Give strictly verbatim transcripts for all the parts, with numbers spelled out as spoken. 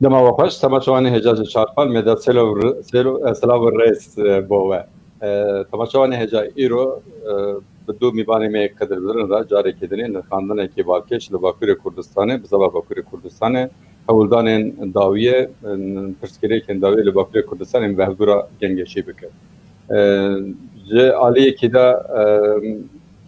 Dema we xweş, temaşevanê hêja ji Çarpal me de selo, selo, e, silav û rêz, e, bo we. E, temaşevanê hêja, îro, e, bi du mîvanê me yek qedir bidirin re carekê dinê nirxandinekî balkêş li Bakurê Kurdistanê, bi zava Bakurê Kurdistanê, hewldanên dawiyê, e, pirsgirêkên dawiyê li Bakurê Kurdistanê em bi hevdû re gengeşî bikin. E, ji aliyekî de,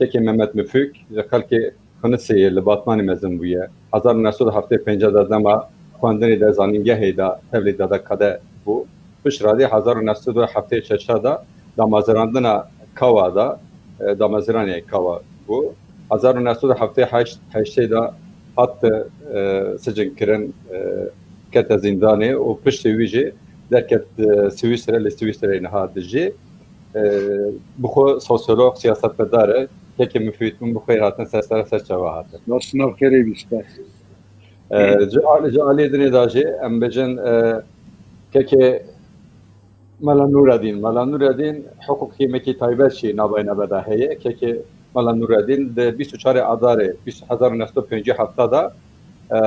e, kekê Mehmet Mifûk ji xelkê Xinisê ye, li Batmanê mezin bûye. Hezar û neh sed û heftê û pênc de dema xwendinê de zanîngehê de tevlî de, de qede bû. Pişt re dê hezar û neh sed û heftê û şeş de damezirandina Kawa de, e, dameziraniya Kawa bû. Hezar û neh sed û heftê û heşt, heştê de hat, e, sicin kirin, e, kete zîndanê û piştî wî jî derket, e, Swîsre, li Swîsreyê niha dijî. E, bi xwe sosyolog, siyasetmedar e. Kekê Mifûd, min bi xêr hatin, ser sera ser çava hatin. Baş nav xêrê bî, spas. E, ji alî, ji alî dinê de jî em bêjin, e, kekê Mela Nûredîn. Mela Nûredîn hiqûqî mekî taybet jî navbeyne ve de heye. Kekê Mela Nûredîn di bîst û çarê Adarê bîst, hezar û neh sed û pêncî û heft de, e,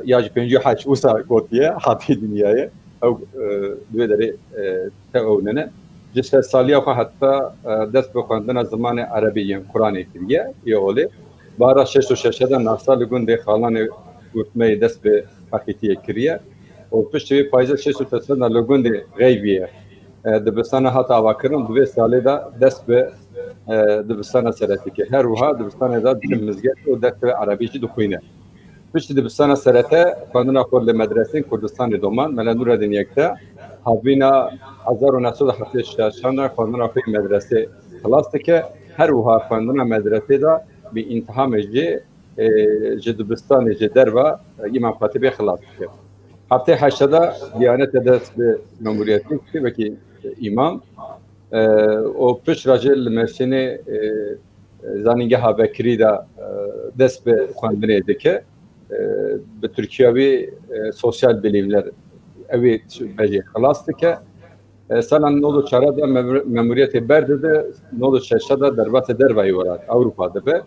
ya jî pêncî û heşt wisa gotiye, hatiye dinyayê. Ew, e, di wê derê, e, te ew nene. Ji şeş saliya xwe heta, e, dest bi xwendina zimanê erebî yên Quranê kiriye, yê olê. Bahara şeş û şeş de nasa li gundê Xalanê Gurtmeyê dest bi heqîtiyê kiriye û piştî wê payîza şeş û şeş de li gundê Xeyviyê, e, dibistana hat avakirin, di vê salê de dest bi, e, dibistana seretî kir. Her wiha dibistanê de diçe mizgeft û ders bi erebî jî dixwîne. Piştî dibistana serete xwendina xwe li medresên Kurdistanê domand. Mela Nûredîn Yekte havîna hezar û neh sed û heftê û şeş de xwendina xwe yê medresê xilas dike. Her wiha xwendina medresê de bi întihamê jî, e, ji dibistanê ji derve, e, Îmam Xetîbê xilas dike. Heftê heşt de Diyanetê dest bi memûriyetê dike wekî îmam. E, û pişt re jî li Mêrsînê, e, zanîngeha vekirî de, e, dest bi xwendinê dike. E, bi Tirkiya wî, e, sosyal bilimler, ew ê bejê xilas dike. E, sala nod û çar de memur-, memuriyetê berdide, nod û şeş de derbasê dervayî welat Ewropa dibe.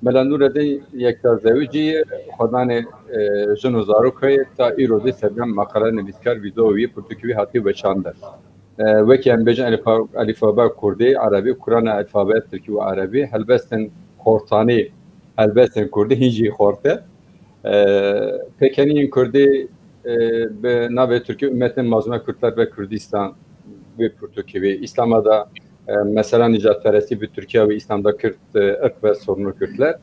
Mela Nûredîn Yekta zewicî ye, xwedanê, e, jin û zarok heye, ta îro dî serjam maqale nivîskar, vîdeo wî, pirtûkê wî hatiye weşandin. E, wekî em bêjin elîfa-, elîfabeya kurdî, erebî, kurana elîfabeya tirkî û erebî, helbestên xortanî, helbestên kurdî hîn jî xort e. E, pêkeniyên kurdî, e, bi navê Tirkî Ümmetine Mazlûme Kürtler ve Kürdistan, wê pirtûkê wê. Îslama da, e, mesela nîjadperestî bi Tirkiya ve Îslamda Kürt, e, ırk ve sorunu Kürtler.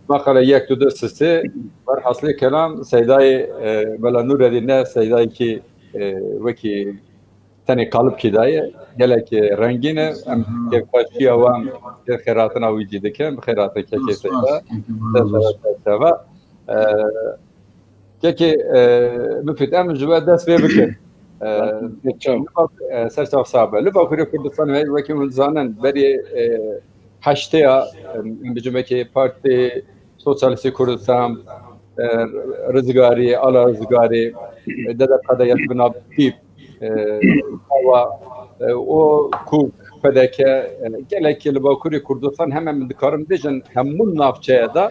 Maqale yek, du, du, sê, sê, velhasilê kelam, Seydayê, e, Mela Nûredîn ne, Seydayekî, e, wekî tenê kalibkî daye, gelek, e, rengîn e. Em kêfxweşiya wan, kêf xêratina wî jî dikin. Bi xêr hatin kekê Seyda. Ser sera, ser çava. E, kekê, e, Mifîd, em ji we dest pê bikin. E, Çaw. Li Bak-, e, ser çav sax be. Li Bakurê Kurdistanê, wekî hûn dizanin, berê, e, heştê ya, em, em bêjin wekî Partî Sosyalîstê Kurdistan, e, Rizgarî, Ala Rizgarî, e, D D P de ya bi nav tîp, e, Kawa, e, û Kûk, P D K, e, gelekî li Bakurê Kurdistan, heme min dikarim bêjin, hemû navçeya de,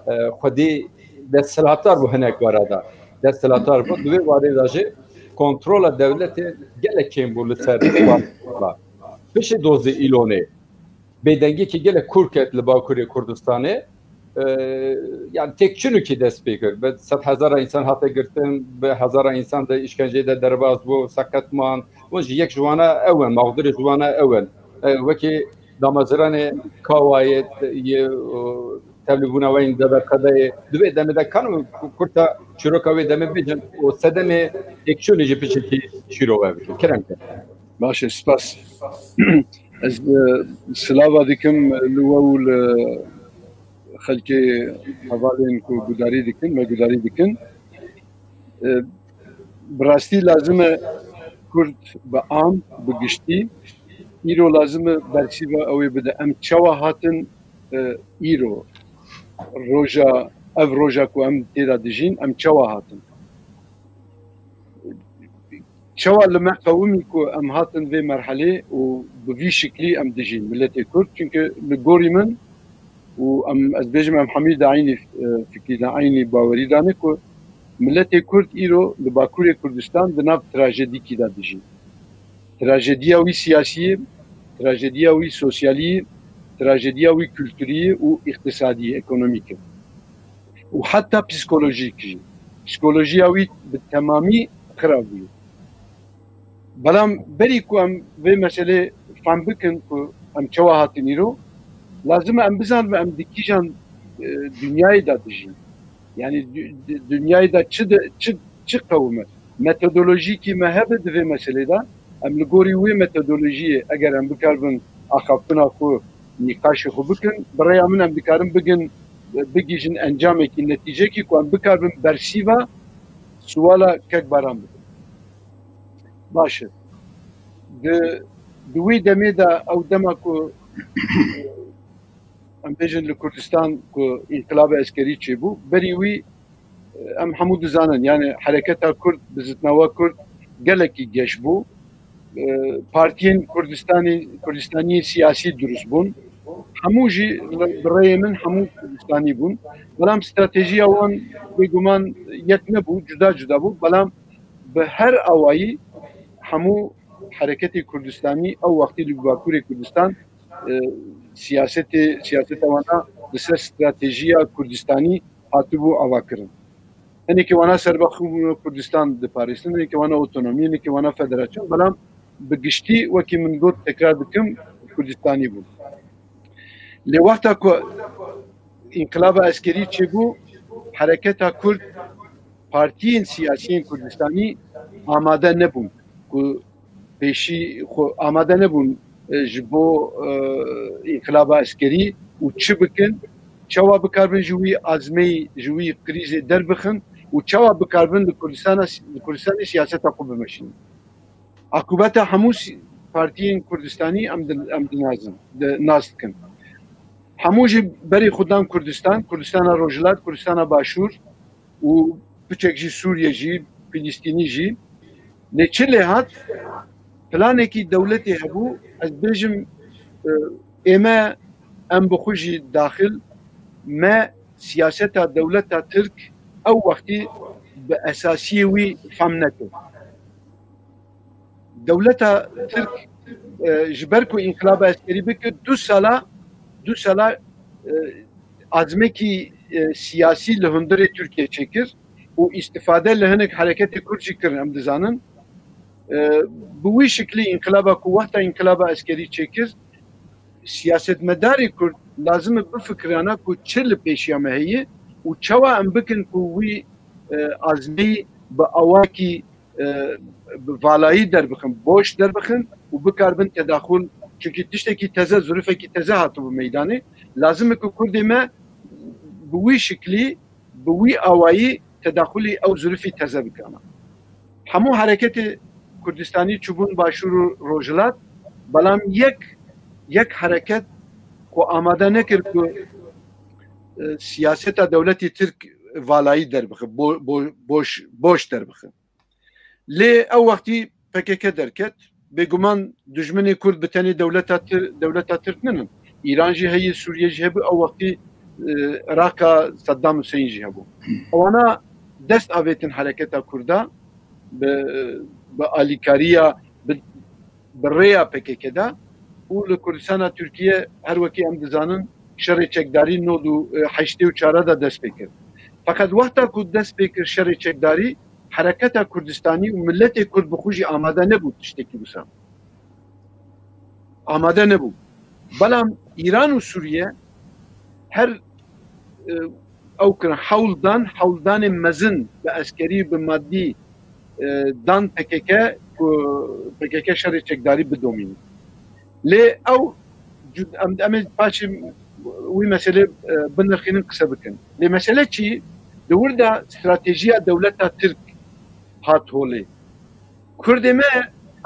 e, xwedî desthilatdar bû hinek wara de. Desthilatdar bû. Di wê warê de jî kontrola dewletê gelek kêm bû li ser. Piştî dozdeh Îlonê bêdengiyekî gelek kûr ket li Bakurê Kurdistanê. E, yani têkçûnekî dest pê kir. Bi sed hezara însan hate girtin, bi hezara însan di îşkenceyê de derbas bû, seqet man. Hûn jî yek ji wana ew in, mexdurê ji wana ew in. E, wekî damezranê Kawayê, yê, o, tevlîbûna we yên D D P de ye. Di vê demê de kan û kurta çîroka wê demê bêjin û sedemê têkçûnê jî piçekî şîrove bikin. Kerem ke. Baş e, spas. Ez, e, silava dikim li we û li xelkê hevalên ku gudarî dikin, me gudarî dikin. E, bi rastî lazim e Kurd bi am, bi giştî, îro lazim e bersîva ew ê bide. Em çawa hatin, e, îro, roja, ev roja ku em tê de dijîn, em çawa hatin? Çawa li me qewimî ku em hatin vê merhelê û bi vî şiklî em dijîn, miletê Kurd? Çunke li gorî min û em, ez bêjim, em hemî di eynî, e, fikrî de, eynî bawerî de ne ku Miletê Kurd îro li Bakurê Kurdistan di nav trajedîkî de dijî. Trajediya wî siyasî, trajediya wî sosyalî, trajediya wî kulturî û îqtisadî, ekonomîk e. Û heta psîkolojîk jî. Psîkolojiya wî bi temamî xirab bûye. Belam berî ku em vê meselê fam bikin ku em çawa hatin îro, lazim e em bizanin em di kîjan, e, dinyayê de dijîn. Yani dü-, dü-, dinyayê de çi de, çi, çi qewim e? Metodolojîkî me hebe di vê meselê de, em li gorî wê metodolojiyê eger em bikaribin axaftina xwe, nîqaşê xwe bikin, bi rêya min em dikarin bigin, bigihîjin encamekî, netîcekî ku em bikaribin bersîva suwala kek Baran bikin. Baş e. Di, di wî demê de ew dema ku em bêjin li Kurdistan ku înqilaba eskerî çêbû, berî wî, em hemû dizanin, yani hereketa Kurd, bizitnawa Kurd gelekî geş bû. E, partiyên Kurdistanê, Kurdistaniyên siyasî dirust bûn. Hemû jî bi rêyê min hemû Kurdistanî bûn. Belam stratejiya wan bêguman yek nebû, cuda cuda bû. Belam bi her awayî hemû hereketê Kurdistanî ew wextî li Bakurê Kurdistan, e, siyasetê, siyaseta wana li ser stratejiya Kurdistanî hatibû avakirin. Hinekî wana serbextbûna Kurdistan diparêstin, hinekî wana otonomî, hinekî wana federasyon, belam bi giştî wekî min got, tekrar dikim, Kurdistanî bûn. Lê wexta ku înqilaba eskerî çêbû, hereketa Kurd, partiyên siyasiyên Kurdistanî amade nebûn ku pêşî xwe amade nebûn, e, ji bo, e, înqilaba eskerî û çi bikin, çawa bikaribin ji wî azmeyî, ji wî krîzê derbixin û çawa bikaribin li Kurdistana, li Kurdistanê siyaseta xwe bimeşînin. Akubeta hemû si-, partiyên Kurdistanî em di-, em dinazin, di-, nas dikin. Hemû jî berê xwe dan Kurdistan, Kurdistana Rojhilat, Kurdistana Başûr û piçek jî Sûriye jî, Filistînî jî. Lê çi lê hat? Planekî dewletê hebû, ez bêjim, e, ême em bi xwe jî daxil, me siyaseta dewleta Tirk ew wextî bi esasiyê wî fam nekir. Dewleta Tirk, e, ji ber ku înqilaba eskerî bikir, du sala, du sala, e, azmekî, e, siyasî li hundirê Tirkiye çêkir û îstifade li hinek hereketê Kurd jî kirin, em dizanin. E, bi wî şiklî înqilaba ku wexta înqilaba eskerî çêkir, siyasetmedarê Kurd lazim e bifikirana ku çi li pêşiya me heye û çawa em bikin ku wî, e, azmeyî bi awakî, e, bi valayî derbixin, boş derbixin û bikaribin tedaxul, çunkî tiştekî teze, zurifekî teze hatibû meydanê. Lazim e ku Kurdê me bi wî şiklî, bi wî awayî tedaxulî ew zurifî teze bikana. Hemû hereketê Kurdistanî çûbûn Başûr û Rojhilat, belam yek, yek hereket ku amade nekir ku, e, siyaseta dewletî Tirk valayî derbixe, bo-, bo-, boş, boş derbixe. Lê ew wextî P K K derket, bêguman dijminê Kurd bi tenê dewleta Tir-, dewleta Tirk ninin. Îran jî heye, Sûriye jî hebû, ew wextî, e, Iraqa Saddam Huseyîn jî hebû. Ewana dest avêtin hereketa Kurda bi, bi alîkariya, bi, bi rêya P K K de û li Kurdistana Tirkiye her wekî em dizanin şerê çekdarî nod û, e, heştê û çar de dest pê kir. Feqet wexta ku dest pê kir şerê çekdarî, hereketa Kurdistanî û miletê Kurd bi xwe jî amade nebû tiştekî wisa. Amade nebû. Belam Îran û Sûriye her, e, ew kirin, hewl dan, hewldanê mezin bi eskerî, bi madî, e, dan P K K ku P K K şerê çekdarî bidomîne. Lê ew cud-, em, em ê paşê wî meselê, e, binirxînin, qise bikin. Lê mesele çi? Di wir de stratejiya dewleta Tirk hat holê. Kurdê me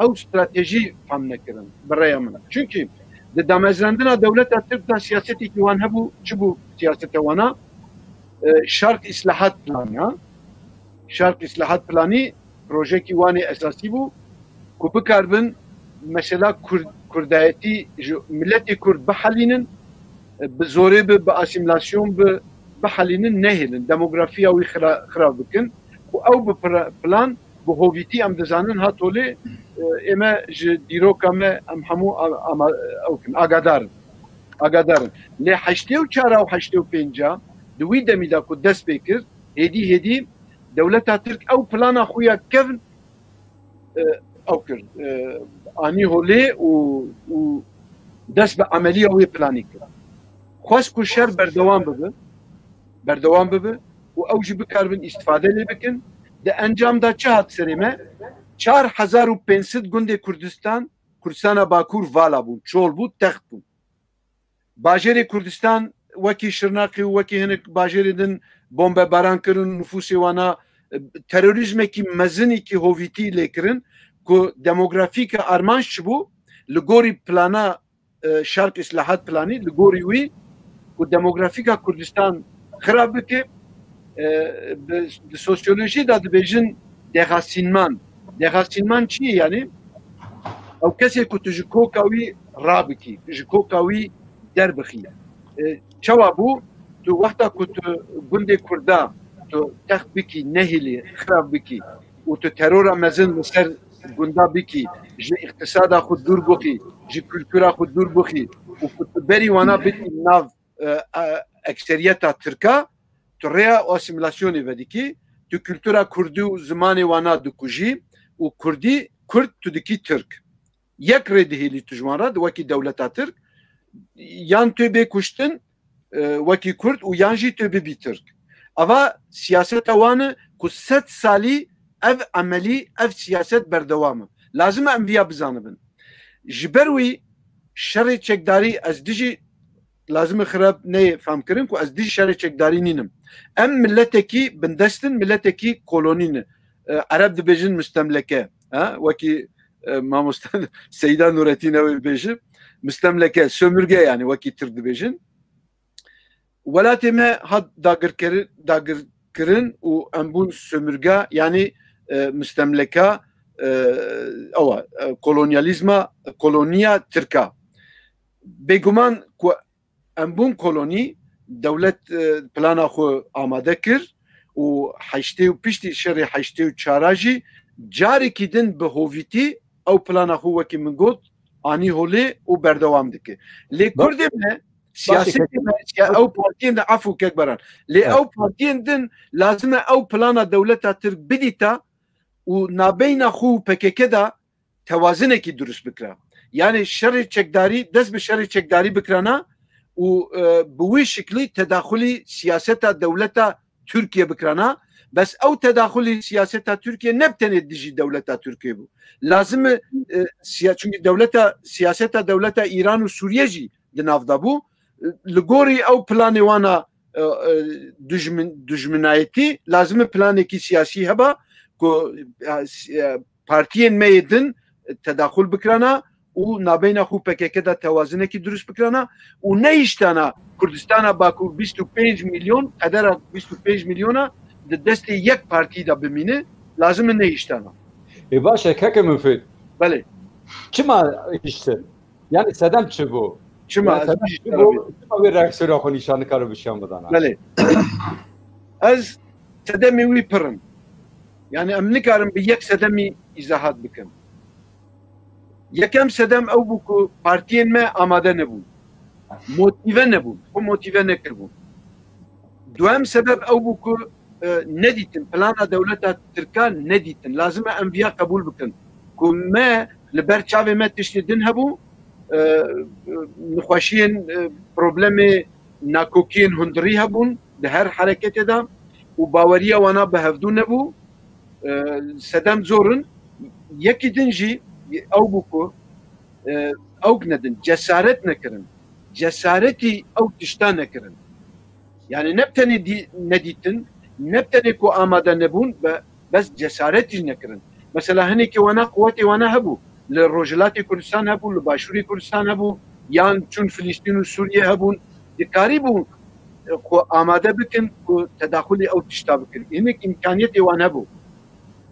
ew stratejî fam nekirin, bi rêya min. Çunkî di damezrandina dewleta Tirk de siyasetêkî wan hebû, çi bû siyaseta wana? E, Şark Îslahat Planı, ha? Şark Îslahat Planı projeyekî wan ê esasî bû ku bikaribin mesela Kurd, Kurdayetî ji miletê Kurd bihelînin, e, bi zorê bi, bi asîmîlasyon bi, bihelînin, nehêlin, demografiya wî xira-, xirab bikin. Ew bi pla-, plan, bi hovîtî em dizanin ha tolê, e, ême ji dîroka me em hemû a-, ama-, ew kin, agadar in. Agadar in. Lê heştê û çar û heştê û pênc a di wî demî de ku dest pê kir, hêdî hêdî dewleta Tirk ew plana xwe ya kevn, e, ew kir, e, anî holê û, û dest bi emeliya wê planî kir. Xwest ku şer berdewam bibe, berdewam bibe û ew jî bikaribin îstifade lê bikin. Di encam de çi hat serê me? Çar hezar û pênc sed gundê Kurdistan, Kurdistana Bakur vala bûn, çol bû, text bûn. Bajêrê Kurdistan wekî Şirnexê û wekî hinek bajêrê din bombebaran kirin, nufûsê wana, e, terorîzmekî mezinî ki hovîtî lê kirin ku demografîka armanc çi bû? Li gorî plana, e, Şark Îslahat Planî, li gorî wî ku demografîka Kurdistan xirab bike, e, bi, di sosyolojî de dibêjin dexasînman. Dexasînman çi ye yani? Ew kesê ku tu ji koka wî rabikî, ji koka wî derbixî. E, çawa bû? Tu wexta ku tu gundê Kurda tu text bikî, nehîlî, xirab bikî û tu terora mezin li ser gunda bikî, ji îqtisada xwe dûr bixî, ji kultura xwe dûr bixî û ku tu berî wana bikî nav, e, e, ekseriyeta Tirka, tu rêya asîmîlasyonê vedikî, tu kultura Kurdî û zimanê wana dikujî û Kurdî, Kurd tu dikî Tirk. Yek rê dihêlî tu ji wan re, di wekî dewleta Tirk, yan tu bê kuştin, e, wekî Kurd û yan jî tu bibî Tirk. Ava siyaseta wan e ku sed salî ev emelî, ev siyaset berdewam e. Lazim e em viya bizanibin. Ji ber wî şerê çekdarî ez dijî, lazim e xirab neyê fehmkirin ku ez dijî şerê çekdarî nînim. Em miletekî bindest in, miletekî kolonî ne. E, Ereb dibêjin mustemleke. Ha? Wekî, e, mamoste Seyda Nurettin ew ê bêjin. Mustemleke, sömürge yani wekî Tirk dibêjin. Welatê me hat dagirkeri-, dagirkirin û em bûn sömürge, yani, e, mustemleka, e, ewa, e, kolonyalîzma, koloniya Tirka. Bêguman ku em bûn kolonî, dewlet, e, plana xwe amade kir û heştê û piştî şerê heştê û çar a jî carekî din bi hovîtî ew plana xwe wekî min got, anî holê û berdewam dike. Lê Baş-, Kurdê me, siyasetê me, siya-, ew partiyên de, efû kek Baran. Lê Evet. ew partiyên din lazim e ew plana dewleta Tirk bidîta û nabeyna xwe û P K K de tewazinekî durust bikira. Yani şerê çekdarî, dest bi şerê çekdarî bikirana û, e, bi wî şiklî tedaxulî siyaseta dewleta Tirkiye bikirana. Bes ew tedaxulî siyaseta Tirkiye ne bi tenê dijî dewleta Tirkiye bû. Lazim e, e, siya-, çünkü dewleta, siyaseta dewleta Îran û Sûriye jî di nav de bû. Li gorî ew planê wana, e, e, dijmin-, dijminayetî, lazim e planekî siyasî heba ku, e, si-, e, partiyên me yê din tedaxul bikirana û nabeyna xwe P K K de tewazinekî dirust bikirana û nehiştana Kurdistana Bakur bîst û pênc milyon, qedera bîst û pênc milyona di destê yek partî de bimîne, lazim e nehiştana. Ê baş e, keke Mufid. Belê. Çima hiştin? Yani sedem çi bû? Çima Yani ez sedem çi bû? Çima wê reaksiyona xwe nîşan nikare bi şiyan bidana? Belê. Ez sedemê wî pir im. Yani em nikarin bi yek sedemî îzahat bikin. Yekem sedem ew bû ku partiyên me amade nebûn. Motîve nebûn. Xwe motîve nekiribûn. Duhem sebeb ew bû ku, e, nedîtin. Plana dewleta Tirka nedîtin. Lazim e em viya qebûl bikin. Ku me li ber çavê me tiştê din hebû, e, e, nexweşiyên, e, problemê nakokiyên hundirî hebûn di her hereketê de û baweriya wana bi hevdû nebû. E, sedem zor in. Yekî din jî ew bû ku, e, ew nedin, cesaret nekirin. Cesaretî ew tişta nekirin. Yani ne bi tenê dî-, nedîtin, ne bi tenê ku amade nebûn, be-, bes cesaret jî nekirin. Mesela hinekî wana quwetê wana hebû. Li Rojhilatê Kurdistan hebû, li Başûrê Kurdistan hebû, yan çûn Filîstîn û Sûriye hebûn. Dikarîbû, e, xwe amade bikin ku tedaxulê ew tişta bikin. Hinek îmkaniyetê wan hebû.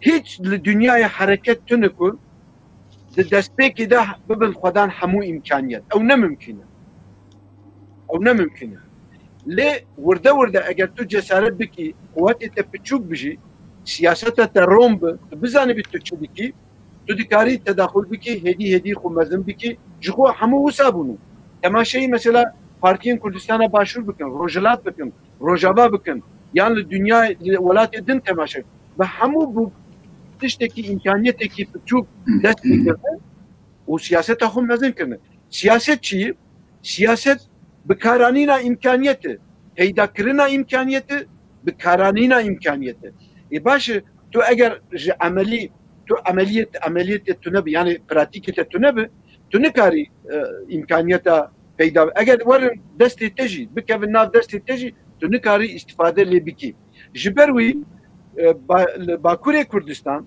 Hiç li dinyayê hereket tune ku di destpêkê de bibin xwedan hemû îmkaniyet. Ew ne mimkîn e. Ew ne mimkîn e. Lê wirde wirde eger tu cesaret bikî, quwetê te piçûk bijî, Siyaseta te rom bi, tu bizanibî tu çi dikî, tu dikarî tedaxul bikî, hêdî hêdî xwe mezin bikî. Ji xwe hemû wisa bûne. Temaşeyî mesela partiyên Kurdistana Başûr bikin, Rojhilat bikin, Rojava bikin, yan li dinya, li welatê din temaşe. Bi hemû bu tiştekî, îmkaniyetekî piçûk dest pê kirine û siyaseta xwe mezin kirine. Siyaset çi ye? Siyaset bikaranîna îmkaniyet e, peydakirina îmkaniyet e, bikaranîna îmkaniyet e. Ê baş e, tu eger ji emelî, tu emeliyet, emeliyetê tu nebi, yani pratîkê te tu nebi, tu nikarî, e, îmkaniyeta peyda. Eger werin destê te jî, bikevin nav destê te jî, tu nikarî îstifade lê bikî. Ji ber wî, e, ba-, li Bakurê Kurdistan,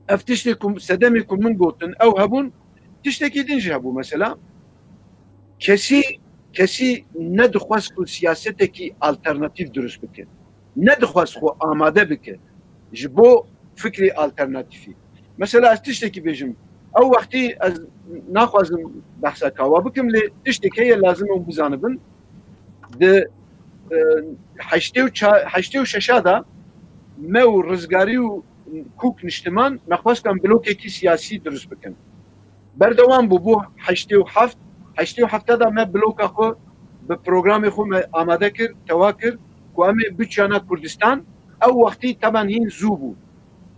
ev tiştê ku, sedemê ku min gotin, ew hebûn, tiştekî din jî hebû mesela. Kesî, kesî nedixwest ku siyasetekî alternatîf dirust bike. Nedixwest xwe amade bike ji bo fikrê alternatîfî. Mesela ez tiştekî bêjim. Ew wextî ez naxwazim behsa kawa bikim, lê tiştek heye lazim e hûn bizanibin. Di, e, heştê û çar, heştê û şeş de me û Rizgarî û Kûk Niştiman me xwest em blokekî siyasî dirust bikin. Berdewam bû, bû heştê û heft. Heştê û heft de me bloka xwe bi programê xwe me amade kir, tewa kir ku em ê biçiyana Kurdistan, ew wextî teban hîn zû bû.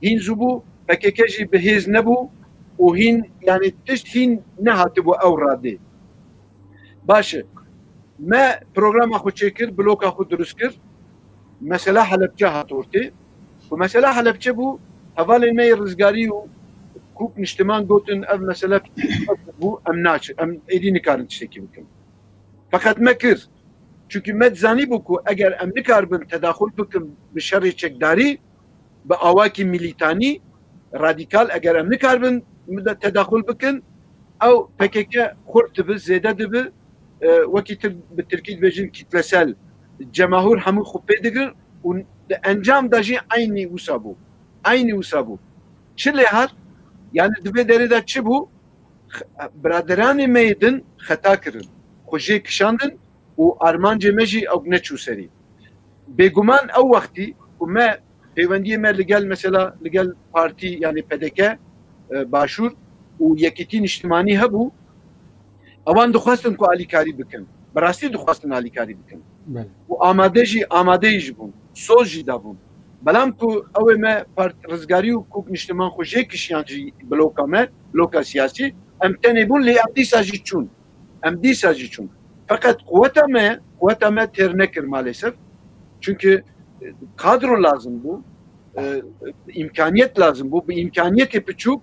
Hîn zû bû, P K K jî bi hêz nebû û hîn, yani tişt hîn nehatibû ew radê. Baş e. Me programa xwe çêkir, bloka xwe dirust kir. Mesela Helepçe hat ortê. Ku mesela Helepçe bû, hevalên me yê Rizgarî û Kûk Niştiman gotin, ev mesele bû, em naçin, em êdî nikarin tiştekî bikin. Feqet me kir. Çunkî me dizanîbû ku eger em nikaribin tedaxul bikin bi şerê çekdarî, bi awakî milîtanî, radîkal, eger em nikaribin tedaxul bikin, ew P K K xurt dibi, zêde dibi, e, wekî tu bi tirkî dibêjin kitlesel, cemahûr hemû xwe pê digirin û di encam de jî eynî wisa bû. Eynî wisa bû. Çi lê hat? Yani di vê derê de çi bû? X-, biraderanê me yê din xeta kirin. Xwe jê kişandin û armancê me jî ew neçû serî. Bêguman ew wextî ku me peywendiyê me li gel, mesela li gel partî, yani P D K, e, Başûr û Yekîtî Niştimanî hebû, ewan dixwestin ku alîkarî bikin. Bi rastî dixwestin alîkarî bikin. Belê. Û amade jî, amadeyî jî bûn. Soz jî dabûn. Belam ku ew ê me part-, Rizgarî û Kûk Niştiman xwe jê kişiyan jî bloka me, bloka siyasî, em tenê bûn, lê em dîsa jî çûn. Em dîsa jî çûn. Feqet quweta me, quweta me têr nekir malesef. Çunkî, e, kadro lazim bû, e, îmkaniyet lazim bû. Bi îmkaniyetê piçûk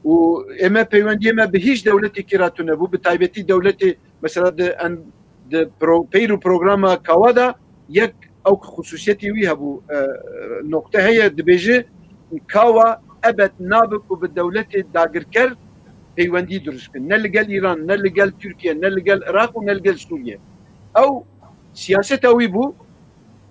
û ê me peywendiyê me bi hîç dewletekî re tune bû. Bi taybetî dewletê, mesela di en-, di pro-, peyr û programa Kawa de yek ew xusûsiyetê wî hebû, e, noqte heye, dibêje, Kawa ebed nabe ku bi dewletê dagirker peywendî dirust bikin. Ne li gel Îran, ne li gel Tirkiye, ne li gel Iraq û ne li gel Sûriye. Ew siyaseta wî bû.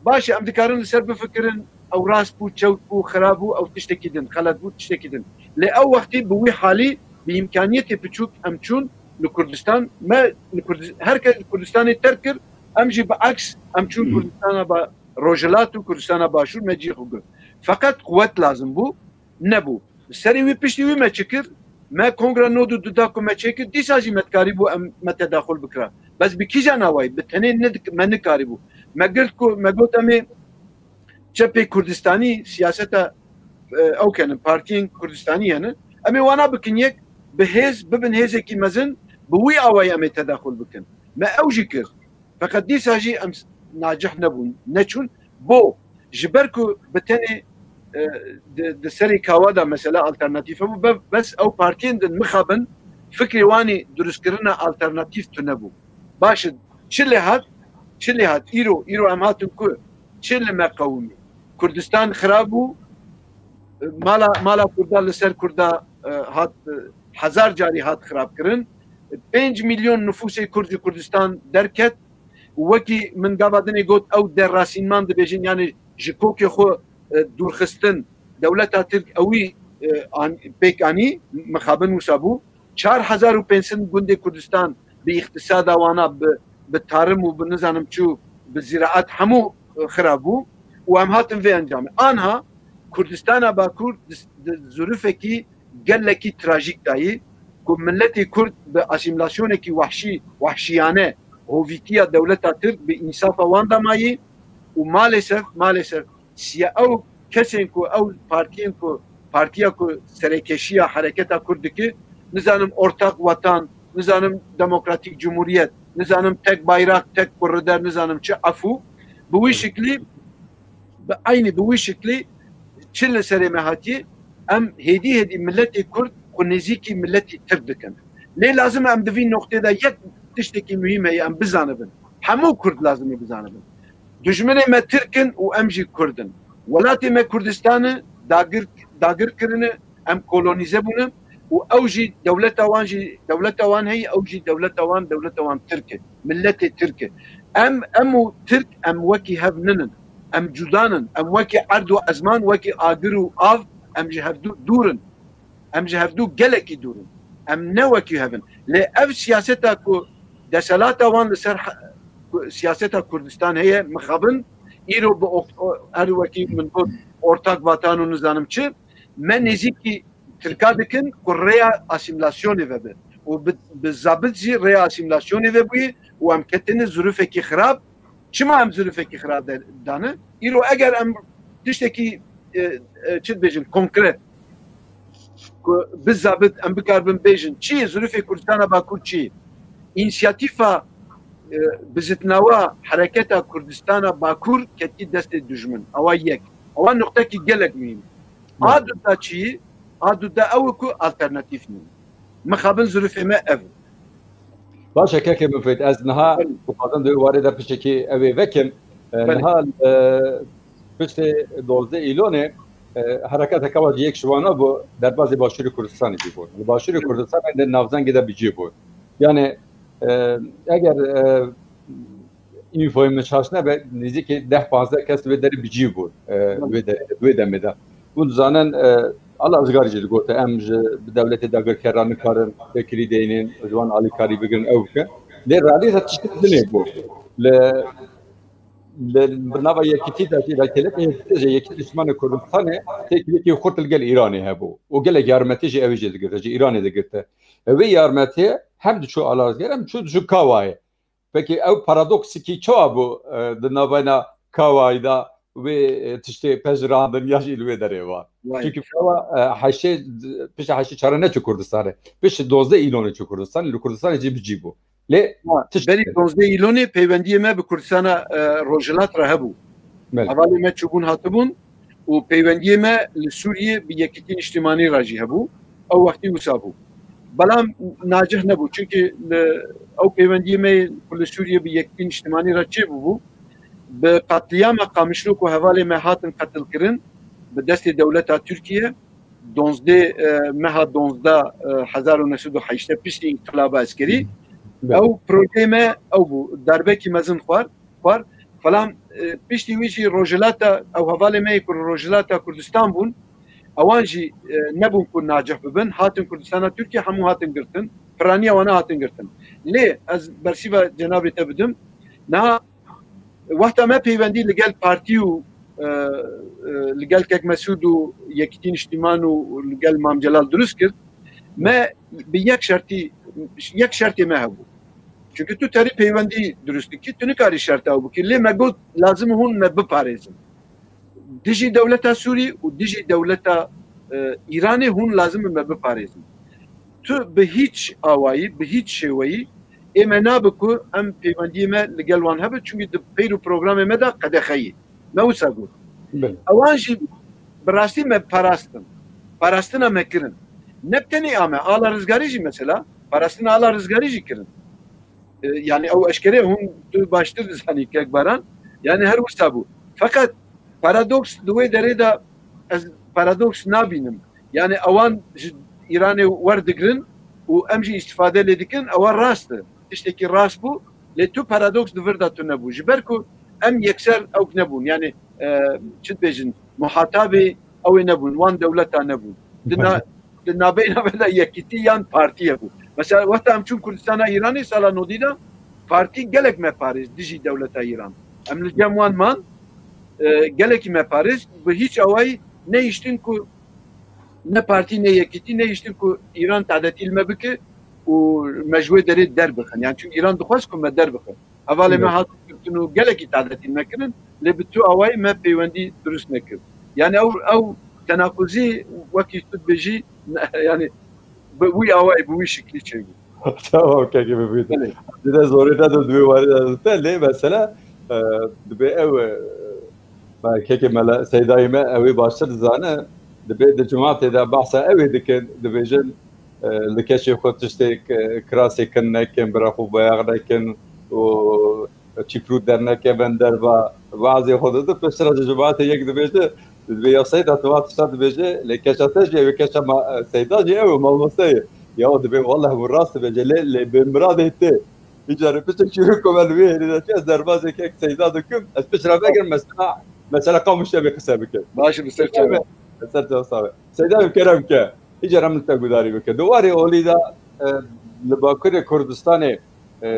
Baş e, em dikarin li ser bifikirin, ew rast bû, çewt bû, xirab bû, ew tiştekî din, xelet bû, tiştekî din. Lê ew wextî bi wî halî, bi îmkaniyetê piçûk em çûn li Kurdistan, me li Kurdi-, her kes li Kurdistanê terk kir, em jî bi aks, em çûn Kurdistana ba-, Rojhilat û Kurdistana Başûr me cî xwe girt. Feqet quwet lazim bû, nebû. Serê wî, piştî wî me çi kir? Me Kongra nod û du da ku me çêkir, dîsa jî me dikarîbû em, me tedaxul bikira. Bes bi kîjan awayî? Bi tenê nedik-, me nikarîbû. Me girt ku me got em ê çepê Kurdistanî siyaseta, e, ew kenin, partiyên Kurdistanî henin. Em ê wana bikin yek, bi hêz, bibin hêzekî mezin, bi wî awayî em ê tedaxul bikin. Me ew jî kir. Feqet dîsa jî em s-, nacih nebûn, neçûn. Bo, ji ber ku bi tenê, e, di, di serê Kawa de mesela alternatîf hebû, be-, bes ew partiyên din mixabin fikrê wan ê durustkirina alternatîf tune bû. Baş e, çi lê hat? Çi lê hat? Îro, îro em hatin ku? Çi li me qewimî? Kurdistan xirab bû. Mala, mala Kurda li ser Kurda, e, hat, e, hezar carî hat xirabkirin. Pênc milyon nifûsê Kurd ji Kurdistan derket. Û wekî min gava dinê got, ew derasînman dibêjin, yani ji kokê xwe, e, dûrxistin. Dewleta Tirk ewî, e, an-, pêk anî, mixabin wisa bû. Çar hezar û pênc sed gundê Kurdistan bi îqtisada wana, bi, bi tarim û bi nizanim çi, bi ziraat hemû, e, xirab bû û em hatin vê encamê. Anha Kurdistana Bakur di, di zirûfekî gelekî trajîk dayî ku miletê Kurd bi asîmlasyonekî wahşî, wahşiyane hovîtiya dewleta Tirk bi însafa wan de mayî û malesef, malesef siya ew kesên ku ew partiyên ku partiya ku serekeşiya hereketa Kurd dike, nizanim ortak watan, nizanim demokratîk cumhuriyet, nizanim tek bayrak, tek kureder, nizanim çi efû, bi wî şiklî, bi eynî bi wî şiklî çi li serê me hatiye, em hêdî hêdî miletê Kurd xwe nêzîkî miletî Tirk dikin. Lê lazim e em di vî noqtê de yek tiştekî muhîm heye em bizanibin. Hemû Kurd lazim e bizanibin. Dijminê me Tirk in û em jî Kurd in. Welatê me Kurdistan e, dagir, dagir kirine, em kolonîze bûne û ew jî dewleta wan jî, dewleta wan heye, ew jî dewleta wan, dewleta wan Tirk e. Miletê Tirk e. Em, em û Tirk em wekî hev ninin. Em cuda nin. Em wekî erd û ezman, wekî agir û av, em ji hevdû dûr in. Em ji hevdû gelekî dûr in. Em ne wekî hev in. Lê ev siyaseta ku deselata wan li ser he-, ku siyaseta Kurdistan heye, mixabin, îro bi ok-, o-, her wekî min got, ortak vatan û nizanim çi, me nêzîkî Tirka dikin ku rêya asîmlasyonê vebe. Û bi, bi zabit jî rêya asîmlasyonê vebûye û em ketine zirûfekî xirab. Çima em zirûfekî xirab de, dane? Îro eger em tiştekî, e, e, çi dibêjin, konkret, ku bi zabit em bikaribin bêjin, çi ye zirûfê Kurdistana Bakur çi ye? Însiyatîfa, e, bizitnawa hereketa Kurdistana Bakur ketî destê dijmin. Ewa yek. Ewa nuqtekî gelek muhîm. A duda çi ye? A duda ew e ku alternatîf nîne. Mixabin zirûfê me ev e. Baş e, kekê min Feyt, ez niha Belê. dixwazim di wê warê de piçekî ew ê vekim. E, Belê. Niha, e, piştê dozdeh Îlonê, e, hereketeke wa jî yek ji wana bû, derbazê Başûrê Kurdistanê jî bûn. Li Başûrê Belê. Kurdistanê di navzengê de bi cî bûn. Yani, e, eger, e, înfoyê min şaş nebe, nêzîkî deh panzdeh kes li vê derê bi cî bûn, e, Belê. li vê derê, li wê demê de. Hûn dizanin, e, Ala Rizgarî jî digote, em ji bi dewletê dagirker re nikarin vekirî deynin, ji wan alîkarî bigirin, ew bikin. Lê realîta tiştek dinê bû. Li, li, bi nava yekîtî de jî, vekêliyeta yekîtî jî, yekîtî Niştimanê Kurdistanê têkiliyekî xurt li gel Îranê hebû. Û gelek yarmetî jî ew jê digirte, ji Îranê digirte. Ew vê yarmetiyê hem diçû Ala Rizgarî, hem diçû, diçû Kawayê. Peki ew paradoksikî çawa bû, e, di navbeyna Kawayî de wê, e, tiştê pejirandin ya jî li wê derê wan? Wayê. Çünkü Kawa, e, heşê, piştî heşê çare neçû Kurdistanê. Piştî dozdeh Îlonê çû Kurdistanê, li Kurdistanê jî bi cî bû. Lê Ha, tişt berî dozdeh Îlonê peywendiyê me bi Kurdistana, e, Rojhilat re hebû. Belê. Hevalê me çûbûn hatibûn û peywendiyê me li Sûriyê bi Yekîtî Niştimanî re jî hebû. Ew wextî wisa bû. Belam nacih nebû. Çunkî li ew peywendiyê me ku li Sûriyê bi Yekîtî Niştimanî re çêbûbû, bi qatliyama Qamişlo ku hevalê me hatin qetilkirin bi destê dewleta Tirkiye, donzdeh, e, meha donzdeh, e, hezar û neh sed û heştê piştî înqilaba eskerî, Belê. ew projeyê me ew bû. Darbekî mezin xwar, xwar. Falan, e, piştî wî jî Rojhilata, ew hevalê me yê ku li Rojhilata Kurdistan bûn, ewan jî, e, nebûn ku nacih bibin, hatin Kurdistana Tirkiye, hemû hatin girtin, piraniya wana hatin girtin. Lê ez bersîva cenabê te bidim, niha wexta me peywendî li gel partî û, e, e, li gel Kek Mesûd û Yekîtî Niştîman û li gel Mam Celal dirust kir, me bi yek şertî, yek şertê me hebû. Çünkü tu terî peywendî dirust dikî, tu nikarî şerta ew bikî. Lê me got, lazim e hûn me biparêzin. Dijî dewleta Sûrî û dijî dewleta, e, Îranê hûn lazim e me biparêzin. Tu bi hîç awayî, bi hîç şêweyî ê me nabe ku em peywendiyê me li gel wan hebe, çünkü di peyr û programê me de qedexeyî. Me wisa got. Belê. Ewan jî bi rastî me parastin. Parastina me kirin. Ne bi tenê a me, Ala Rizgarî jî mesela, parastina Ala Rizgarî jî kirin. E, yani ew eşkere hûn tu baştir dizanî kek Baran. Yani her wisa bû. Feqet paradoks di wê derê de ez paradoks nabînim. Yani ewan ji Îranê werdigrin û em jî îstîfade lê dikin, ewa rast e. Tiştekî rast bû, lê tu paradoks di vir de tu nebû. Ji ber ku em yekser ewk nebûn. Yani, e, çi dibêjin, muhatabê ew ê nebûn, wan dewleta nebûn. Di na-, di nabeyna me de yekîtî yan partî hebû. Mesela wexta em çûn Kurdistana Îranê sala nodî de, partî gelek me parêz dijî dewleta Îran. Em li cem wan man, e, gelekî me parêz, bi hîç awayî nehiştin ku ne partî ne yekîtî nehiştin ku Îran tadetî li me bike û me ji wê derê derbixin. Yani çünkü Îran dixwest ku me derbixin. Hevalê me hat girtin û gelekî tadetî me kirin, lê bi tu awayî me peywendî dirust nekir. Yani ew, ew tenaquzî wekî tu dibêjî, yani bi wî awayî, bi wî şiklî çêbû. Tamam, kekê bibît. Belê. Dide zorê te de dibê warê de te lê mesela, e, dibê ew, e, me kekê mele Seydayê me ew ê baştir dizane, dibê di cimatê de behsa ew ê dikin, dibêjin, e, li keşê xwe tiştê, e, kirasê kin nekin, bira xwe bayax nekin û çîpirû dernekevin derva, vaazê xwe didin, piştre ji cimatê yek dibêje, dibê ya Seyda tu va tişta dibêje, lê keça te jî ew ê, keça ma, Seyda jî ew ê, mamoste ye. Ya dibê, walleh hûn rast dibêje, lê, lê bê miradê tê. Îcarê piçek çîrok ku me li wê hêlê de çû, ez derbazê kek Seyda dikim, ez piştre vegerim mesela, mesela Qamişlo bê qise bikim. Baş e, bi ser çav e. Ser çav sax e. Seyda, kerem ke. Îcar em li te gudarî bike. Di warê olî de, e, li Bakurê Kurdistanê, e,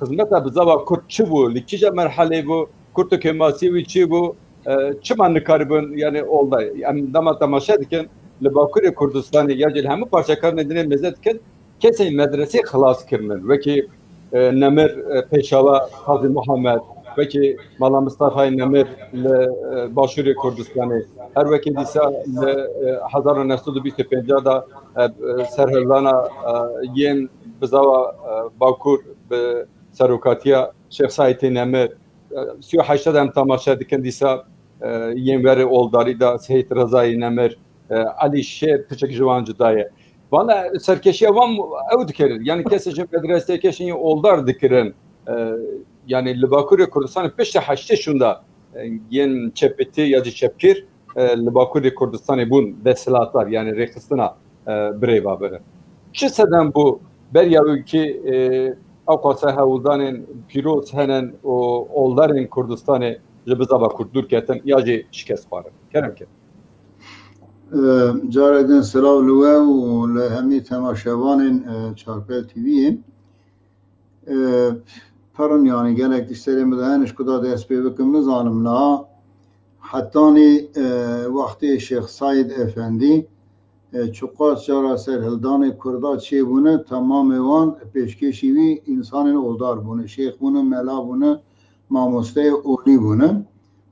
xizmeta bi zava Kurd çi bû? Li kîja merhelê bû? Kurd û kêmasî wî çi bû? E, çima nikaribin, yani olda? Em dema temaşe dikin, li Bakurê Kurdistanê ya jî li hemû parçekarên dinê mêze dikin, kesên medresê xilas kirinin. Wekî, e, Nemir, e, Pêşawa Qazî Muhammed, wekî Mala Mistefayê Nemir li, e, Başûrê Kurdistanê, her wekî dîsa li, e, hezar û neh sed û bîst û pênc de, e, e, serhildana, e, yên bizava, e, Bakur bi serokatiya Şêx Saîtê Nemir, e, sî û heşt de em temaşe dikin dîsa, e, yên werê oldarî de Seyîd Rezayê Nemir, e, Elî Şêr, piçek ji wan cuda ye. Vana serkeşiya wan ew dikirin. Yani kesê ji medresê, kesên oldar dikirin. E, yani li Bakurê Kurdistanê piştî heştê şûnda, e, yên çepitî ya jî çepkîr, e, li Bakurê Kurdistanê bûn desthilatdar, yani rêxistina, e, birêva birin. Çi sedem bû beriya wî kî, e, ewqasa hewldanên pîroz henin û oldarên Kurdistanê ji bizava Kurd dûr ketin ya jî şikest xwarin? Kerem ke. E, carek din silav li we û li hemî temaşevanên, e, Çarpel T V'yê. E, perin, yani gelek tişt serê min de hene, ji ku da dest pê bikim nizanim niha. Hetanî, e, wextê Şêx Saîd Efendî, e, çiqas cara serhildanê Kurda çêbûne, temamê wan pêşkêşî wî însanên oldar bûne, şêx bûne, mela bûne, mamosteyê olî bûne.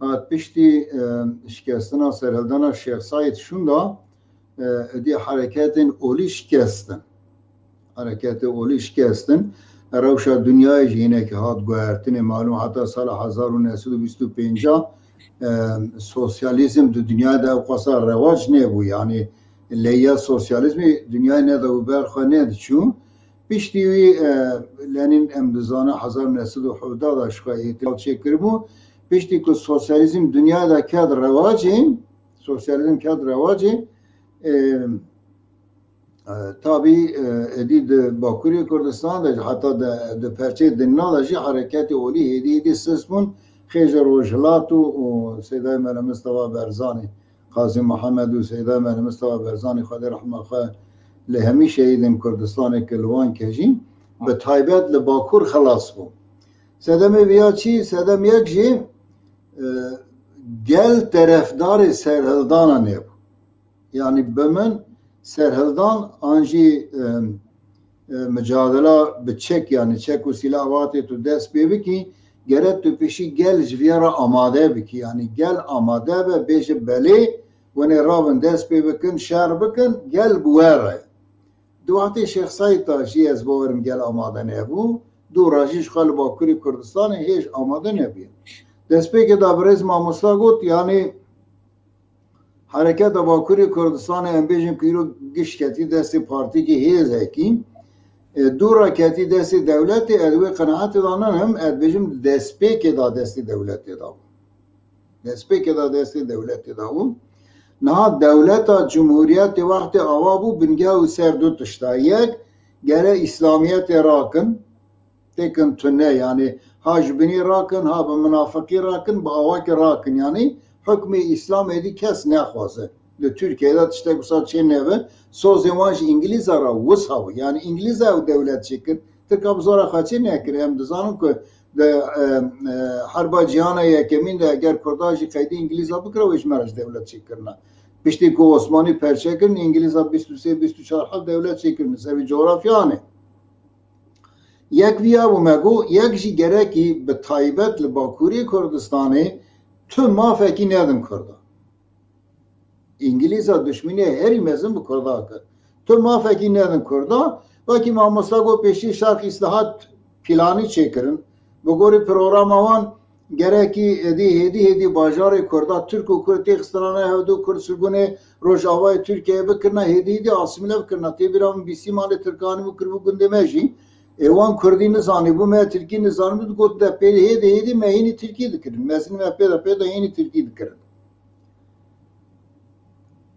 Hat piştî, e, şikestina serhildana Şêx Saîd şûnda, e, êdî hereketên olî şikestin. Hereketê olî şikestin. Rewşa dinyayê jî hinekî hat guhertinê. Malûm heta sala hezar û neh sed û bîst û pênc, e, sosyalîzm di dinyayê de ewqasa rewac nebû. Yanî leya sosyalîzmê dinyayê neda û ber xwe nediçû. Piştî wî, e, Lenîn em dizane hezar neh sed û hevdeh de ji xwe îhtilal çêkiribû. Piştî ku sosyalîzm dinyayê de ket rewacê, sosyalîzm ket rewacê, e, e, tabî, e, êdî di Bakurê Kurdistan de jî, heta di, di perçeyê dinna de jî hereketê olî hêdî hêdî sist bûn. Xêje Rojhilat û, û Seydayê Mele Mistefa Berzanî, Qazî Mihemed û Seyda Mele Mistefa Berzanî, Xwedê rehma xwe li hemî şehîdên Kurdistanê ke li wan ke jî, bi taybet li Bakur xilas bû. Sedemê viya çî? Sedem yek jî, e, gel terefdarê serhildana nebû. Yanî bi min serhildan an jî, e, e, micadela bi çek, yanî çek û sîlah wextê tu dest pê bikî, gere tu pêşî gel ji vê re amade bikî. Yanî gel amade be, bêje belê, hûn ê rabin dest pê bikin, şer bikin, gel bi we re. Di wextê Şêx Seîd de jî ez bawerim gel amade nebû. Dû re jî ji xwe li Bakurê Kurdistanê hêj amade nebûye. Destpêkê de birêz mamosta got, yanî Hereketa Bakurê Kurdistanê, em bêjin ku îro giş ketî destê partîkî hêzekî, e, dû re ketî destê dewletê, ez wê qenaetê de nim, ez dibêjim destpêkê de destê dewletê de bû. Destpêkê de destê dewletê de bû. Niha dewleta cumhuriyetê wextê ava bû, bingeh û ser du tişta. Yek, gere îslamiyetê rakin, têkin tune, yanî ha ji binî rakin, ha bi minafiqî rakin, bi awakî rakin, yanî hukmê Îslamê dî kes nexwaze. Li Tirkiyeyê de tiştek wisa çê nebe, sozê wan ji Îngilîza re wisa bû. Yanî Îngilîza ew dewlet çêkir, Tirka bi zora xwe çê nekir. Em dizanin ku di, e, e, Herba Cîhana Yekemîn de eger Kurda jî qeydî Îngilîza bikira, wê ji me re ji dewlet çêkirina. Piştî ku Osmanî perçe kirin, Îngilîza bîst û sê bîst û çar heb dewlet çêkirin, li ser vî cografya anê. Yek vî ya bû me got, yek jî gerekî bi taybet li Bakurê Kurdistanê tu mafekî nedin Kurda. Îngilîza duşmînê herî mezin bi Kurda kir. Tu mafekî nedin Kurda, wekî mamosta got pêşî şerh îslahat planî çêkirin. Bi gorî programa wan gerekî êdî hêdî hêdî bajarê Kurda, Tirk û Kurd têxistinane hevdu, Kurd sirgunê Rojavayê Tirkiyeyê bikirina, hêdî hêdî asîmîle bikirina. Tê bîra min bîstî malê Tirkanî bû kiribû gundê me jî. Ê wan Kurdî nizanîbû, me Tirkî nizanîbû, digot de pê hêdî hêdî me hînî Tirkî dikirin. Mezin me pê de pê de hînî Tirkî dikirin.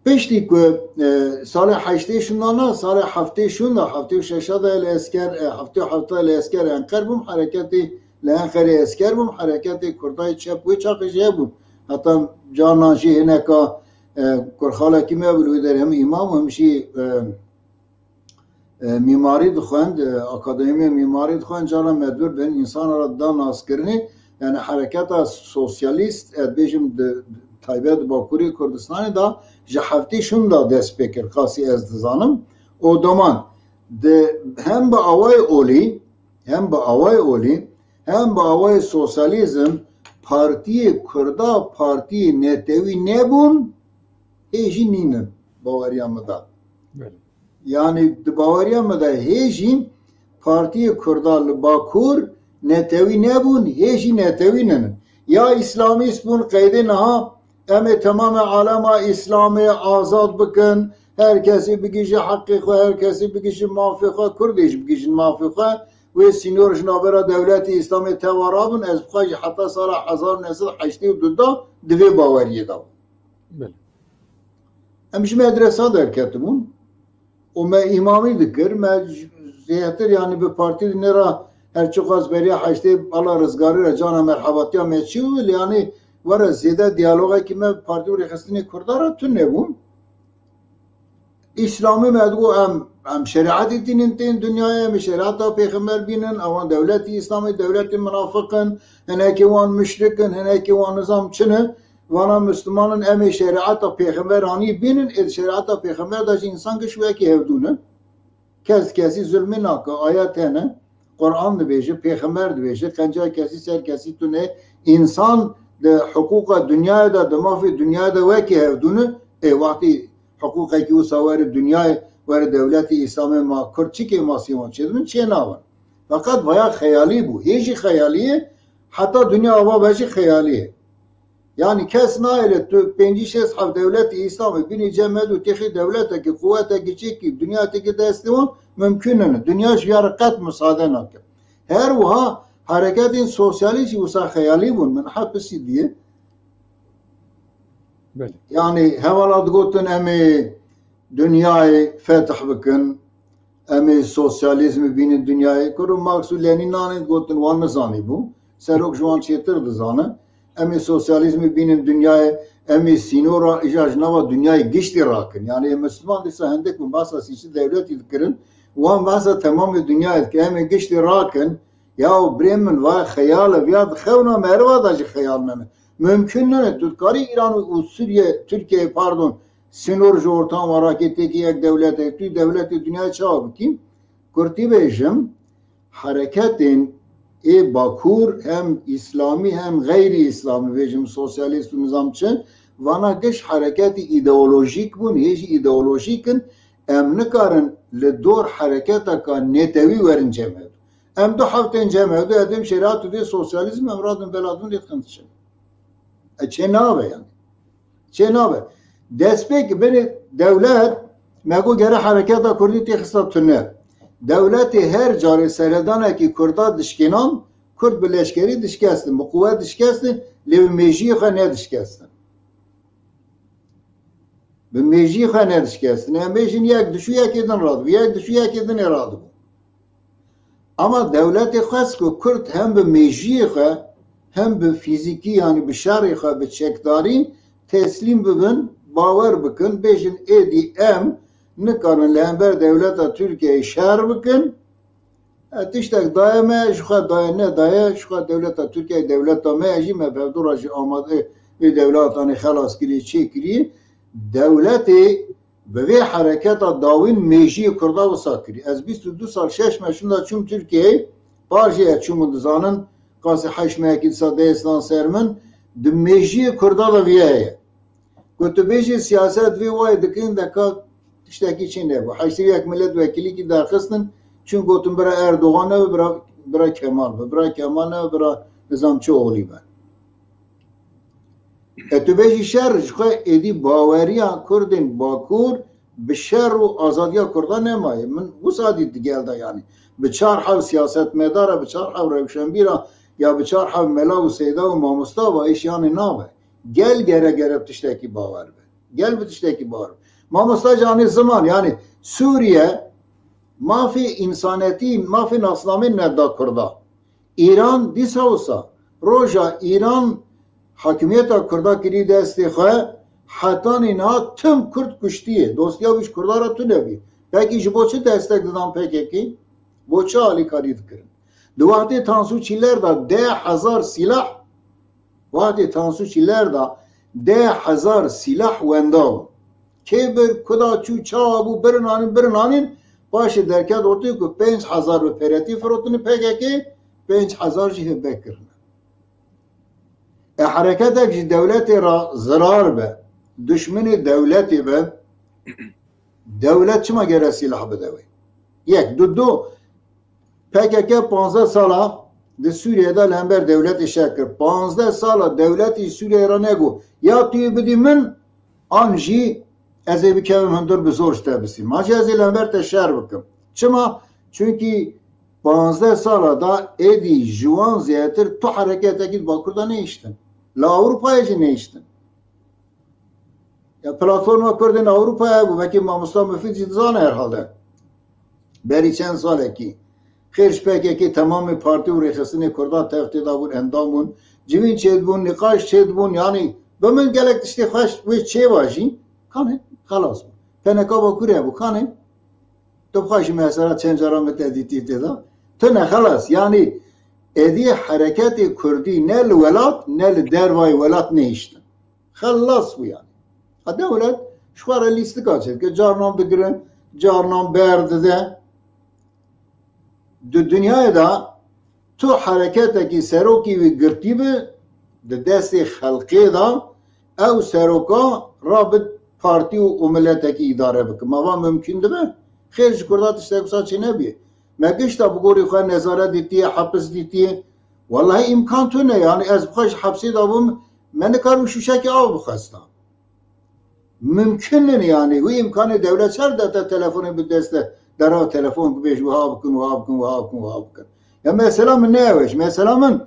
Piştî ku, e, salê heştê şûnda ne, salê heftê şûnda, heftê û şeşa de li esker, e, heftê û hefta li esker Enqer bûm, hereketê li Enqerê esker bûm, hereketê Kurdayê çep wê çaxê jî hebûn. Heta carna jî hineka, e, kurxalekî me bû li wê derê hem îmam û hem jî, e, e, mîmarî dixwend, e, akademiya mîmarî dixwend, cara me dûr bin, însan re da naskirinê, yani hereketa sosyalîst, ez bêjim di, taybet di Bakurê Kurdistanê de ji heftê şûn de dest pê kir, qasî ez dizanim. O doman di hem bi awayê olî, hem bi awayê olî, hem bi awayê sosyalîzm partiyê Kurda, partiyê netewî nebûn, hê jî nînin baweriya min de. Belê. Yani di baweriya me de hê jî partiyê Kurda li Bakur netewî nebûn, hê jî netewî ninin. Ya îslamîst bûn qeydê niha em ê temamê alema îslamê azad bikin, her kesî bigihîje heqê xwe, her kesî bigihîje mafê xwe, Kurdê jî bigihîjin mafê xwe, wê sînor ji navbera dewletê îslamê teva rabin, ez bixwe jî heta sala hezar û neh sed heştê û du de di vê baweriyê de bûm. Belê. Em ji medresa derketibûn û me îmamî dikir, me zêdetir, yani bi partî dinê re her çiqas beriya heştê bala rizgarî re cana merhebatiya me çi bû, lê yani were zêde diyalogekî me bi partî û rêxistinê Kurda re tune bû. Îslamê me digot em, em şerîetê tînin tên dinyayê, em ê şerîeta pêxember bînin, ewan dewletî Îslamê dewletê minafiq in, hinekê wan muşrik in, hinekê wan nizam çi ne, vana Misliman in, em ê şerîeta pêxemberanî bînin, ê di şerîeta pêxember de jî însan giş wekî hevdû ne. Kes kesî zulmî nake, ayet hene, Quran dibêje, pêxember dibêje, xencer kesî ser kesî tune, însan di hiqûqa dinyayê de, di mafê dinyayê de wekî hevdû ne, ê wextî hiqûqekî wisa were dinyayê, were dewletê Îslamê ma Kurd çikê masî wan çêdibin, çênabin. Feqet vaya xeyalî bû. Hê jî xeyalî ye, heta dinya ava be jî xeyalî ye. Yani kes nayê li tu pêncî şêst heb dewletê Îslamê bînî cem me û têxî dewletekî, quwetekî çêkî, dinya têkî destê wan mimkun nîne. Dinya ji ya re qet misade nake. Her wiha hereketên sosyalîst jî wisa xeyalî bûn. Min hep pisî diye. Belê. Yani hevala digotin em ê dinyayê fetih bikin, em ê sosyalîzmî bînin dinyayê. Kuro Marx û Lenîn nanê digotin, wan nizanîbû. Serok ji wan çêtir dizane. Em ê sosyalîzmî bînin dinyayê, em ê sînora îja ji nava dinyayê giştî rakin. Yani ê Misliman dîsa hindik bin behsa sîsî dewletî dikirin, wan behsa temamê dinyayê dike. Em ê giştî rakin, Ya birê min, va xeyal e, viya di xewna meriva de jî xeyal nene. Mimkun nene. Tu dikarî Îran û Sûriye, Tirkiye, pardon, sînor ji ortan ve rakê têkî yek dewletek, tu dewletê dinyayê çawa bikî? Kurtî bêjim, hereketên ê Bakur hem îslamî hem xeyrî îslamî bêjim, sosyalîst û nizamçi, vana giş hereketî îdeolojîk bûn, hê jî îdeolojîk in, em nikarin li dor hereketeka netewî werin cem hev. Em du heftên cem hev, du hedêm şerîet û vê sosyalîzm em radin veladin lê dixin diçin. E, çê nabe yani. Çê nabe. Destpêk binê dewlet, me got gere hereketa Kurdî tê xista tune. Dewletê her carê seredanekî Kurda dişkênan, Kurd bi leşkerî dişkestin, bi quwet dişkestin, lê bi mêjiyê xwe nedişkestin. Bi mêjiyê xwe nedişkestin. Em bêjin yek dişû yekê din radibû, yek dişû yekê dinê radibû. Ama dewletê xwest ku Kurd hem bi mêjiyê xwe, hem bi fîzîkî, yanî bi şerê xwe, bi çekdarî teslîm bibin, bawer bikin, bêjin êdî em nikarin li hember dewleta Tirkiyeyê şer bikin. E, tiştek daye me, ji xwe daye nedaye, ji xwe dewleta Tirkiyeyê dewleta me ye jî, me bi hevdu re jî amade vê dewletanê xelas kiriye, çêkiriye. Dewletê bi vê hereketa dawîn mêjiyê Kurda wisa kirî. Ez bîst û du sal, şeş me şûnda çûm Tirkiyeyê, par jî ez çûm û dizanin, qasî heşt mehekî disa dêstan ser min, di mêjiyê Kurda de viya heye. Ku tu bêjî siyaset vê wayê dikin, deka tiştekî çi nebû. Heştê yek millet wekîlîkî derxistin, çûn gotin bira Erdogan nebe, bira, bira Kemal be, bira Kemal nebe, bira nizam çi oxlî be. E, tu bêjî şer, ji xwe êdî baweriya Kurdên Bakur bi şer û azadiya Kurda nemaye. Min wisa dît di gel de, yanî bi çar hev siyasetmedara, bi çar hev rewşenbîra ya bi çar hev mela û seyda û mamosta ve, îş yanî nabe. Gel gere gere bi tiştekî bawer be. Gel bi tiştekî bawer be. Mamosta Canî Ziman, yanî Sûriye mafê însanetî, mafê nasnamê neda Kurda. Îran dîsa wisa. Roja Îran hakimiyeta Kurda kirî destê xwe, hetanî niha tim Kurd kuştiye. Dostiya wî ji Kurda re tune bî. Pekî ji bo çi destek didan P K K? Bo çi alîkarî dikirin? Di wextê Tansu Çiller de deh hezar sîlah, wextê Tansu Çiller de deh hezar sîlah wenda bû. Kê bir, kuda çû, çawa bû, birin anîn, birin anîn, paşê derket ortê ku pênc hezar bi peretî firotine P K K, pênc hezar jî hevbe kirine. E, hereketek ji dewletê re zirar be, duşmenê dewletê be, dewlet çima gere sîlah bide wê? Yek, du, du, P K K panzdeh sala di Sûriyê de li hember dewletê şer kir. Panzdeh sala dewletê Sûriyeyê re negot, ya tu yê bidî min, an jî ez ê bikevim hundir bi zor ji te bistînim. An jî ez ê li hember te şer bikim. Çima? Çunkî panzdeh sala da êdî ji wan zêdetir tu hereketekî di Bakur de nehiştin. Li Ewropayê jî nehiştin. Ya platforma Kurdên Ewropayê hebû, belkî mamosta Mufîd jî dizane herhalde. Berî çend salekî. Xêr ji P K K temamê partî û rêxistinê Kurda tev tê de bûn, endam bûn. Civîn çêdibûn, nîqaş çêdibûn, yanî bi min gelek tiştê xweş wê çêva jî. Kanê, xelas bû. P N K Bakurê hebû, kanê. Tu bixwe jî mesela çend cara min te dîtî tê de. Tune xelas, yanî êdî hereketê Kurdî ne li welat, ne li dervayê welat nehiştin. Xelas bû yanî. Ha, dewlet ji xwe re lîstika çêdike, carnan digirin, carnan berdide. Di dinyayê de tu hereketekî serokî wî girtî bi, di destê xelkê de ew seroka rabit partî û, û miletekî îdare bike. Ma va mimkûn dibe? Xêr ji Kurda tiştek wisa çênebûye. Me gişta bi gorî xwe nezaret dîtiye, hepis dîtiye. Wellahî îmkan tune, yanî ez bixwe ji hepsê de bûm, me nikar û şûşekê av bixwesta. Mimkun nîne yanî. Wî îmkanê dewlet çer de te telefonê bi dest de, dera telefon bibêj, wiha bikin, wiha bikin, wiha bikin, wiha bikin. Ya mesela min ne ew e, ji mesela min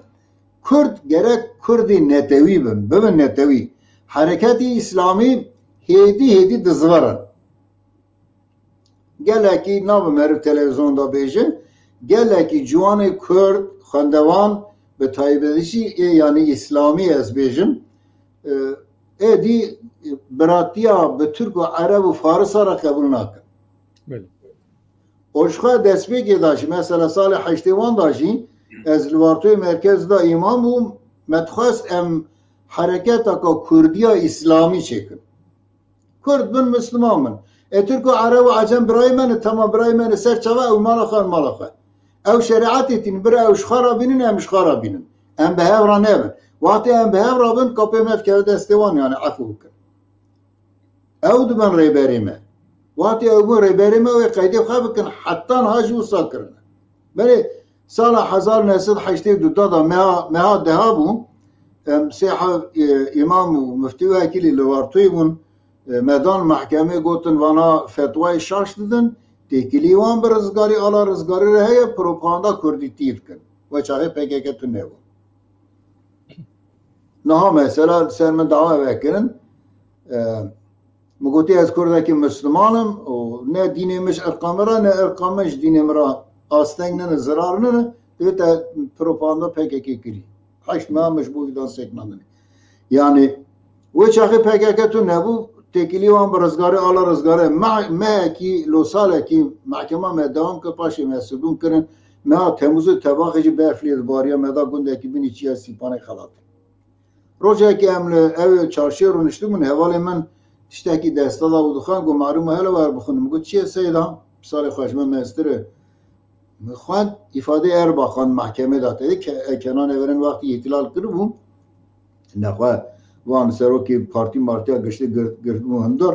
Kurd gerek Kurdî netewî bin, bibin netewî. Hereketî Îslamî hêdî hêdî dizivirin. Gelekî nabe meriv televîzyonda bêje, gelekî ciwanê Kurd, xwendevan, bi taybetî jî ê, yanî Îslamî ez bêjim, e, êdî biratiya bi Tirk û Ereb û Farisa re qebûl nakin. Belê. Û ji xwe destpêkê de jî, mesela salê heştê wan de jî, ez li Vartoyê Merkez de îmam bûm, me dixwest em hereketeka Kurdiya Îslamî çêkin. Kurd bin, Misliman bin. E, Tirk û Ereb û Ecem birayê me ne, tamam, birayê me ne, ser çava ew mala xwe, mala xwe. Ew şerîetê tînin, bira ew ji xwe re bînin, em ji xwe re bînin. Em bi hev re nebin. Wextê em bi hev re bin, kapê me dikeve destê wan, yanî efû bikin. Ew dibin rêberê me. Wextê ew bûn rêberê me, wê qeydê xwe bikin, heta niha jî wisa kirine. Belê, sala hezar neh sed heştê û du da da meha, meha deha bû. Em sê hev, e, îmam û muftî wekîlî li Vartoyê bûn. E, me dan mehkemê, gotin vana fetwayê şaş didin, têkilî wan bi rizgarî, ala rizgarî re heye, propaganda kurdîtî dikin. We çaxê P K K tune bû. Niha mesela li ser min dawa vekirin. E, Min gotî, ez Kurdekî Misliman im û ne dînê min ji irqa min re, ne irqa min ji dînê min re asteng nîne, zirar nîne, divê te propaganda P K K kirî. Heşt meha min ji bo wî dan sekinandinê. Yanî, wê çaxê P K K tune bû, têkilî wan bi rizgarê, ala rizgarê, me-, mehekî, losalekî mehkema me dewam kir, paşê me sidûn kirin, meha Temûzê tebaxê jî berf lê dibariya, me da gundekî binî çiya Sîpanê Xelatê. Rojekê em li ew çarşiyê rûniştibûn, hevalê min Tiştekî desta da û dixwend, got, "Marû me hele wer bixwin." Min got, "Çi ye Seyda?" Salê xwe ji me mestir e. Min xwend, îfadê Erbakan mehkemê da. Tevî ke-, Kenan Everen wextî îhtilal kiribû, nexwe van serokê partî martiya giştî gir-, girtibû hundir.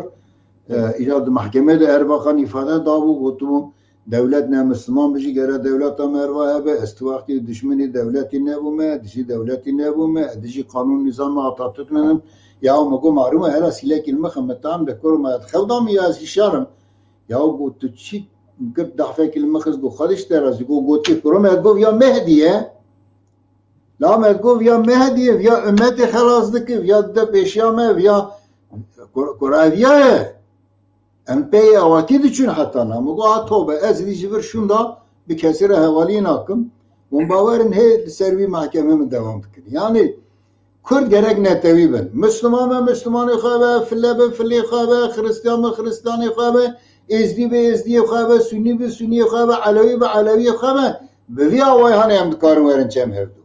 E, îca di mehkemê de Erbakan îfade dabû, gotibû, "Dewlet ne Misliman bijî, gere dewleta me erva hebe, ez tu wextî dijminî dewletî nebûme, dijî dewletî nebûme, ez dijî qanûn nîzama Atatürk nedim." Ya min got, "Marû me hele sîlekî li min xim, min tam de kuro me, ez xew da min ya ez hişyar im." Ya got, "Tu çi?" Girt dahfekî li min xist, got, "Xwedî ji te razî." Got, "Gotî kuro me, ez gov ya Mehdî ye." La me gov ya Mehdî ye, ya ummetê xelas dike, ya de pêşiya me, ya kur-, kuraviya ye. Em pê awakî diçûn heta na. Min got, "Ha tobe, ez dî ji vir şûnda bi kesî re hevalî nakim." Hûn bawer in hê li ser wî mahkeme min dewam dikin. Yanî Kurd gerek netewî bin. Misliman be, Mislimanê xwe be, file be, filê xwe be, Xiristiyan be, Xiristiyanê xwe be, Êzdî be, Êzdiyê xwe be, Sunî be, Suniyê xwe be, Elewî be, Elewiyê xwe be. Bi vî awayê hane em dikarin werin çem hevdû.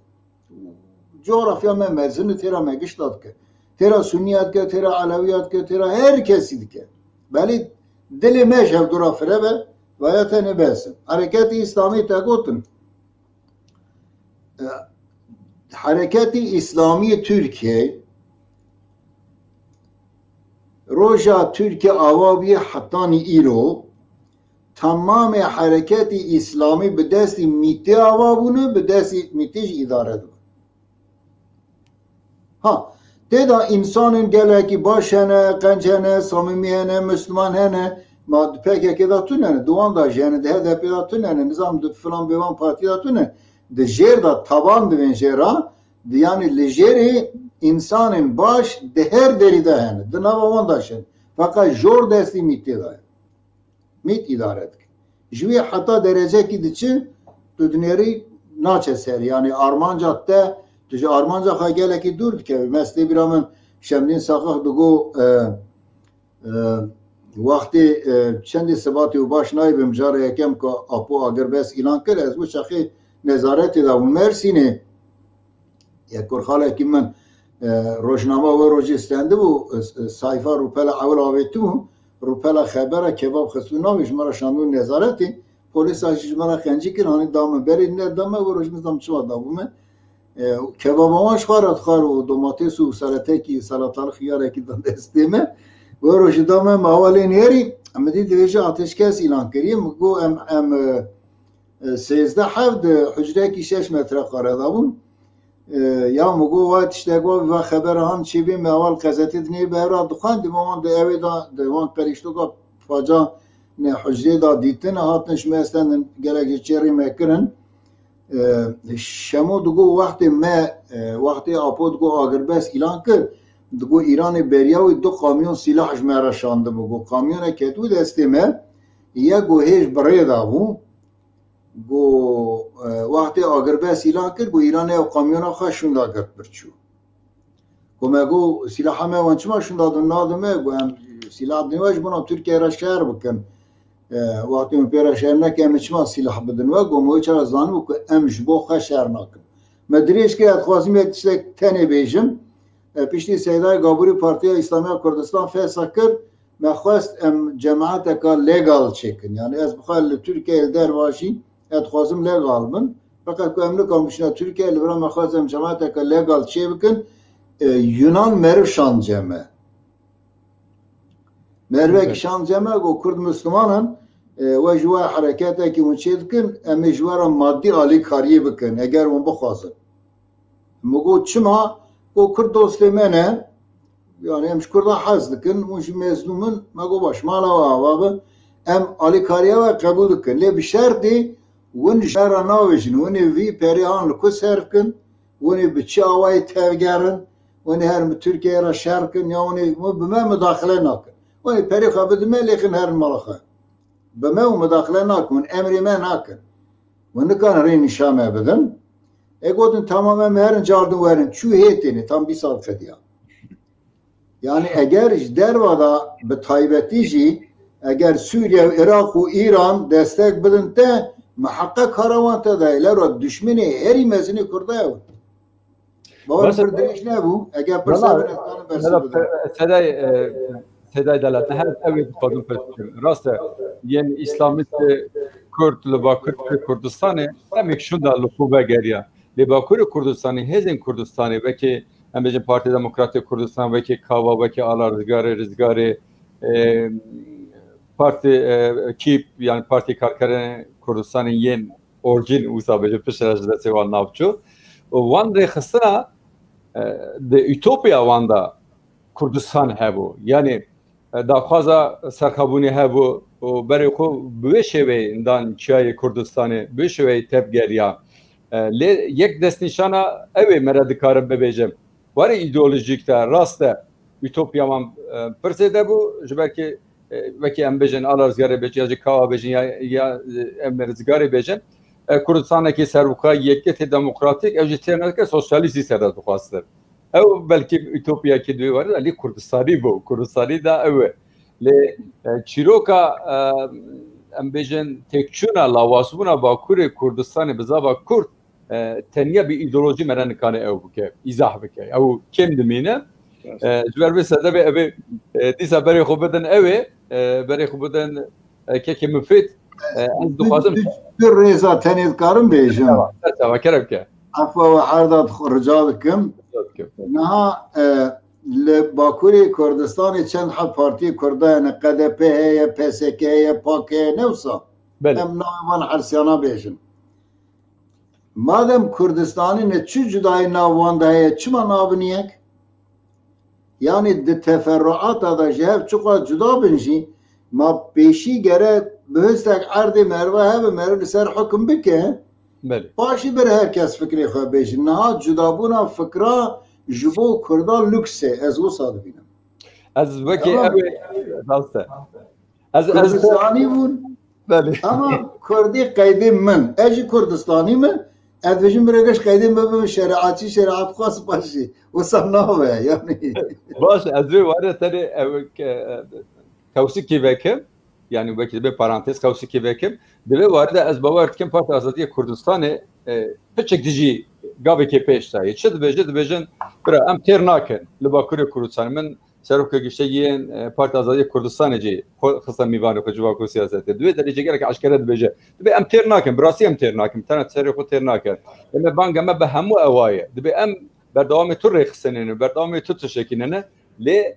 Coğrafya me mezin e, têra me gişta dike. Têra Suniya dike, têra Elewiya dike, têra her kesî dike. Belê dilê me ji hevdû re fire be, vaya tenê bes e. Hereketê Îslamî te gotin. E, Hereketê Îslamî Tirkiyeyê roja Tirkiye ava bûye hetanî îro, temamê hereketê Îslamî bi destî mîtê ava bûne, bi destî mîtê jî îdare dibin. Ha, tê de însanên gelekî baş hene, qenc hene, samîmî hene, Misliman hene, ma di P K K de tune ne, di wan de jî hene, di H D P de tune ne, nizam di filan bêvan partî de tune, di jêr de taban divên jêra, di, yanî li jêrê însanên baş di her derî de hene, di nava wan de jî hene. Feqet jor destî mîtê de ye. Mît îdare dike. Ji wî heta derecekî diçi, tu dinêrî naçe ser. Yanî armanca te, tu ji armanca xwe gelekî dûr dikevî. Me stê bîra min Şemdîn Saxax digo, e, e, wextê, e, çendê sibatî û baş nayê bi mijarê yekem ku Apo agirbest îlan kir, ez wê çaxê nezaretê de bûm Mersînê. Yek kurxalekî min, e, rojnama wê rojê stendibû, e, e, sayfa rûpela ewil avêtibû, rûpela xebera kebab xistibû navê ji me re şandibû nezaretê, polîsa jî ji me re qencî kir, hanî da min berê, ne da me, wê roj min zam çima dabû me. E, kebaba wan ji xwe re dixwar û domates û seletekî, selatalı xiyarekî da destê me. Wê rojê da me, me awa lê nêrî, min dî divêje ateşkes îlan kiriye, min got em, em, e, e, sêzdeh hev di hucrekî şeş metre kare de bûn. E, ya min got, "Wa tiştek wa, va xebera han çêbê, me ewal qezetê dinê bi hev re dixwendî, me wan di ewê de, di wan qerîştoka paca ne hucrê de dîtin, hatin ji me estendin, gelek ji çêrî me kirin." E, Şemo digo, wextê me, e, wextê Apo digo agirbest îlan kir, digo Îranê beriya wî du kamyon sîlah ji me re şandibû. Got, kamyonek ketibû destê me, yek got hêj bi rê de bû. Got, e, wextê agirbest îlan kir, got, Îranê ew kamyona xwe şûnda girt bir çû. Got, me got, sîlaha me wan çima şûnda din nadin me? Got, em sîlah din we ji bona Tirkiye re şer bikin. E, wextê min pê re şer neke, em çima sîlah bidin we? Got, me wê çawa zanibû ku em ji bo xwe şer nakin. Me dirêj kir, ez dixwazim yek tiştek tenê bêjim. E, piştî Seydayê Gaborî Partiya Îslamiya Kurdistan fesa kir, me xwest em cemaeteka legal çêkin. Yani ez bi xwe li Tirkiyeyê li derva jî ez dixwazim legal bin. Feqet ku em nikan bişine Tirkiye, li vira me xwest em cemaeteka legal çê bikin. E, Yunan meriv şand cem me. Merivekî şand cem me, got, Kurd Misliman in, e, we ji we hereketekî hûn çê dikin, em ê ji we re madî alîkariyê bikin, eger hûn bixwazin. Min got, çima? Got, Kurd dostê me ne, yani em ji Kurda hez dikin, hûn jî mezlûm in. Me got, baş, mala we ava be, em alîkariya we qebûl dikin. Lê bi şertê hûn ji me re navêjin, hûn ê vî perê han li ku serf kin, hûn ê bi çi awayê tevgerin, hûn ê her bi Tirkiyeyê re şer kin, ya hûn ê, hûn bi me mudaxile nakin. Hûn ê perê xwe bidin me, lêxin herin mala xwe. Bi me hûn mudaxile nakin, hûn emrê me nakin. Hûn nikarin rê nîşa me bidin. Ê gotin, tamam, em herin cardin werin, çû hê têne, tam bîst sal qediya. Yani eger ji derva da bi taybetî jî, eger Sûriye û Iraq û Îran destek bidin te, miheqeq kara wan te dayê. Lewra duşmenê herî mezin ê Kurda ye. Bawer Bas- pir dirêj nebû. Eger pirsa Valla, bin, ez karim bersiv valla, bidim. Sedayê, e, Seyda Delat, her ew ê dixwazim pirs bikim. Rast e, yên îslamîst Kurd li Bakurê Kurdistanê demek şûnda li xwe vegeriya. Lê Bakurê Kurdistanê hêzên Kurdistanê wekî, em bêjin, Partî Demokratê Kurdistan, wekî KAVA, wekî Ala Rizgarê, Rizgarê, e, Partî, e, KÎP, yani Partî Karkerên Kurdistanê yên orcîn, wisa bêjin, piştre ji destê wan nav çû. Û wan rêxistina, e, di utopya wan de Kurdistan hebû. Yani, e, daxwaza serxwebûnê hebû û berê xwe bi wê şêweyê dan çiyayê Kurdistanê, bi wê şêweyê tevgeriya. E, lê yek destnîşana ew ê me re dikarim bibêjim. Warê îdeolojîk de, rast e, utopya wan, e, pir zêde bû, ji ber ku, e, wekî em bêjin, Ala Rizgarê bêjin, ya jî KAVA bêjin, ya, ya, e, em Rizgarê bêjin, e, Kurdistanekî serwixwe, yekîtî demokratîk, ew jî têr neke sosyalîstî ser de dixwastin. Ew belkî utopyakî di wê warê de, lê Kurdistanî bû. Kurdistanî de ew e. Lê, e, çîroka, e, em bêjin, têkçûna, lawazbûna Bakurê Kurdistanê bi zava Kurd, e, tenya bi îdeolojî me re nikane ew bike, îzah bike. Ew kêm dimîne. Rast. E, ji ber vê sebebê ev ê, e, dîsa berê xwe bidin ew ê, e, berê xwe bidin, e, kekê Mifîd, e, ez dixwazim. Tu, tu, tu rêza tenê dikarim bêjim. Serçava, serçava, kerem ke. Efwa we erda dixwe rica dikim. Rica dikim. Niha, e, li Bakurê Kurdistanê çend heb partiyê Kurda hene, K D P heye, P S K heye, PAK heye, ne wisa? Belê. Em navê van hersiyana bêjin. Madem Kurdistanî ne, çi cudayî nav wan de heye, çima nabin yek? Yanî di teferruata de ji hev çiqas cuda bin jî, ma pêşî gere bihustek erdê meriva hebe, meriv li ser hukm bike. Belê. Paşî bir her kes fikrê xwe bêje. Niha cudabûna fikra ji bo Kurda lûks e, ez wisa dibînim. Ez wekî Tamam. ew ê, rast e. Ez, ez Kurdistanî bûn. Belê. Ama Kurdî qeydê min. Ez jî Kurdistanî me. Ez dibêjim bira geş qeydê min bibim şerîatçî, şerîatxwaz paşî. Wisa nabe yani. Baş, ez vê ware tenê ew ke, kewsikî vekim. Yani wekî dibê parantez kewsikî vekim. Di vê ware de ez bawer dikim Partiya Azadiya Kurdistanê, e, piçek dijî gavekê pêş de ye. Çi dibêje? Dibêjin, bira, em têr nakin li Bakurê Kurdistanê. Min Serokê Giştî yên, e, Partiya Azadiya Kurdistanê jî xwe xiste mîvanê xwe civako siyasetê. Di wê derê jî gelek eşkere dibêje. Dibê em têr nakin, bi rastî em têr nakin, tena serê xwe têr nakin. Eme banga me bi hemû ewa ye. Dibê em berdewamê tu rêxistinê ne, berdewamê tu tiştekî ne ne. Lê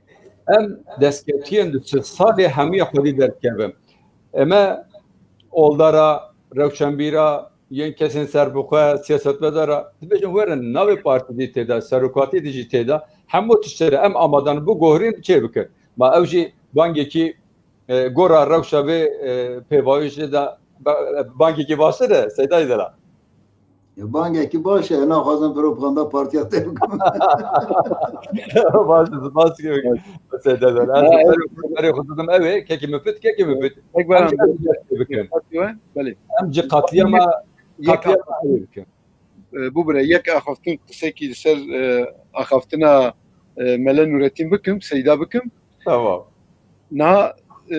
em destkeftiyên du sed salê hemûya xwedî derdikevin. Eme oldara, rewşenbîra, yên kesên serbixwe, siyasetmedara, dibêjin werin, navê partî dî tê de, serokatî dî jî tê de, hemû tiştê re em amadan biguherîn çê bikin. Ma ew jî bangekî, e, gora rewşa vê, e, pêvajoyê de ba-, bangekî baştir e, Seydayê Dela. Ya bangekî baş e, naxwazin propaganda partiya te bikim. Baş, spas dikim. Seydayê Dela. Ez Ha, berê, berê xwe didim ew ê, kekî Mifîd, kekî Mifîd. Ekber Em jî Hanım, ev dest pê bikin. Belê. Em jî qatliyama, Yek qatliyama ew ê bikin. E, bû bire, yek axaftin, qisekî li ser, e, axaftina, e, Mele Nûretîn bikim, Seyda bikim. Tamam. Niha, e,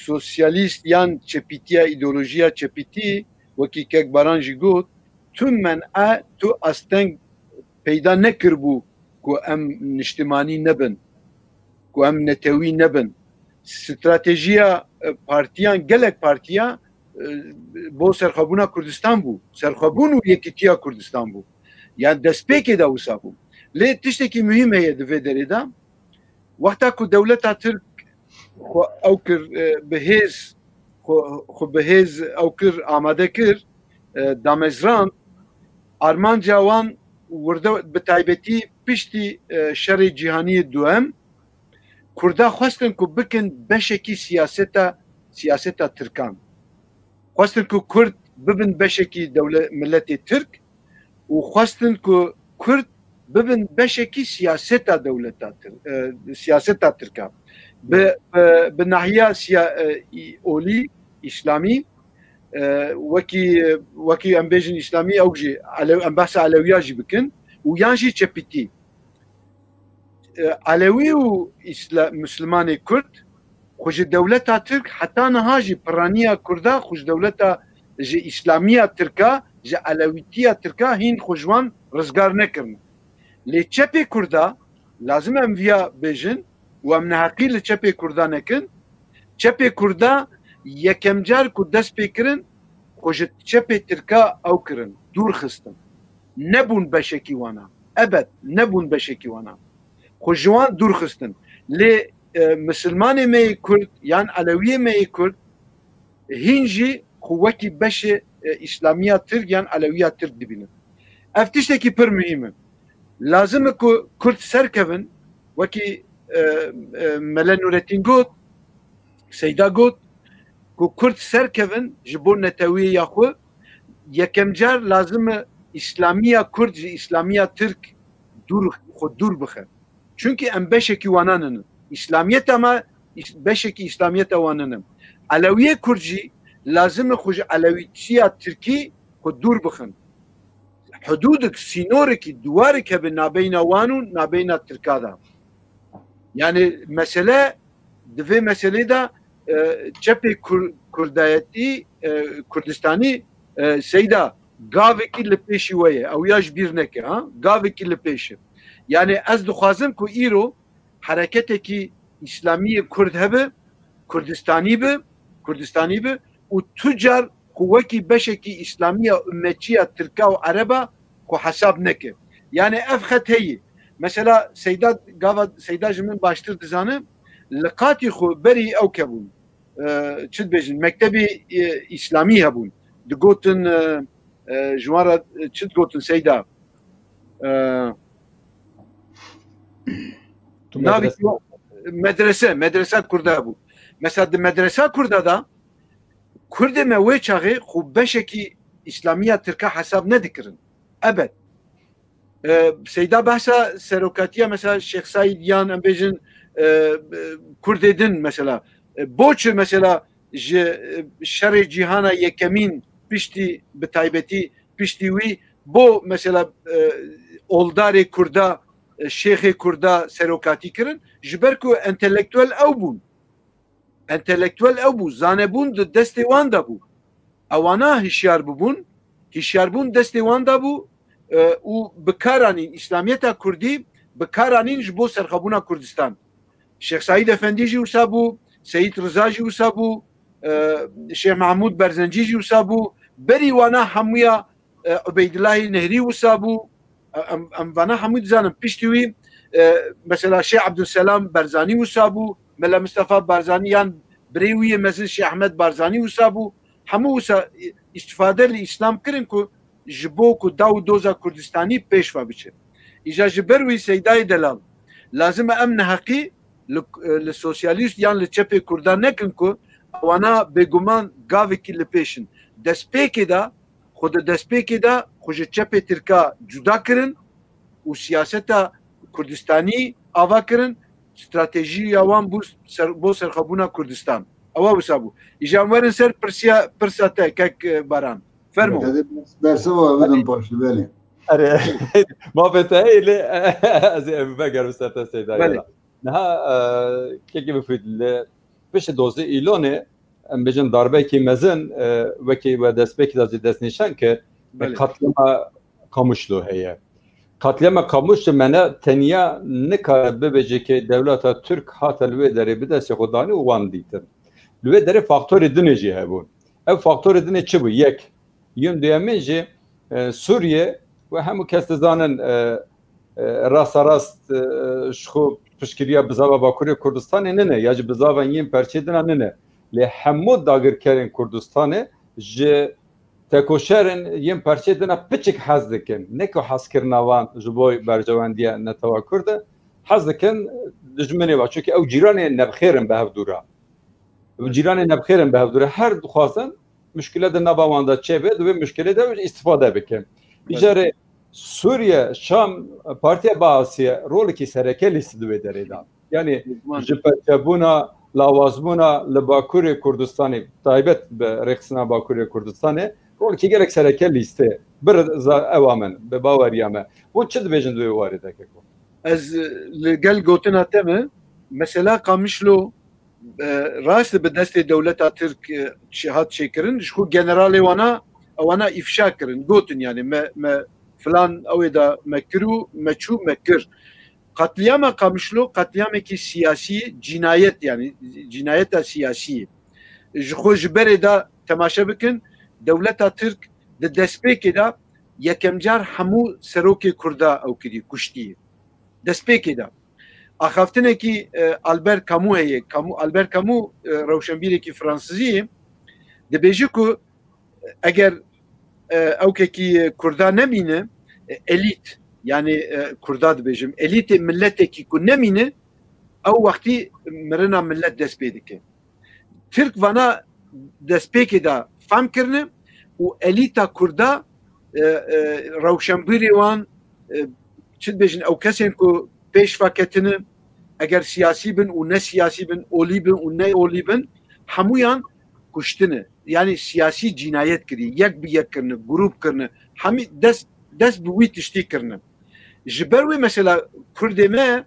sosyalîst yan çepîtiya, îdeolojiya çepîtî, wekî kek Baran jî got, tu men'e, tu asteng peyda nekiribû ku em niştimanî nebin, ku em netewî nebin. Stratejiya, e, partiyan, gelek partiya, e, bo serxwebûna Kurdistan bû. Serxwebûn û yekîtiya Kurdistan bû. Yani destpêkê de wisa bû. Lê tiştekî muhîm heye di vê derê de. Wexta ku dewleta Tirk xwe ew kir, e, bi hêz, xwe, xwe bi hêz ew kir, amade kir, e, damezrand, armanca wan wirde, bi taybetî piştî, e, şerê cîhanî yê duem, Kurda xwestin ku bikin beşekî siyaseta, siyaseta Tirkan. Xwestin ku Kurd bibin beşekî dewle-, miletê Tirk û xwestin ku Kurd bibin beşekî siyaseta dewleta Tir-, e, siyaseta Tirkan. Bi, bi, bi nahiya siya-, e, î-, olî, îslamî, e, wekî, wekî em bêjin îslamî, ew jî Elew-, em behsa Elewiya jî bikin û yan jî çepîtî. E, Elewî û Îsla-, Mislimanê Kurd xwe ji dewleta Tirk heta niha jî piraniya Kurda xwe ji dewleta, ji Îslamiya Tirka, ji Elewîtiya Tirka hîn xwe ji wan rizgar nekirine. Lê çepê Kurda, lazim em viya bêjin, û em neheqî li çepê Kurda nekin. Çepê Kurda yekem car ku dest pê kirin, xwe ji çepê Tirka ew kirin, dûr xistin. Nebûn beşekî wana. Ebed nebûn beşekî wana. Xwe ji wan dûr xistin. Lê, e, misilmanê me yê Kurd yan Elewiyê me yê Kurd hîn jî xwe wekî beşê, e, Îslamiya Tirk yan Elewiya Tirk dibînin. Ev tiştekî pir muhîm e. Lazim e ku Kurd serkevin, wekî, e, e, Mele Nurettin got, Seyda got, ku Kurd serkevin ji bo netewîya xwe, yekem car lazim e Îslamiya Kurd ji Îslamiya Tirk dûr, xwe dûr bixe. Çunkî em beşekî wanan in. Îslamiyeta me, îs-, beşekî Îslamiyeta wan in. Elewiyê Kurd jî lazim e xwe ji Elewîçiya Tirkî xwe dûr bixin. Hudûdik, sînorekî, duwarik hebe nabeyna wan û nabeyna Tirka de. Yani mesele, di vê meselê de, e, çepê Kur-, Kurdayetî, e, Kurdistanî, e, Seyda, gavekî li pêşî we ye. Ew ya ji bîr neke, ha? Gavekî li pêş e. Yani ez dixwazim ku îro hereketekî Îslamî yê Kurd hebe, Kurdistanî be, Kurdistanî be û tu car ku wekî beşekî Îslamiya ummetçiya Tirka û Ereba ku hesab neke. Yani ev xet heye. Mesela Seyda, gava Seyda ji min baştir dizane, li qatî xwe berî ew kebûn. E, çi dibêjin? Mektebî, e, Îslamî hebûn. Digotin, e, e, ji wan re, e, çi digotin Seyda? E, Tu navê medrese. Medrese, medresa Kurda bû. Mesela di medresa Kurda da Kurdê me wê çaxê xwe beşekî Îslamiya Tirka hesab nedikirin. Ebed. E, Seyda behsa serokatiya mesela Şêx Saîd yan em bêjin, e, e, Kurdê din mesela. E, bo çi mesela ji, e, şerê cîhana yekemîn piştî, bi taybetî piştî wî bo mesela, e, oldarê Kurda, e, şêxê Kurda serokatî kirin? Ji ber ku entelektuel ew bûn. Entelektuel ew bû, zanebûn di destê wan de bû. Ewana hişyar bibûn, hişyarbûn destê wan de bû, e, û bi kar anîn, Îslamiyeta Kurdî bi kar anîn ji bo serxwebûna Kurdistan. Şêx Saîd Efendî jî wisa bû, Seyîd Riza jî wisa bû, e, Şêx Mehmûd Berzencî jî wisa bû. Berî wana hemûya, e, Ubeydulahî Nehrî wisa bû. E, em, em vana hemû dizanin. Piştî wî, e, mesela Şêx Ebdulselam Barzanî wisa bû, Mela Mistefa Barzanî yan birê wî yê mezin Şêx Ehmed Barzanî wisa bû. Hemû wisa, e, îstifade li Îslam kirin ku ji bo ku daw û doza Kurdistanî pêş ve biçe. Îja ji ber wî Seydayê Delal, lazim e em neheqî li, e, li sosyalîst yan li çepê Kurdan nekin ku ewana bêguman gavekî li pêş in. Destpêkê de xwe di destpêkê de xwe ji çepê Tirka cuda kirin û siyaseta Kurdistanî ava kirin, stratejiya wan bû ser, bo serxwebûna Kurdistan. Ewa wisa bû. Îja em werin ser pirsiya, pirsa te, kek, e, Baran. Fermo. Belê. Ez ê bers-, bersa we bidim paşê, belê. Erê, mafê te heye lê ez ê ev vegerim ser te Seyda. Belê. Niha, e, kekê Mifîd, li piştî dozdeh Îlonê, em bêjin darbeyekî mezin, e, wekî we destpêkê de jî destnîşan kir, Belê. Katlema Kamûşlo heye. Katlema Kamûşlo me ne tenya nikare bibêje ke dewleta Tirk hate li wê derê bi destê xwe danî û wan dîtin. Li wê derê faktorê dinê jî hebûn. Ev faktorê dinê çi bû? Yek. Yên duyemin jî, e, Sûriye we hemû kes dizanin, e, e, rasta rast, e, ji xwe piştgiriya bizava Bakurê Kurdistanê nine, ya ji bizava yên perçê dina nine. Lê hemû dagirkerên Kurdistanê ji tekoşerên yên perçê dina piçik hez dikin. Ne ku hezkirina wan ji bo berjewendiya netewa Kurd e, hez dikin dijminê wan. Çunke ew cîranê nebxêr in bi hev dû re. Ew cîranê nebxêr in bi hev dû re. Her dixwazin muşkile di nava wan de çêbe, di wê muşkilê de îstifade bikin. Îcarê Sûriye, Şam, Partiya Baasiye rolekî sereke lîst di wê derê de. Yanî ji perçebûna, lawazbûna li Bakurê Kurdistanê, taybet bi rêxistina Bakurê Kurdistanê, rolekî gelek sereke lîstê. Bir za-, ewa min, bi baweriya me. Hûn çi dibêjin di wê warê de keko? Ez, e, li gel gotina te me, mesela Qamişlo, e, rast bi destê dewleta Tirk, e, çi hat çêkirin, ji xwe generalê wana, ewana îfşa kirin, gotin yani me, me filan ew ê da me kir û me çû me kir. Qatliyama Qamişlo qatliyamekî siyasî, cînayet, yani cînayeta siyasî ye. Ji xwe ji berê de temaşe bikin, dewleta Tirk di destpêkê de yekem car hemû serokê Kurda ew kirî, kuştî. Destpêkê de. Axaftinekî, e, Albert Camus heye. Camus, Albert Camus, e, rewşenbîrekî Fransizî ye. Dibêje ku eger, e, ewkekî Kurda nemîne, e, elît, yani, e, Kurda dibêjim, elîtê miletekî ku nemîne, ew wextî mirina milet dest pê dike. Tirk vana destpêkê de fam kirine û elîta Kurda, e, e, rewşenbîrê wan, e, çi dibêjin, ew kesên ku pêş ve ketine, eger siyasî bin û ne siyasî bin, olî bin û ne olî bin, hemûyan kuştine. Yani siyasî cînayet kirî, yek bi yek kirine, grûp kirine, hemî dest, dest bi wî tiştî kirine. Ji ber wê mesela Kurdê me,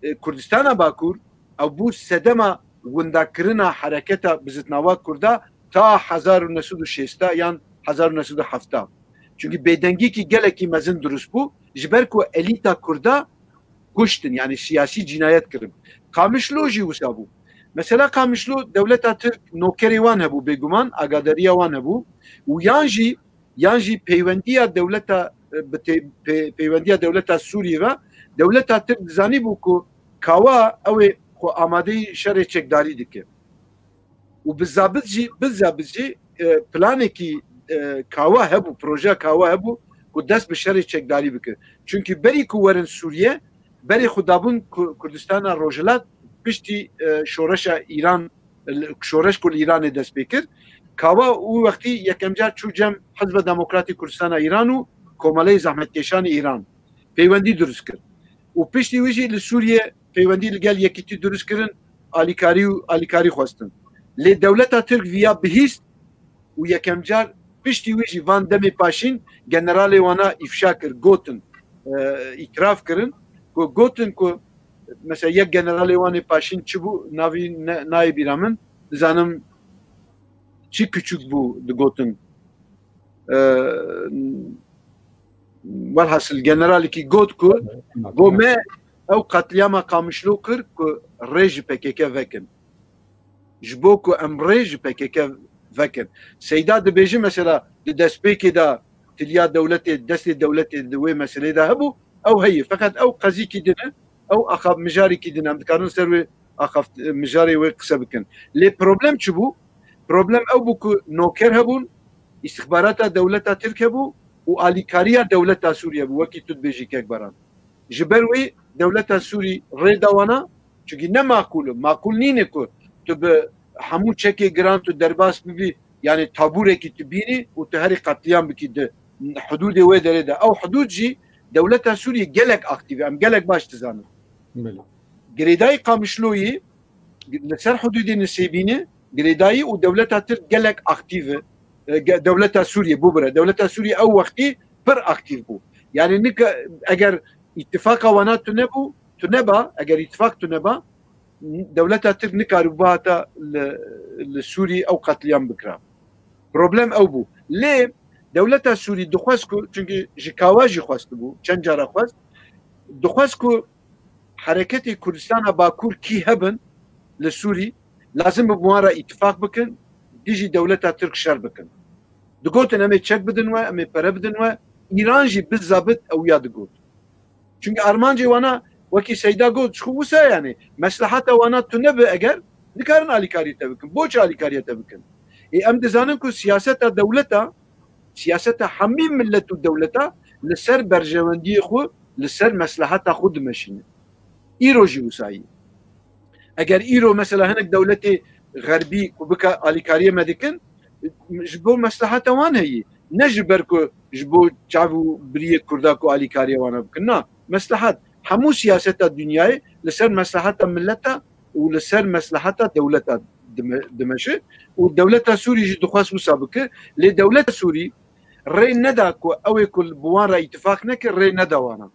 e, Kurdistana Bakur, ew bû sedema windakirina hereketa bizitnawa Kurda ta hezar û neh sed û şêst yan hezar û neh sed û heft. Çünkü bêdengîkî gelekî mezin dirust bû, ji ber ku elîta Kurda kuştin, yani siyasî cînayet kirin. Qamişlo jî wisa bû. Mesela Qamişlo dewleta Tirk nokerê wan hebû, bêguman agadariya wan hebû û yan jî, yan jî peywendiya dewleta, e, bi tê-, pê-, peywendiya dewleta Sûriyê ve dewleta Tirk dizanîbû ku Kawa ew ê xwe amadeyî şerê çekdarî dike. Û bi zabit jî, bi zabit jî, e, planekî, e, Kawa hebû, projeya Kawa hebû ku dest bi şerê çekdarî bike. Çünkü berî ku werin Sûriye, berê xwe dabûn Ku-, Kurdistana Rojhilat piştî, e, şoreşa Îran, şoreş ku li Îranê dest pê kir. Kawa û wextî yekem car çû cem Hizba Demokratî Kurdistana Îran û Komeleyê Zehmetkêşanê Îran peywendî dirust kir. Û piştî wî jî li Sûriye peywendî li gel yekîtî dirust kirin, alîkarî û alîkarî xwestin. Lê dewleta Tirk viya bihîst û yekem car piştî wî jî van demê paşîn generalê wana îfşa kir, gotin, e, îtiraf kirin ku gotin ku mesela yek generalê wan ê paşîn çi bû, navî ne-, nayê bîra min, dizanim çi küçük bû digotin. E, Welhasil generalekî got ku go me ew qatliyama Qamişlo kir ku rê ji P K K vekin. Ji bo ku em rê ji P K K vekin. Seyda dibêje mesela di destpêkê de tiliya dewletê, destê dewletê di wê meselê de hebû, ew heye. Feqet ew qezîkî din e, ew axa mijarîkî din e. Em dikarin ser wê axa mijarê wê qise bikin. Lê problem çi bû? Problem ew bû ku noker hebûn, îstixbarata dewleta Tirk hebû û alîkariya dewleta Sûriye bû, wekî tu dibêjî kek Baran. Ji ber wê dewleta Sûrî rê da wana, çunkî ne maqûl e. Maqûl nîne ku tu bi hemû çekê giran tu derbas bibî, yani tabûrekî tu bînî û tu herî qetliyam bikî di hudûdê wê derê de. Ew hudûd jî dewleta Sûrî gelek aktîf e. Em gelek baş dizanin. Belê. Girêdayî Qamişloyî li ser hudûdê Nisêbînê, girêdayî û dewleta Tirk gelek aktîf e. E, ge-, dewleta Sûriyê, bû bire. Dewleta Sûriyê ew wextî pir aktîf bû. Yani nika eger îtifaqa wana tunebû, tuneba, eger îtifaq tuneba, dewleta Tirk nikaribû bihata li, li Sûrî ew qetliyam bikira. Problem ew bû. Lê dewleta Sûrî dixwest ku, çünkü ji Kawa jî xwestibû, çend cara xwest, dixwest ku hereketê Kurdistana Bakur kî hebin li Sûrî, lazim bi wan re îtifaq bikin, dijî dewleta Tirk şer bikin. Digotin, em ê çek bidin we, em ê pere bidin we. Îran jî bi zabit ew ya digot. Çünkü armancê wana wekî Seyda got, ji xwe wisa yani, meslehata wana tune be eger, dikarin alîkariyê te bikin. Bo çi alîkariya te bikin? Ê, em dizanin ku siyaseta dewleta, siyaseta hemî millet û dewleta li ser berjewendiyê xwe, li ser mesleheta xwe dimeşîne. Îro jî wisa ye. Eger îro mesela hinek dewletê xerbî ku bika alîkariyê me dikin, ji bo mesleheta wan heye. Ne ji ber ku ji bo çav û biriyê Kurda ku alîkariya wana bikin. Na, meslehet. Hemû siyaseta dinyayê li ser mesleheta mileta û li ser mesleheta dewleta dime-, dimeşe û dewleta Sûrî jî dixwest wisa bike. Lê dewleta Sûrî rê neda ku ew ê ku bi wan re îtifaq neke, rê neda wana.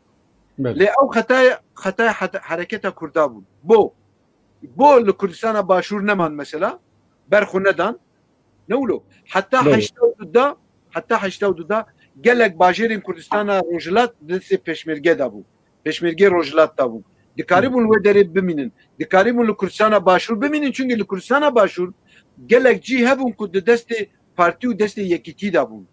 Belê. Lê ew xetaya, xetaya hete-, hereketa Kurda bûn. Bo, bo li Kurdistana Başûr neman mesela, ber xwe nedan. Ne wilo? Heta Belê. heşta û du da, heta heşta û du da gelek bajêrên Kurdistana Rojhilat di destê Pêşmerge de bûn. Pêşmergê Rojhilat de bûn. Dikarîbûn wê derê bimînin. Dikarîbûn li Kurdistana Başûr bimînin, çunke li Kurdistana Başûr gelek cî hebûn ku di destê partî û destê yekîtî de bûn.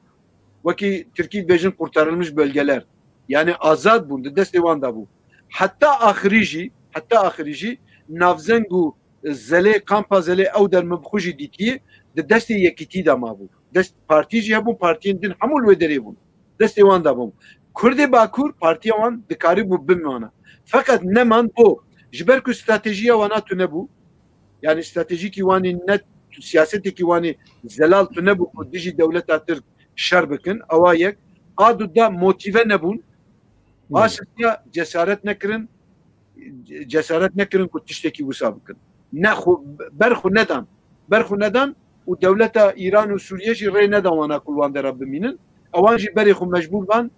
Wekî Tirkî dibêjin kurtarılmış bölgeler. Yani azad bûn, di destê wan de bû. Heta axirî jî, heta axirî jî navzeng û Zelê, kampa Zelê ew der min bi xwe jî dîtiyê, di destê yekîtî de mabû. Dest partî jî hebûn, partiyên din hemû li wê derê bûn. Destê wan de bûn. Kurdê Bakur partiya wan dikarîbû bimana. Feqet neman bo. Ji ber ku stratejiya wana tune bû. Yani stratejîkî wanî ne, siyasetekî wanî zelal tune bû ku dijî dewleta Tirk şer bikin. Ewa yek. A du da motive nebûn. A sisiya cesaret nekirin. Cesaret nekirin ku tiştekî wisa bikin. Ne xwe, ber xwe nedan. Ber xwe nedan û dewleta Îran û Sûriye jî rê nedan wana ku li wan dera bimînin. Ewan jî berê xwe mecbûr ban,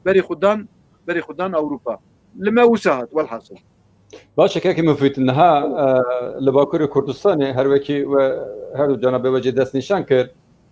berê xwe dan, berê xwe dan Ewropa. Li me wisa hat, welhasil. Baş e, kekê Mufîd, niha, e, li Bakurê Kurdistanê her wekî we her du cenabê we jî destnîşan kir,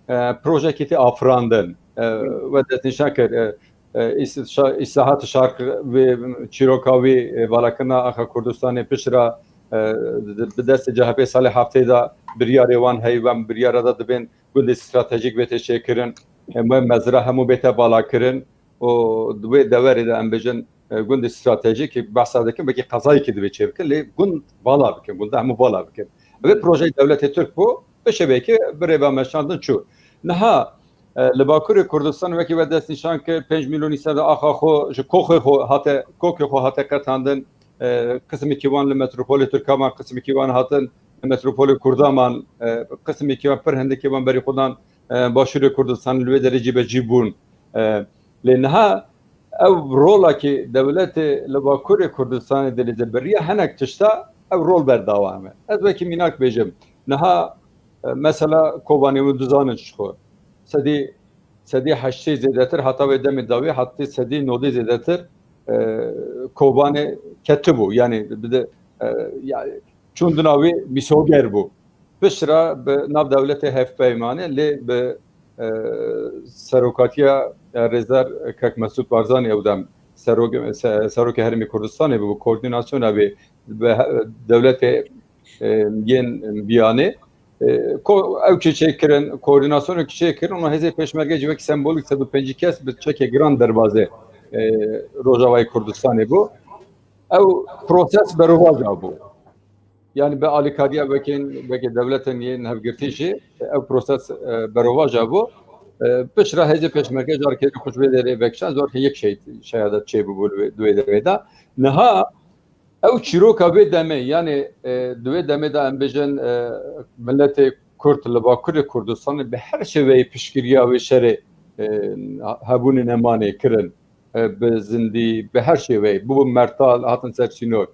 e, projekî tê afirandin. E, we destnîşan kir, e, e, îs-, şa-, îslahat şark wê çîroka wî, e, valakirina axa Kurdistanê pişt re, e, di, bi destê C H P salê heftê de biryarê wan heye, wan biryara de dibên gundê stratejîk bête çêkirin, e, me-, mezra hemû bête valakirin û di wê deverê de em bêjin, e, gundê stratejîk behsa dikin, wekî qezayekî divê çêbikin, lê gund vala bikin, gunda hemû vala bikin. Ev projeyê dewletê Tirk bû, bi şevekê bi rêvemeşandin çû. Niha, e, li Bakurê Kurdistan wekî we destnîşan kir, pênc milyon îsede axa xwe ji koxê xwe hate, kokê xwe hate qetandin, e, qismekî wan li metropolê Tirka man, qismekî wan hatin li metropolê Kurda man, e, qismekî wan pir hindikî wan berî xwe dan, e, Başûrê Kurdistan li wê derê cîbecî bûn. E, lê niha ew rolekî dewletê li Bakurê Kurdistanê dilîze biriya hinek tişta ew rol berdewam e. Ez wekî mînak bêjim. Niha, e, mesela Kobanê hûn dizanin ji xwe. Sedî, sedî heştê zêdetir heta wê demê dawî, heta sedî nodê zêdetir, e, Kobanê ketibû. Yani bi de, e, ya, çûn dina wî mîsoger bû. Pişt re bi nav dewletê hevpeymanê lê bi, e, serokatiya, e, Rêzdar Kek Mesûd Barzanî ew dem serok-, se-, serokê Herêmê Kurdistanê bû, koordînasyona wê bi he-, dewletê, e, yên biyanê, e, ko-, ew çê çêkirin, koordînasyonê çêkirin, û hêzê pêşmerge civek sembolîk sed û pêncî kes bi çekê giran derbazê, e, Rojavayê Kurdistanê bû. Ew proses berovaja bû. Yani bi alîkariya wekên, wekî dewletên yên hevgirtî jî ew proses, e, berovaja bû. E, pişt re hêzê pêşmerge carekê xwe ji vê derê vekişand, zorke yek şehîd şehadet çêbûbû li wê, di wê demê de. Niha ew çîroka vê demê, yani, e, di wê demê de em bêjin, e, miletê Kurd li Bakurê Kurdistanê bi her şêweyê piştgiriya wê şerê, e, hebûnê nemanê kirin. E, bi zindî, bi her şêweyê, bûbû mertal, hatin ser sînor.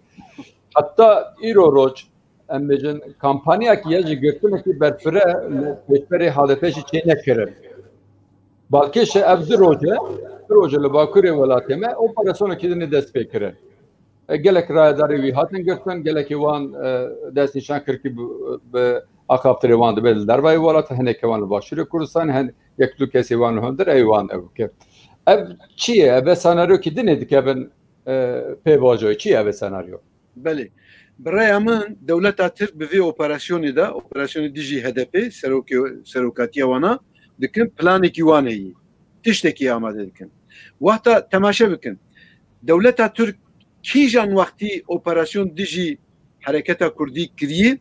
Heta îro roj, em bêjin, kampanyayekî ya ji girtinekî berfireh li pêşberê H D P jî çênekirin. Balkêş e ev du roj e, du roj e li bakurê welatê me operasyonekî din ê dest pê kirin. E, gelek rayedarê wî hatin girtin, gelekî wan, e, destnîşan kir ku bi, bi axaftirê wan dibe li dervayê welat, hinekê wan li Başûrê Kurdistan, hin yek du kesê wan li hundir ê wan ew kir. Ev çi ye? Ev e senaryokî din ê dikevin, e, pêvajoyê. Çi ye ev e senaryo? Belê. Bi raya min, dewleta Tirk bi vê operasyonê de, operasyonê dijî H D P, serokê, serokatiya wana dikin, planekî wan heyî. Tiştekî amade dikin. Wexta temaşe bikin. Dewleta Tirk kîjan wextî operasyon dijî hereketa Kurdî kirî,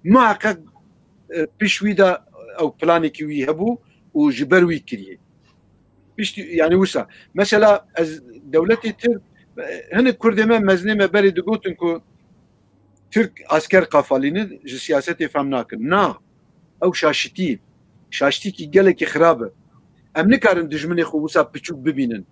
muheqeq, e, pişt wî de ew planekî wî hebû û ji ber wî kirî. Piştî, yani wisa. Mesela ez dewletê Tirk, e, hinek Kurdê me, mezinê me berê digotin ku Tirk asker qafalînin, ji siyasetê fehm nakin. Na, ew şaşitî, şaştîkî gelekî xirab e. Em nikarin dijminê xwe wisa piçûk bibînin.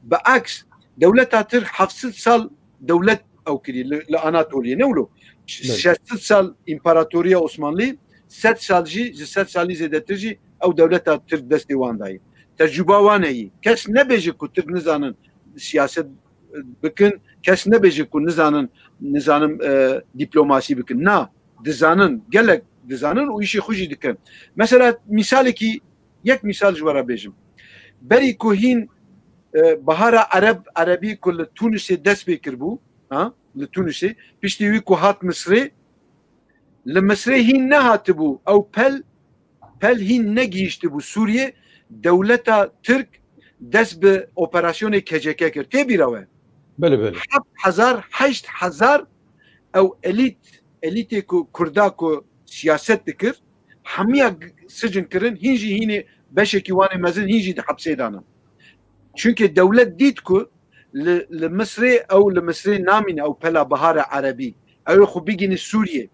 Bi aks, dewleta Tirk heft sed sal dewlet ew kirî li, li Anatoliyê, ne wilo? Belê. Şeş sed sal împaratoriya Osmanlî, sed sal jî, ji sed salî zêdetir jî ew dewleta Tirk destê wan dayî. Tecrûba wan heyî. Kes nebêje ku Tirk nizanin siyaset bikin, kes nebêje ku nizanin, nizanim, e, dîplomasî bikin. Na, dizanin, gelek dizanin û îşê xwe jî dikin. Mesela, mîsalekî, yek mîsal ji we re bêjim. Berî ku hîn, e, Bahara Ereb, Erebî ku li Tûnisê dest pê kiribû, ha? li Tunisê. Piştî wî ku hat Misrê, li Misrê hîn nehatibû ew pel, pel hîn negihîştibû Sûriyê, dewleta Tirk dest bi operasyonê K C K kir. Tê bîra we? Belê, belê. Heft hezar, heşt hezar ew elît, elîtê ku Kurda ku siyaset dikir, hemiya g-, sicin kirin, hîn jî hînê beşekî wan ê mezin hîn jî di hepsê de ne. Çunke dewlet dît ku li, li Misrê ew li Misrê namîne ew pela bihara erebî. Ew ê xwe bigîne Sûriyê.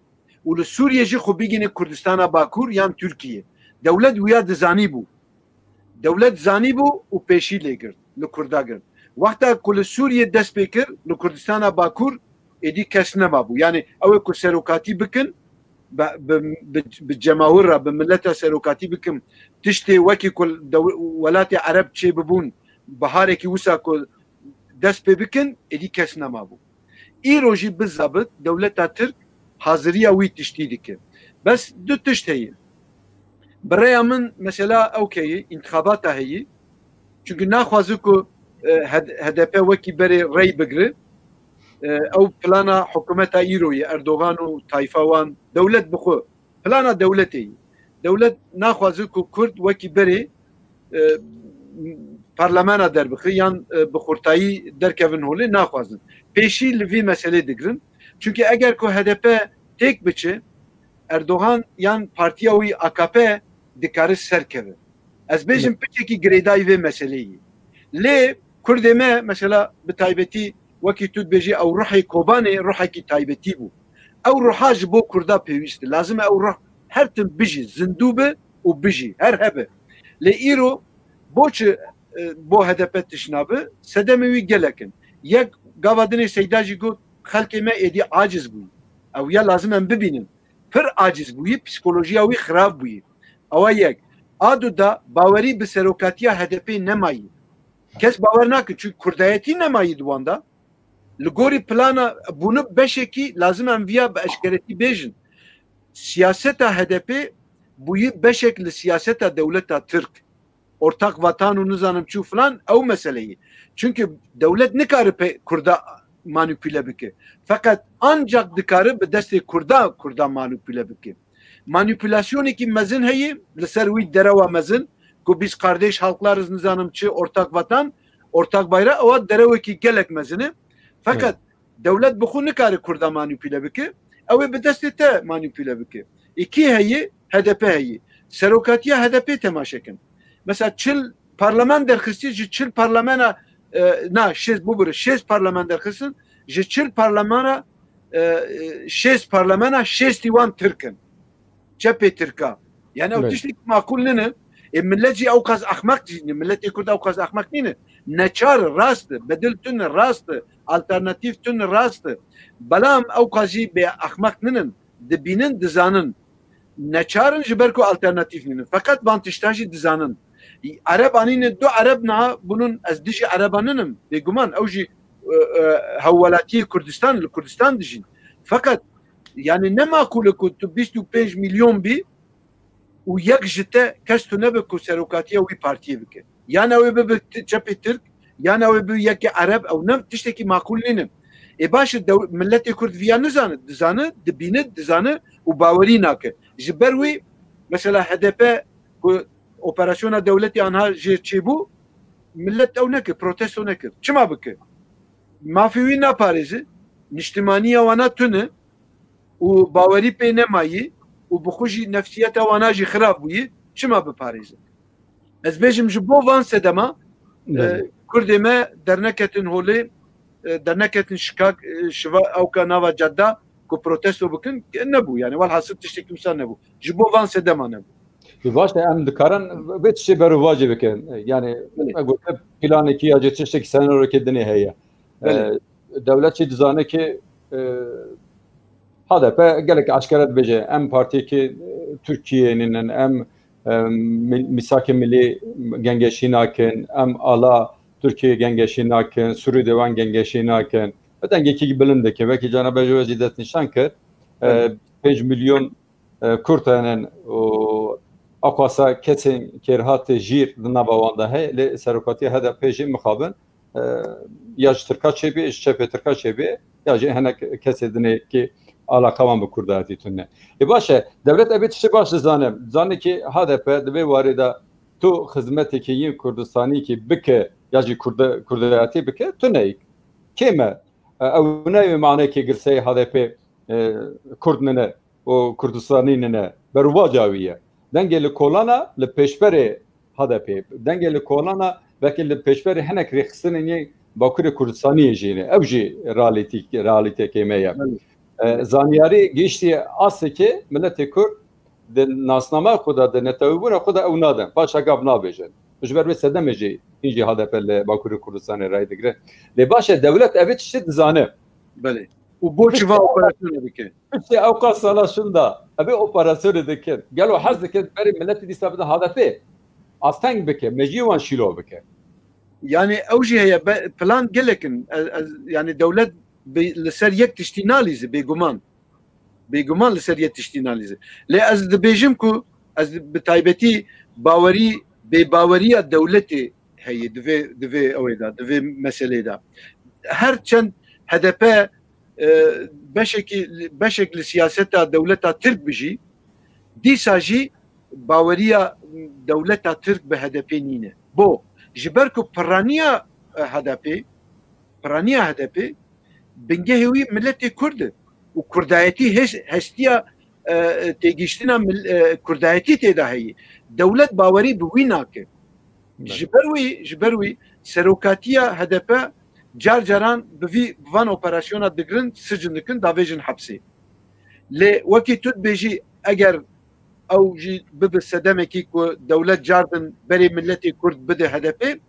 Û li Sûriyê jî xwe bigîne Kurdistana Bakur yan Tirkiye. Dewlet wiya dizanîbû. Dewlet zanîbû û pêşî lê girt, li Kurda girt. Wexta ku li Sûriyê dest pê kir, li Kurdistana Bakur êdî kes nemabû. Yani ew ê ku serokatî bikin, bi, bi, bi, bi cemawir re, bi mileta serokatî bikin, tiştê wekî ku dew-, welatê Ereb çêbibûn, biharekî wisa ku dest pê bikin, êdî kes nemabû. Îro jî bizabit dewleta Tirk haziriya wî tiştî dike. Bes du tişt heye. Bi rêya min mesela ew heye, întixabata heye. Çunke naxwaze ku, e, H-, H D P wekî berê rey bigre. E, ew plana hikûmeta îro ye, Erdogan û tayfa wan, dewlet bi xwe. Plana dewletê ye. Dewlet naxwaze ku Kurd wekî berê, e, parlamena derbixe yan, e, bi xurtayî derkevin holê, naxwazin. Pêşî li vî meselê digirin. Çunke eger ku H D P têk biçe, Erdogan yan partiya wî A K P dikare serkeve. Ez bêjim piçekî girêdayî vê meseleyê. Lê Kurdê me mesela bi taybetî wekî tu dibêjî ew ruhê Kobanê ruhekî taybetî bû. Ew ruha ji bo Kurda pêwîst e. Lazim e ew ruh her tim bijî, zindû be û bijî, her hebe. Lê îro bo çi, e, bo H D P tişt nabe? Sedemê wî gelek in. Yek gava dinê Seyda jî got, xelkê me êdî aciz bûyî. Ew ya lazim em bibînin. Pir aciz bûyî, psîkolojiya wî xirab bûyî. Ewa yek. A du da bawerî bi serokatiya H D P nemayî. Kes bawer nake, çünkü kurdayetî nemayî di wan de. Li gorî plana, bunu beşekî lazim em viya bi eşkeretî bêjin. Siyaseta H D P bûyî beşek li siyaseta dewleta Tirk. Ortak vatan û nizanim çi û filan, ew meseleyî. Çünkü dewlet nikare pe Kurda manipüle bike. Feqet ancak dikare bi destê Kurda, Kurda manipüle bike. Manipülasyonekî mezin heye, li ser wî derewa mezin, ku biz kardeş halklarız nizanim çi, ortak vatan, ortak bayrak, ewa derewekî gelek mezin e. Feqet dewlet bi xwe nikare Kurda manipüle bike, ew ê bi destê te manipüle bike. Ê kî heye? H D P heye. Serokatiya H D P temaşe kin. Mesela çil parlament derxistî, ji çil parlamena, e, na, şêst, bubire, şêst parlament derxistin, ji çil parlamena, e, e, şêst parlamena, şêstî wan Tirk in. Çepê Tirka. Yani ew tiştekî makul nîne. Ê millet jî ew qas ehmeq jî nîne. Milletê Kurd ew qas ehmeq nîne. Neçar, rast e. Bedil tune, rast e. Alternatîf tune, rast e. Belam ew qas jî bê ehmeq nînin. Dibînin, dizanin. Neçarin ji ber ku alternatîf nînin. Feqet van tiştan jî dizanin. Ereb anîne du Ereb niha bunun, ez dijî Ereban ninim. Bêguman ew jî, e, e, hewwelatiyê Kurdistan, li Kurdistan dijîn. Feqet yani ne makul e ku tu bîst û pênc milyon bî û yek ji te kes tu nebe ku serokatiya wî partiyê bike. Yan ew ê bibe ti-, çepê Tirk, yan ew ê bibe yekê Ereb, ew ne tiştekî makul nîne. Ê baş e, dew-, milletê Kurd viya nizane, dizane, dibîne, dizane û bawerî nake. Ji ber wî mesela H D P ku operasyona dewletê anha jê çêbû, millet ew nekir, protesto nekir. Çima bike? Mafê wî naparêze, niştimaniya wana tune û bawerî pê nemayî û bi xwe jî nefsiyeta wana jî xirab bûyî, çima biparêze? Ez bêjim ji bo van sedema, e, Belê. Kurdê me derneketin holê, e, derneketin şikak, e, şiva ewka nava cadda ku protesto bikin, e, nebû. Yani welhasil tiştekî wisa nebû. Ji bo van sedema nebû. Bi baş e, em dikarin vê tiştê berovajê bikin. Yani Belê. Me gote planekî ya cê tiştekî senaryoyekê dinê heye. Belê. E, dewlet jî dizane ki, e, H D P gelek eşkere dibêje, em partiyekî, e, Tirkiyeyê nînin, em, e, mil-, mîsakê milî gengeşî nakin, em ala Tirkiyeyê gengeşî nakin, Sûrî dê wan gengeşî nakin. Bi dengekî bilind dike, wekî cana bejê we jî destnîşan kir. E, Evet. Pênc milyon, e, Kurd hene û aqasa kesên kêrhatê jîr di nava wan de heye, lê serokatiya H D P jî mixabin, e, ya ji Tirka çêbê, ji çepê Tirka çêbê, ya jî hinek kesê dinê kî alaqa wan bi kurdayetî tune. Ê baş e, dewlet evê tiştê baş dizane. Dizane kî H D P di vê warê de tu xizmetekî yên Kurdistanî kî bike ya jî Kurda-, kurdayetî bike, tune. Kêm e. E, ew ne wê manekê girseyê H D P, e, Kurd nine û Kurdistanî nine. Berûvaca wî ye. Dengê li kolana li pêşberê H D P. Dengê li kolana belkî li pêşberê hinek rêxistinên yê Bakurê Kurdistaniyê jî ne. Ew jî realîtî-, realîtekê me ye. Belê. E, zanyarî gihiştiye asekê miletê Kurd di nasnameya xwe de, di netewîbûna xwe de ew nadin. Paşa gav nabêjin. Ji ber wê sedemê jî, hîn jî H D P li Bakurê Kurdistanê rayê digire. Lê baş e, dewlet evê tiştê dizane. Belê. Û bo çi va operasyonê dike? Piştî ew qas sala şûnda, evê operasyonê dikin. Gelo hez dikin berê miletî dîsa bide H D P. Asteng bike, mejiyê wan şîlo bike. Yani ew jî heye, be-, plan gelek in. Ez, ez, yani dewlet bi-, li ser yek tiştî nalîze, bêguman. Bêguman li ser yek tiştî nalîze. Lê ez dibêjim ku ez bi taybetî bawerî, bêbaweriya dewletê heye, di vê, di vê ewê de, di vê meselê de. Her çend H D P, e, beşekî, beşek li siyaseta dewleta Tirk bijî, dîsa jî baweriya dewleta Tirk bi H D P nîne. Bo, ji ber ku piraniya, e, H D P, piraniya H D P, bingehê wî miletê Kurd e û kurdayetî hes-, hestiya, e, têgihiştina mil-, e, kurdayetî tê de heye. Dewlet bawerî bi wî nake. Belê. Ji ber wî, ji ber wî serokatiya H D P car caran bi vî, bi van operasyona digirin, sicin dikin, davêjin hepsê. Lê wekî tu dibêjî, eger ew jî bibe sedemekî ku dewlet cardin berê miletê Kurd bide H D P,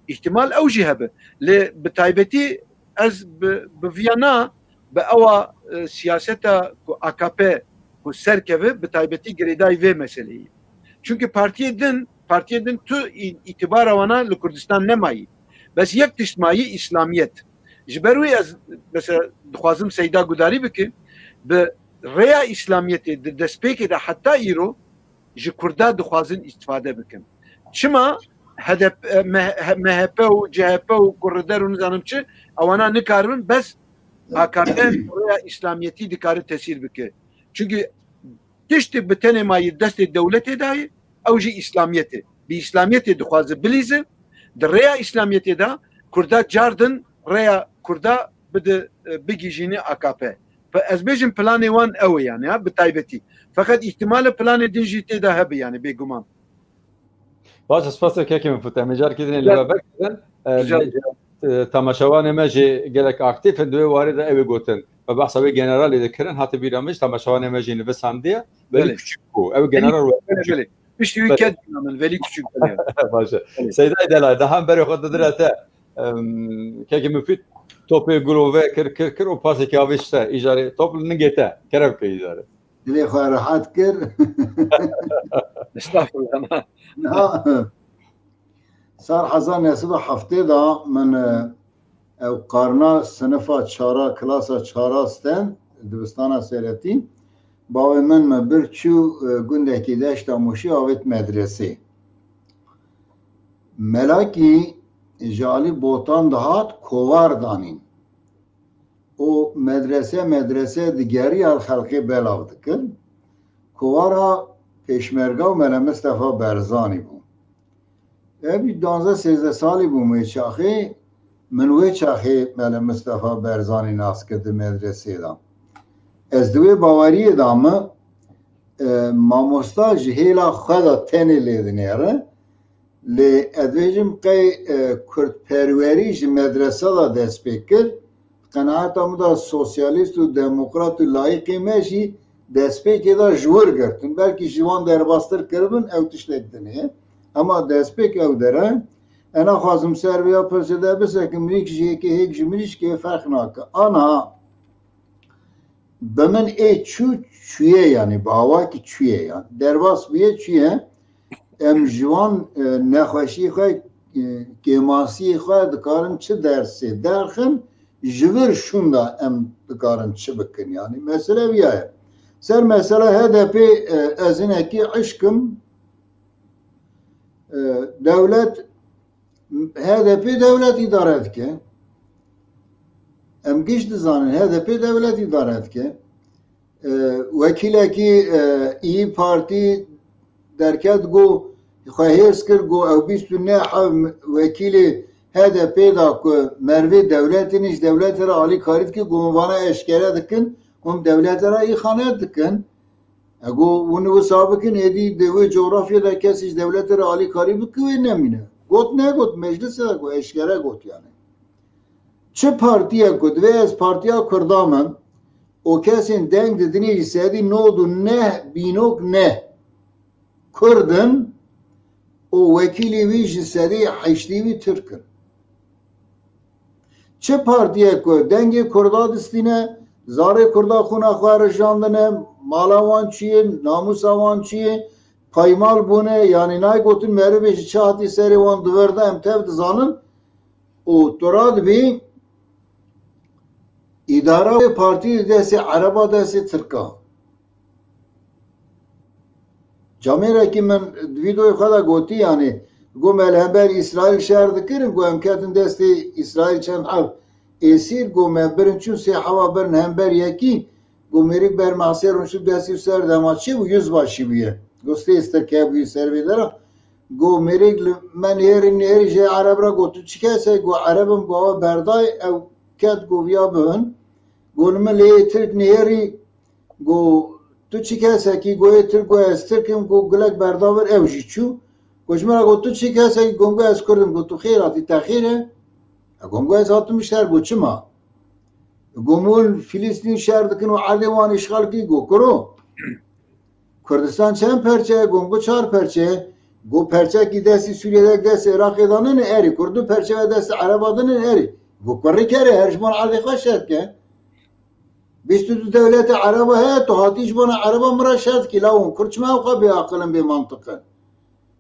îhtimal ew jî hebe. Lê bi taybetî ez bi, bi viya na, bi ewa, e, siyaseta ku A K P ku serkeve, bi taybetî girêdayî vê meseleyê. Çunke partiyê din, partiyê din tu î-, îtibara wana li Kurdistan nemayî. Bes yek tişt mayî, îslamiyet. Ji ber wê ez, mesela, dixwazim Seyda gudarî bikim, bi rêya îslamiyetê di destpêkê de heta îro ji Kurda dixwazin îstifade bikin. Çima H D P, M-, M H P û C H P û Kureder û nizanim çi, ewana nikaribin, bes A K P rêya îslamiyetî dikare tesîr bike. Çunke tiştê bi tenê mayî destê dewletê dayê, ew jî îslamiyetê. Bi îslamiyetê dixwaze bilîze, di rêya îslamiyetê de Kurda cardin rêya Kurda bide, e, bigihîjîne A K P. Pe-, ez bêjim planê wan ew e yani, ha, bi taybetî. Feqet îhtimale planê din jî tê de hebe yani, bêguman. Baş, spas e kekê min Fût. Em ê carkê din ê li we vekirin. E, Rica ederim. E, temaşevanê me jî gelek aktîf in. Di wê warê de ew ê gotin. Me behsa wê generalê dikirin. Hate bîra min jî temaşevanê me jî nivîsandiye. Velî Belê. Küçük bû. Ew Velî general Küçük, were belê, belê. Piştî wî Belê. Ket bîra min. Velî Küçük, belê. Baş e. Belê. Seydayê Delal, daha em berê xwe didire te. Em, kekê min Fût topê gulove kir, kir, kir û pasekê avê ji te. Îcarê top li ningê te. Kerem ke îcarê. Dilê xwe rehet kir. Estağfurullah. Ha. Sal hezar neh sed û heftê de min, e, ew qarna sinifa çara, klasa çara stend, dibistana Sêretî. Bavê min me bir çû, e, gundekî deşta Mûşî avêt medresê. Melakî ji alî Botan dihat kovar danîn. û medrese medrese digeriya li xelkê belav dikir. Kovara Pêşmerga û Mele Mistefa Berzanî bû. Ev jî duwazdeh sêzdeh salî bûm wê çaxê, min wê çaxê Mele Mistefa Berzanî nas kir di medresê de. Ez di wê baweriyê de me, e, mamosta ji hêla xwe de tenê lê dinêre, Lê ez dibêjim qey, e, kurdperwerî ji medresa de dest pê kir, qenaeta min de sosyalîst û demokrat û layîqê me jî destpêkê de ji wir girtin. Belkî ji wan derbastir kiribin, ew tiştek din e. Ema destpêk ew dere. Ez naxwazim ser vê ya pirsê de bisekim, mirîk ji yekê hêk ji mirîşkê ferq nake. Ana, Bi min ê çû çûye, yanî bi awakî çûye, yan derbas bûye çûye. Em ji wan, e, nexweşî xwe, e, kêmasiyê xwe dikarin çi dersê derxin, ji vir şûnda em dikarin çi bikin, yanî mesele viya ye. Ser mesela H D P, e, ez hinekî eşkim, e, dewlet H D P dewlet îdare dike. Em giş dizanin H D P dewlet îdare dike. E, wekîlekî, e, İYİ Partî derket, got, xwe hêrs kir, got, ew bîst û neh wekîlê H D P da ku mervê dewletê ne, ji dewletê re alîkarî dike, got, hûn vana eşkere dikin, hûn dewletê re îxanet dikin. E, got, hûn wisa bikin, êdî di wê coğrafyê de kesî ji dewletê re alîkarî bike, wê nemîne. Got, negot, meclisê de got, eşkere got yani. Çi partiyek ku divê ez partiya Kurda me û kesên deng didinê ji sedî nod û neh bînok ne Kurd in û wekîlê wî ji sedî heştê wî Tirk in. Çi partiyek ku dengê Kurda distîne, zarê Kurda xwîna xwe rijandine, mala wan çi ye, namûsa wan çi ye, paymal bûne, yanî nayê gotin merivê ji çi hatî serê wan divirde, em tev dizanin û tu radibî îdara wê partî di destê Ereba, destê Tirka. Camêrekî min di vîdeoyê xwe de gotî, yanî got me li hember Îsraîl şer dikirin, got em ketin destê Îsraîl çend heb êsîr, got me birin çûn sê heba birin hember yekî, got mêrik ber masê rûnişt destî ser dema çê bû, yüzbaşî bûye. Got sê stirke bûye ser vê dera. Got mêrik li me nêrî nêrî jê Ereb re got tu çi kesek, got Ereb im, got ew berdayê, ew ket, got viya bibin. Got li min lê yê Tirk nêrî, got tu çi kesekî, got yê Tirk, got ez Tirk im, got gulek berda vir, ew jî çû. Got ji min re got tu çi kesekî, got got ez Kurd im, got tu xêr hatî, te xêr e. E, got got ez hatim ji te re, got çima? Got hûn Filistîn şer dikin û erdê wan îşxal kir, got kuro. Kurdistan çend perçe ye? Got çar perçe ye. Got perçekî destî Sûriyê de, destî Iraqê de nîne, erê. Got du perçe ve destî Ereba de nîne, erê. Got kurrî kerê, her ji wan erdê xwe şer dike. Bîst û du dewletê Ereba heye, tu hatî ji bona Ereba min re şer dikî, la hûn Kurd çima ew xwe bê aqil in, bê mantiq in?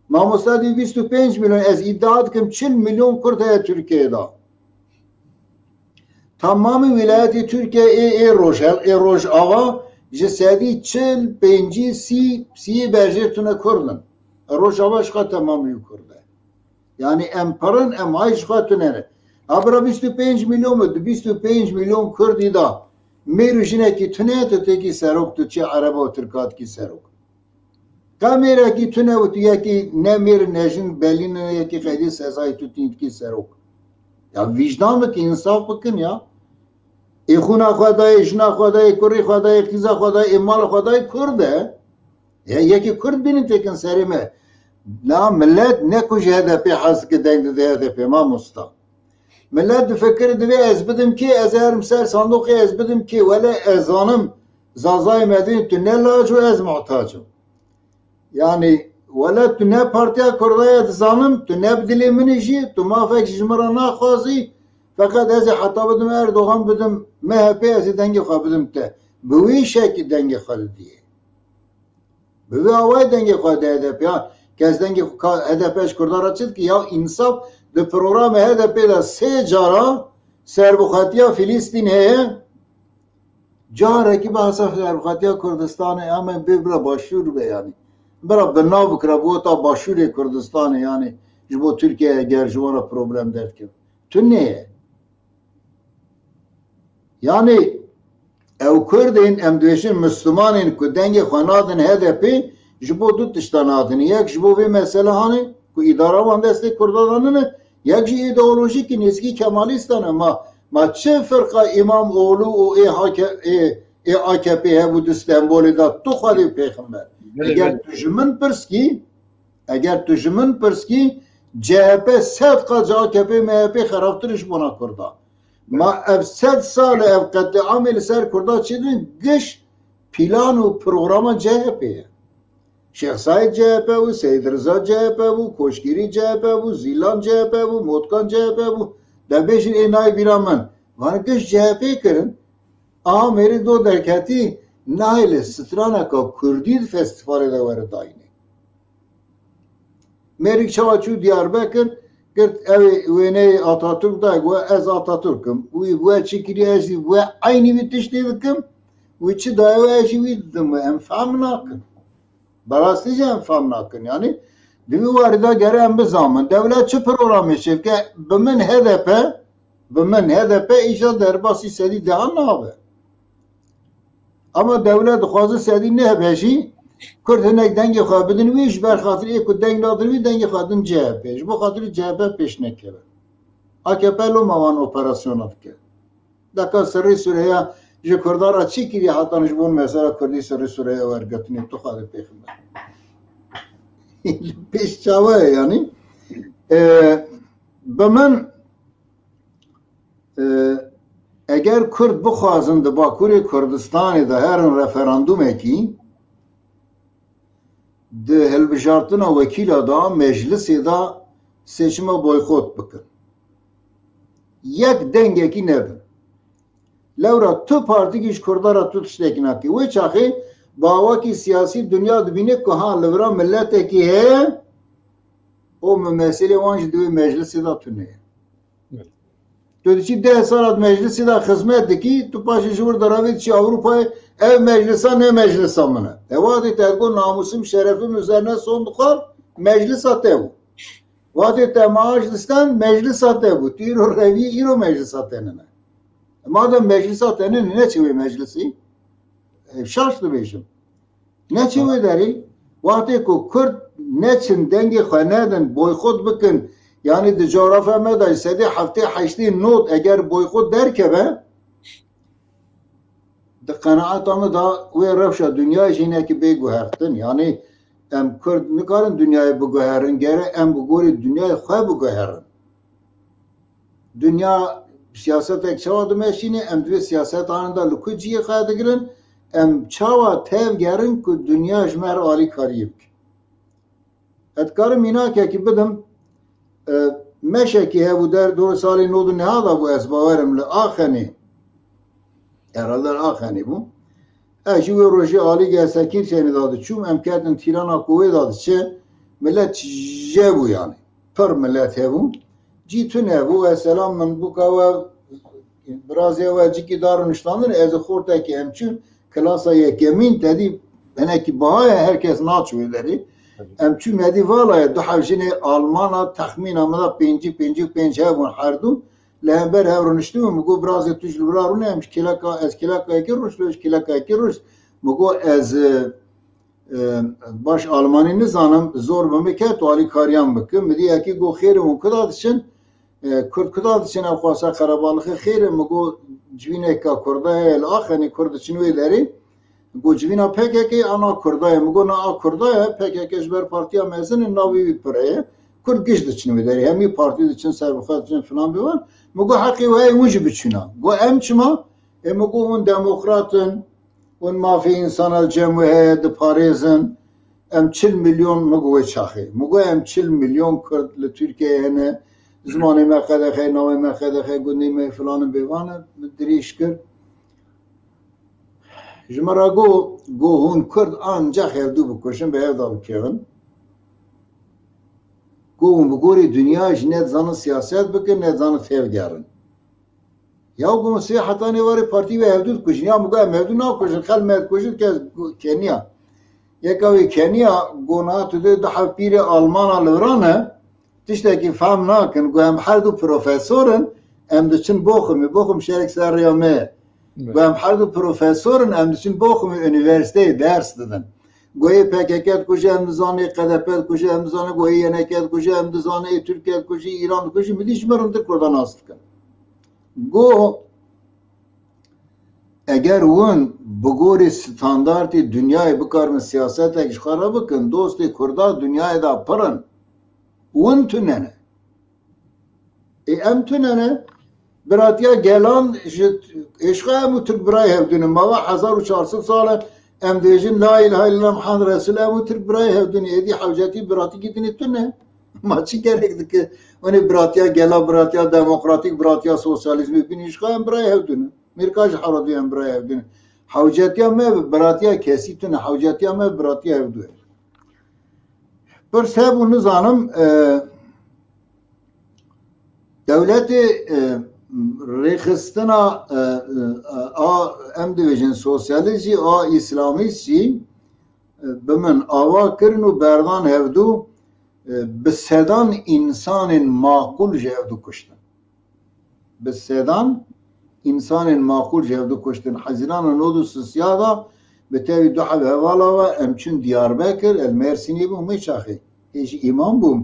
Mamosta dî bîst û pênc milyon, ez îdia dikim çil milyon Kurd heye Tirkiyeyê de. Tamamî wîlayetê Tirkiyeyê ê, ê Rojhev-, ê Rojava ji sedî çil pêncî, sî, sî berjêr tune Kurd in. Rojava ji xwe temamî Kurd e. Yanî em pir in, em hay ji xwe tune ne. Ha bira bîst û pênc milyon be, di bîst û pênc milyon Kurdî de mêr û jinekî tune, tu têkî serok, tu çi Ereba û Tirka dikî serok. Ka mêrekî tune û tu yekî ne mêr ne jin belî ne, yekî xedî sezayê tu tîn dikî serok. Ya vîcdan bikin, însaf bikin ya. Ê xûna xwe dayê, jina xwe dayê, kurî xwe dayê, qîza xwe dayê, ê mala xwe dayê Kurd e. Ya yekî Kurd bînin têkin serê me. Na millet ne ku ji H D P hez dike, deng dide H D P, mamosta. Millet difikire, divê ez bidim kê, ez herim ser sandoqê, ez bidim kê? Wele ez zanim, Zazayê me dî tu ne lac û ez muhtac im. Yanî wele tu ne Partiya Kurda ye, dizanim, tu ne bi dilê min î jî, tu mafek jî ji min re naxwazî, feqet ez ê heta bidim Erdogan, bidim M H P, ez ê dengê xwe bidim te. Bi wî şekî dengê xwe didiyê. Bi vê awayî dengê xwe dide H D P. Ya kes dengê xwe ka-, H D P ji Kurdan re çi dike? Ya însaf, di programê H D P de sê cara serbixwetiya Filistîn heye. Carekî behsa serbixwetiya Kurdistanê, em ê bê bira Başûr be yanî. Bira bi nav bikira, bi weta Başûrê Kurdistanê yanî, ji bo Tirkiye eger ji wan re problem derdikin. Tune ye. Yanî ew Kurdên, em dibêjin Mislimanên ku dengê xwe nadin H D P, ji bo du tişta nadin. Yek ji bo vê mesele hanê ku îdara wan destê Kurda de nine, yek jî îdeolojîk in, nêzîkî Kemalîstan e. Ma, ma çi firqa Îmamoğlu û ê H K, ê, ê A K P hebû di Stenbolê de, tu Xwedê pêxember? Belê, eger belê. Tu ji min pirs kî, Eger tu ji min pirs kî, C H P sed qat ji A K P M H P xerabtir ji bona Kurda. Ma ev sed sal e ev qetlîamê li ser Kurda çêdin, giş plan û programa C H P ye. Şêx Saîd C H P bû, Seyîd Riza C H P bû, Koşgirî C H P bû, Zîlan C H P bû, Motkan C H P bû. De bêjin ê nayê bîra min. Van giş C H P kirin. Aha mêrik do derketî, nahêle straneka Kurdî di festîvalê de were dayînê. Mêrik çawa çû Diyarbekir, girt ew ê wêneyê Atatürk dayê, got ez Atatürk im. Wî we çi kiriye, ez jî we eynî wî tiştê dikim. Wî çi daye we, ez jî wî didim we. Em fehm nakin. Bi rastî jî em fehm nakin. Yanî di vî warî de gere em bizanin. Dewlet çi programê çêdike? Bi min H D P Bi min H D P îcar derbasî sedî dehan nabe. Ama dewlet dixwaze sedî nebe jî, Kurd hinek dengê xwe bidin wî, ji ber xatir ê ku deng nadin wî, dengê xwe din C H P. Ji bo xatir C H P pêş nekeve. A K P loma wan operasyona dike. Deka Sirrî Sûreya ji Kurda re çi kiriye hetan ji bo mesela Kurdî Sirrî Sûreya wergirtinê tu xwe de pêximbe. Pêş çawa ye yanî? E, bi min, e, eger Kurd bixwazin di Bakurê Kurdistanê de herin referandumekî, di hilbijartina wekîla de, meclisê de seçima boykot bikin. Yek dengekî nedin. Lewra tu partîkî ji Kurda re tu tiştekî nakî. Wê çaxê bi awakî siyasî dinya dibîne ku ha li vira miletekî heye û mi-, meselê wan jî di wê meclisê de tune ye. Evet. Tu diçî deh sala di meclisê de xizmet dikî, tu paşê ji wir deravê diçî Ewropayê, ev meclisa ne meclisa min e. E, watê te got namusim, şerefim üzerine son dixwar, meclisa te bû. Watê te maaş disten, meclisa te bû. Tu îro revî, îro meclisa te nine. E, madem meclisa te nine, neçe wê meclisî? E, şaş dibêjim. Neçin wê derê? Wextê ku Kurd neçin dengê xwe nedin, boykot bikin, yanî di coğrafya me de sedê heftê heştê not eger boykot derkeve, di qenaeta min de wê rewşa dinyayê jî hinekî bê guhertin. Yanî em Kurd nikarin dinyayê biguherin, gere em bi gorî dinyayê xwe biguherin. Dinya siyasetek çawa dimeşîne, em di vê siyasetan de li ku cihê xwe digirin, em çawa tevgerin ku dinya ji me re alîkariyê bike. Ez dikarim mînakekî bidim, e, meşekî hebû der dor salê nod û neha de bû, ez bawerim li Axenê, herhalde li Axenê bû. Ez jî wê rojê alî ge sekîr çênê de diçûm, em ketin tîrana ku wê de diçe, milet je bû yanî. Pir milet hebû. Cî tune bû, ve selam min bûka we, birazê we cikî dar niştandin, ez ê xortekî em çû, klasa yekemîn, tedî hinekî baha ye, her kes naçû wê derê. Em çû medî vala ye, du hevjinê Almana, texmîna min de pêncî, pêncî û pênc hebûn herdu. Li hember hev rûniştibûn, min got, "Birazê tu ji li vira rûne, em ji kêleka, ez kêleka yekê rûniştim, ji kêleka yekê rûnişt." Min got, "Ez, e, e, baş almanî nizanim, zor bi min ket, tu alîkariyan bikim." Min dî yekî got, "Xêr e, hûn kuda diçin? E, Kurd kuda diçin, ew xwasa qerebalixê xêr e?" Min got, "Civîneka Kurda heye li Axenê, Kurd diçin wê derê." Got, "Civîna P K K ana Kurda ye." Min got, "Na a Kurda ye, P K K ji ber partiya mezin e, navê wî pire ye. Kurd giş diçin wê derê. Hemî partî diçin, serbixwe diçin, filan bêvan." Min got, "Heqê we ye, hûn jî biçûna." Got, "Em çima?" Ê min got, "Hûn demokrat in, hûn mafê însana li cem we heye, diparêzin. Em çil milyon," min got, "wê çaxê." Min got, "Em çil milyon Kurd li Tirkiyeyê hene. Zimanê me qedexe, navê me qedexe, gundê me filan in bêvan e." Min dirêj kir. Ji me re got, got, "Hûn Kurd ancax hevdû bikujin, bi hev de bikevin." Got, "Hûn bi gorî dinya jî ne dizanin siyaset bikin, ne dizanin tevgerin." Ya got, "Sê hetanê warê partî ve hevdû dikujin." Ya min got, "Em hevdû nakujin, xel me dikujin, kes keniya." Yeka wê keniya got, "Na tu dê du hevpîrê Almana li vira ne, tiştekî fehm nakin." Got, "Em her du profesor in, em diçin Boxumê. Boxum şerek ser rêya me ye." Evet. Got, "Em her du profesor in, em diçin Boxumê unîversîteyê ders didin." Got, "Ê P K K dikuje, em dizane, Q D P dikuje, em dizane, got, ê Y N K dikuje, em dizane, ê Tirkiye dikuje, Îran dikuje." Min dî ji min rindir Kurda nas dikin. Got, "Eger hûn bi gorî standartê dinyayê bikarin siyasetek ji xwe re bikin, dostê Kurda dinyayê de pir in. Hûn tune ne." Ê em tune ne. Biratiya gelan ji êşqa em û Tirk birayê hevdû ne. Mava hezar û çar sed sal e em dibêjin, "La ilahe illallah Muhammed Resul", em û Tirk birayê hevdû ne. Êdî hewcetî biratikî dinê tune. Ma çi gerek dike? Hûn ê biratiya gela, biratiya demokratîk, biratiya sosyalîzmê bînin, ji xwe em birayê hevdû ne. Mêrka ji hewra dû em birayê hevdû ne. Hewcetiya me bi biratiya kesî tune, hewcetiya me bi biratiya hevdû ye. Pirs hebû nizanim, e, dewletê, e, rêxistina, e, e, a, em dibêjin sosyalîst jî, a îslamîst jî, e, bi min ava kirin û berdan hevdû, e, bi sedan însanên maqûl ji hevdû kuştin. Bi sedan însanên maqûl ji hev dikuştin. Hezîrana nod û sisiya da bi tevî du heb hevala we em çûn Diyarbekir, ez Mêrsînê bûm, wê çaxê. Ê jî îmam bûm.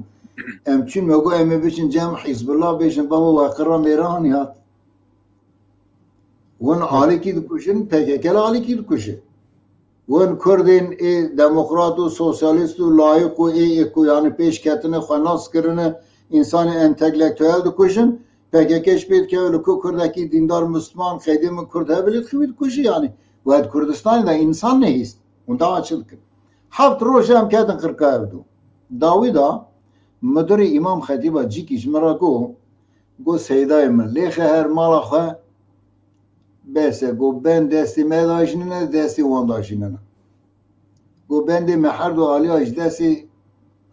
Em çûn me got em ê biçin cem Hizbullah bêjin babo we qira mêra hanî hat. Win alîkî dikujin, P K K li alîkî dikuje. Win Kurdên ê demokrat û sosyalîst û layîk û ê ê ku yani pêş ketine xwe nas kirine, însanê entelektuel dikujin, P K K ji pê dikeve li ku Kurdekî dîndar Musliman qeydê min Kurd hebe lê dixî wî dikujî yani. We di Kurdistanê de însan nehîst. Hûn dawa çi dikin? Heft roj em ketin qirka ev du. Dawî da, mudirê îmam xetîba cîkî ji min re got, got, Seydayê min, lêxe her mala xwe bes e. Got, ben destê me de jî nine, destê wan de jî nine. Got, bendê me her du aliya ji destê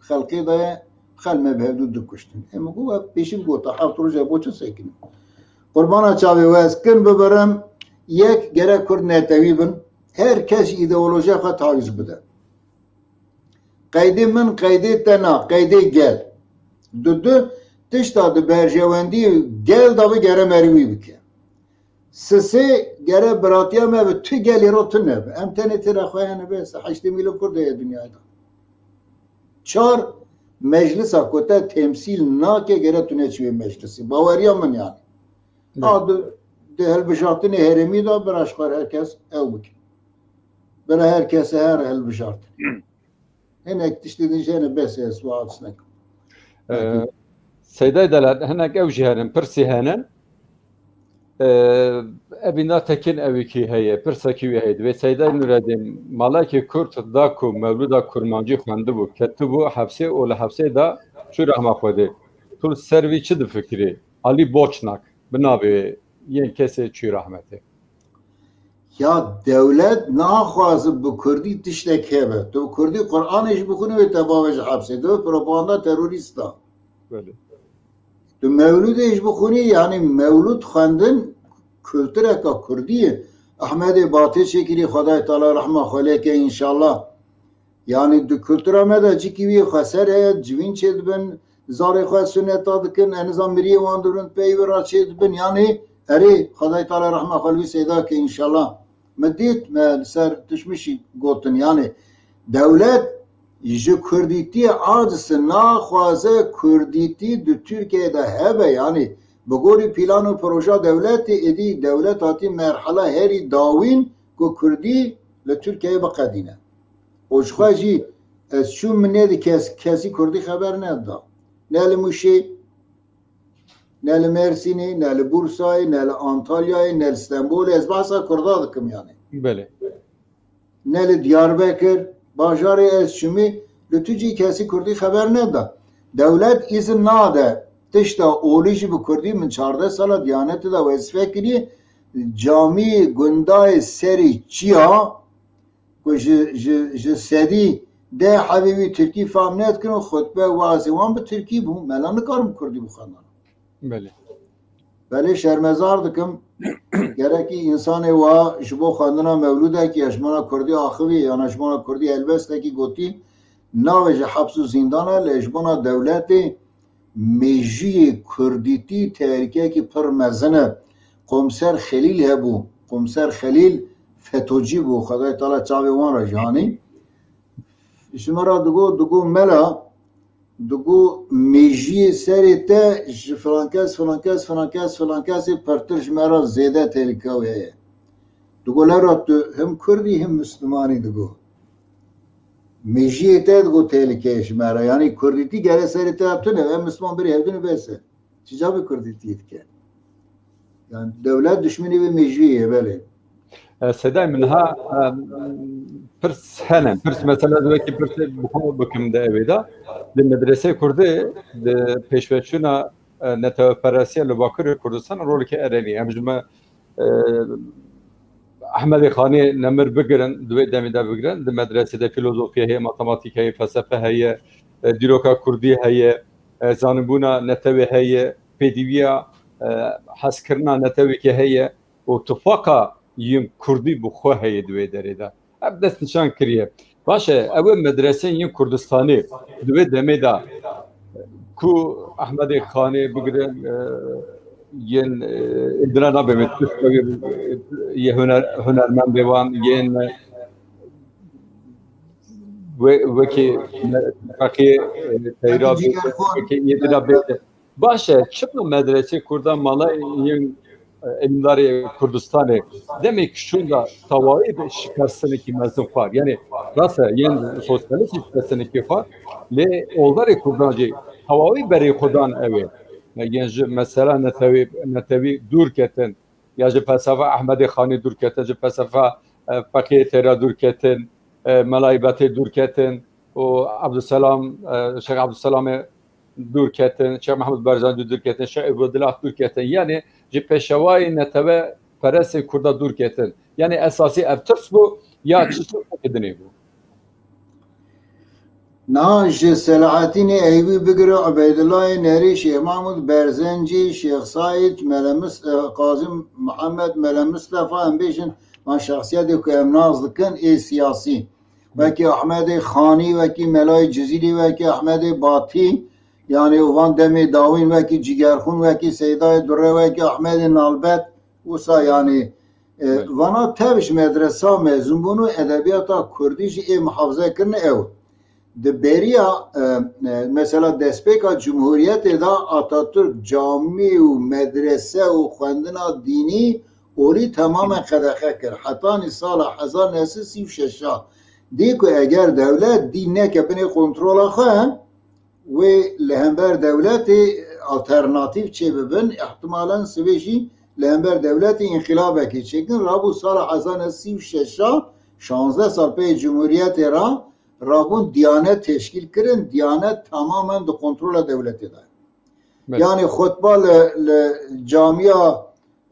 xelkê de ye, xel me bi hevdû dikuştin. Em got, we pêşî gota, heft roj e, bo çi sekinim? Qurbana çavê we ez kin bibirim, yek, gerek Kurd netewî bin, her kes ji îdeolojiya xwe tawîz bide. Qeydê min, qeydê te na, qeydê gel. Du du, tişta di berjewendî gel de bi gere merivî bike. Sisê gere biratiya me bi tu gelê re tune be. Em tenê têra xwe hene bes. Heştê mîlyon Kurd heye dinyayê de. Çar, meclisa ku te temsîl nake gere tune çi wê meclisê. Baweriya min yani. Evet. A di, di hilbijartinê herêmî de bira ji xwe her kes ew bike. Bira her kes her hilbijartin. Hinek tiştê din jî hene bes ez wiha tişt nekim. Ee, Seydayê Delal, hinek ew jî hene, pirsî hene. Ee, Ebîna Tekin ewîkî heye, pirsekî wî heye. Divê Seydayê Nureddin, malekê Kurd da ku mewlûda kurmancî xwendibû, ketibû hepsê û li hepsê de çû rehma Xwedê. Tu li ser vî çi difikirî? Alî Boçnak, bi navê yên kesê çû rehmetê. Ya dewlet naxwaze bi kurdî tiştek hebe. Tu bi kurdî Qur'anê jî bixwînî wê te bave ji hepsê. Tu bi propaganda terorîst da. Belê. Tu mewlûdê jî bixwînî, yanî mewlûd xwendin kultureka kurdî ye. Ehmedê Batê çêkirî, Xwedayê Teala rehma xwe lê ke înşallah. Yanî di kultura me de cikî wî xweser heye, civîn çêdibin, zarê xwe suneta dikin, enizan miriyê wan dibin, pey wî re çêdibin. Yanî erê, Xwedayê Teala rehma xwe li wî seyda ke înşallah. Me dît, me li ser tişmişî gotin. Yanî dewlet ji kurdîtiyê acise, naxwaze kurdîtî di Tirkiyeyê de hebe. Yanî bi gorî plan û proja dewletê, êdî dewlet hatî merhela herî dawîn ku kurdî li Tirkiyeyê biqedîne. Û ji xwe jî ez çûm min nêdi kes, kesî kurdî xeber neda. Ne li Mûşê, ne li Mêrsînê, ne li Bûrsayê, ne li Antalyayê, ne li Stenbolê. Ez behsa kurda dikim yani. Belê. Ne li Diyarbekir, bajarê ez çûmî, li tu cî kesî kurdî xeber neda. Dewlet îzin nade. Tişta olî jî bi kurdî min çardeh sala Diyanetê de wezîfe kiriye. Camî gundayê serî çiya, ku ji, ji, ji sedî deh hebê wî tirkî fam nedikin û xutbe wazê wan bi tirkî bû. Mela nikarim kurdî bixwendin. Belê. Belê şermezar dikim. Gerekî însanê wa ji bo xwendina mewlûdekî, hejmana kurdî axivî, yana hejmana kurdî helbestekî gotî, navê ji heps û zîndana, lê ji bona dewletê mêjiyê kurdîtî tehlîkeyekî pir mezin e. Komser Xelîl hebû. Komser Xelîl fetocî bû. Xwedayê Teala çavê wan re jî hanî. Ji me re digo, digo mela, digo mêjiyê serê te ji filan kes, filan kes, filan kes, filan kesê pirtir ji me re zêde tehlîka wê heye. Digo lewra tu him Kurd î him Misliman î digo. Mêjiyê te digo tehlîke ye ji me re. Yanî kurdîtî gere serê te tune, em Misliman berî hevdûnê bes e. Çica bi kurdîtî dike? Yani dewlet düşminê wê mêjiyê ye, belê. E, Seydayê min ha, e, pirs hene. Pirs mesela di wekî pirsê bi xwe bikim de evê de. Di medreseyê kurdî, di pêşveçûna, e, neteweperestiya li Bakurê Kurdistan rolekî erênî. Em ji me, e, Ehmedê Xanê Nemir bigirin, di wê demê de bigirin, di medresê de fîlozofya heye, matematîk heye, felsefe heye, e, dîroka kurdî heye, e, zanîbûna netewê heye, pêdîviya, e, hezkirina netewekê heye û tifaqa yên kurdî bi xwe heye di wê derê de. Ev destnîşan kiriye. Baş e, ew ê medreseyên yên Kurdistanê di wê demê de ku Ehmedê Xanê bigirin, e, yên, e, êdina nabê min, tişt yê huner-, hunermendê wan, yên, e, we-, wekî me-, feqî, e, teyra bê, wekî êdina bê. Baş e, çima medresê Kurdan, malay yên, e, îmdarê Kurdistanê demê kişûn de tawayî bi şikestinekî mezin xwar. Yanî rast e, yên sosyalîst şikestinekî xwar, lê oldarê Kurdan jî tawayî berê xwe dan ew ê. Yên ji mesela netewî, netewî dûr ketin, ya ji felsefa Ehmedê Xanî dûr ketin, ji felsefa, e, Feqiyê Teyra dûr ketin, e, Melayê Betê dûr ketin û Ebdulselam, e, Şêx Ebdulselamê dûr ketin, Şêx Mehmûd Berzancî dûr ketin, Şêx Îbadilah dûr ketin. Yanî ji pêşewayê netewe perestê Kurda dûr ketin. Yanî esasî ev tirs bû ya çi tirseke dinê bû? Niha ji Selahattînê Eyyûbî bigire Ubeydullahê Nerî, Şêx Mehmûd Berzencî, Şêx Saîd, Mele Mis-, e, Qazî Mihemed, Mele Mistefa, em bêjin, van şexsiyetê ku em nas dikin, ê siyasî. Wekî Ehmedê Xanî, wekî Melayê Cizîrî, wekî Ehmedê Batî, yanî û van demê dawîn, wekî Cigerxûn, wekî Seydayê Durre, wekî Ehmedê Nalbet, wisa yanî, e, Belê. Vana tev ji medresa mezûn bûn û edebiyata kurdî jî ê muhafaze kirin ew. Di beriya, e, e, mesela destpêka Cumhuriyetê de Atatürk camî û medrese û xwendina dînî olî temamen qedexe kir. Hetanî sala hezar neh sed sî û şeş a dî ku eger dewlet dîn neke binê kontrola xwe, wê li hember dewletê alternatîf çêbibin, ihtimalen sibê jî li hember dewletê înqilabekê çêkin. Rabû sala hezar neh sed sî û şeş a, şanzdeh sal pey Cumhuriyetê re, rabûn Diyanet teşkîl kirin, Diyanet tamamen di kontrola dewletê de. Belê. Yanî xutba li, li camiya,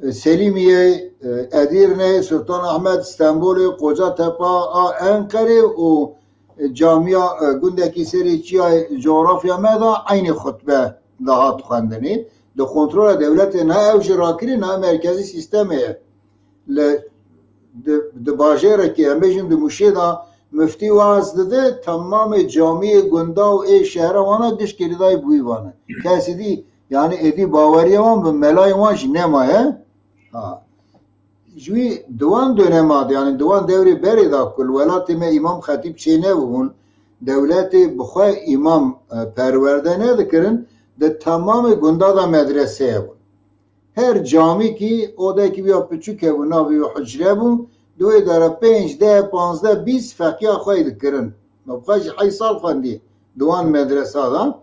e, Selîmiyê, e, Edîrnê, Sultan Ahmed, Stenbolê, Kocatepa a Enqerê û, e, camiya, e, gundekî serê çiyayê cografya me de eynî xutbe dihat xwendinê. Di kontrola dewletê ne ew jî rakirî, ne merkezî sîstemê ye. Li, di, di bajêrekê, em bêjin di Mûşê de muftî weaz dide, temamê camiyê gunda û ê şehra wana giş kirîdayî bi wî vane. Kesî dî, yanî êdî baweriya wan bi melayê wan jî nemaye. Ha. Ji wî di wan dönema de, yanî di wan dewrê berê de ku li welatê me îmam xetîb çênebûbûn, dewletê bi xwe îmam, e, perwerde nedikirin, di temamê gunda de medrese hebûn. Her camîkî odekî wî ya piçûk hebû, navê wî hucre bû, di wê de re pênc, deh, panzdeh, bîst feqiya xwe yê dikirin. Me bi xwe jî heyş sal xwendî di wan medresa de.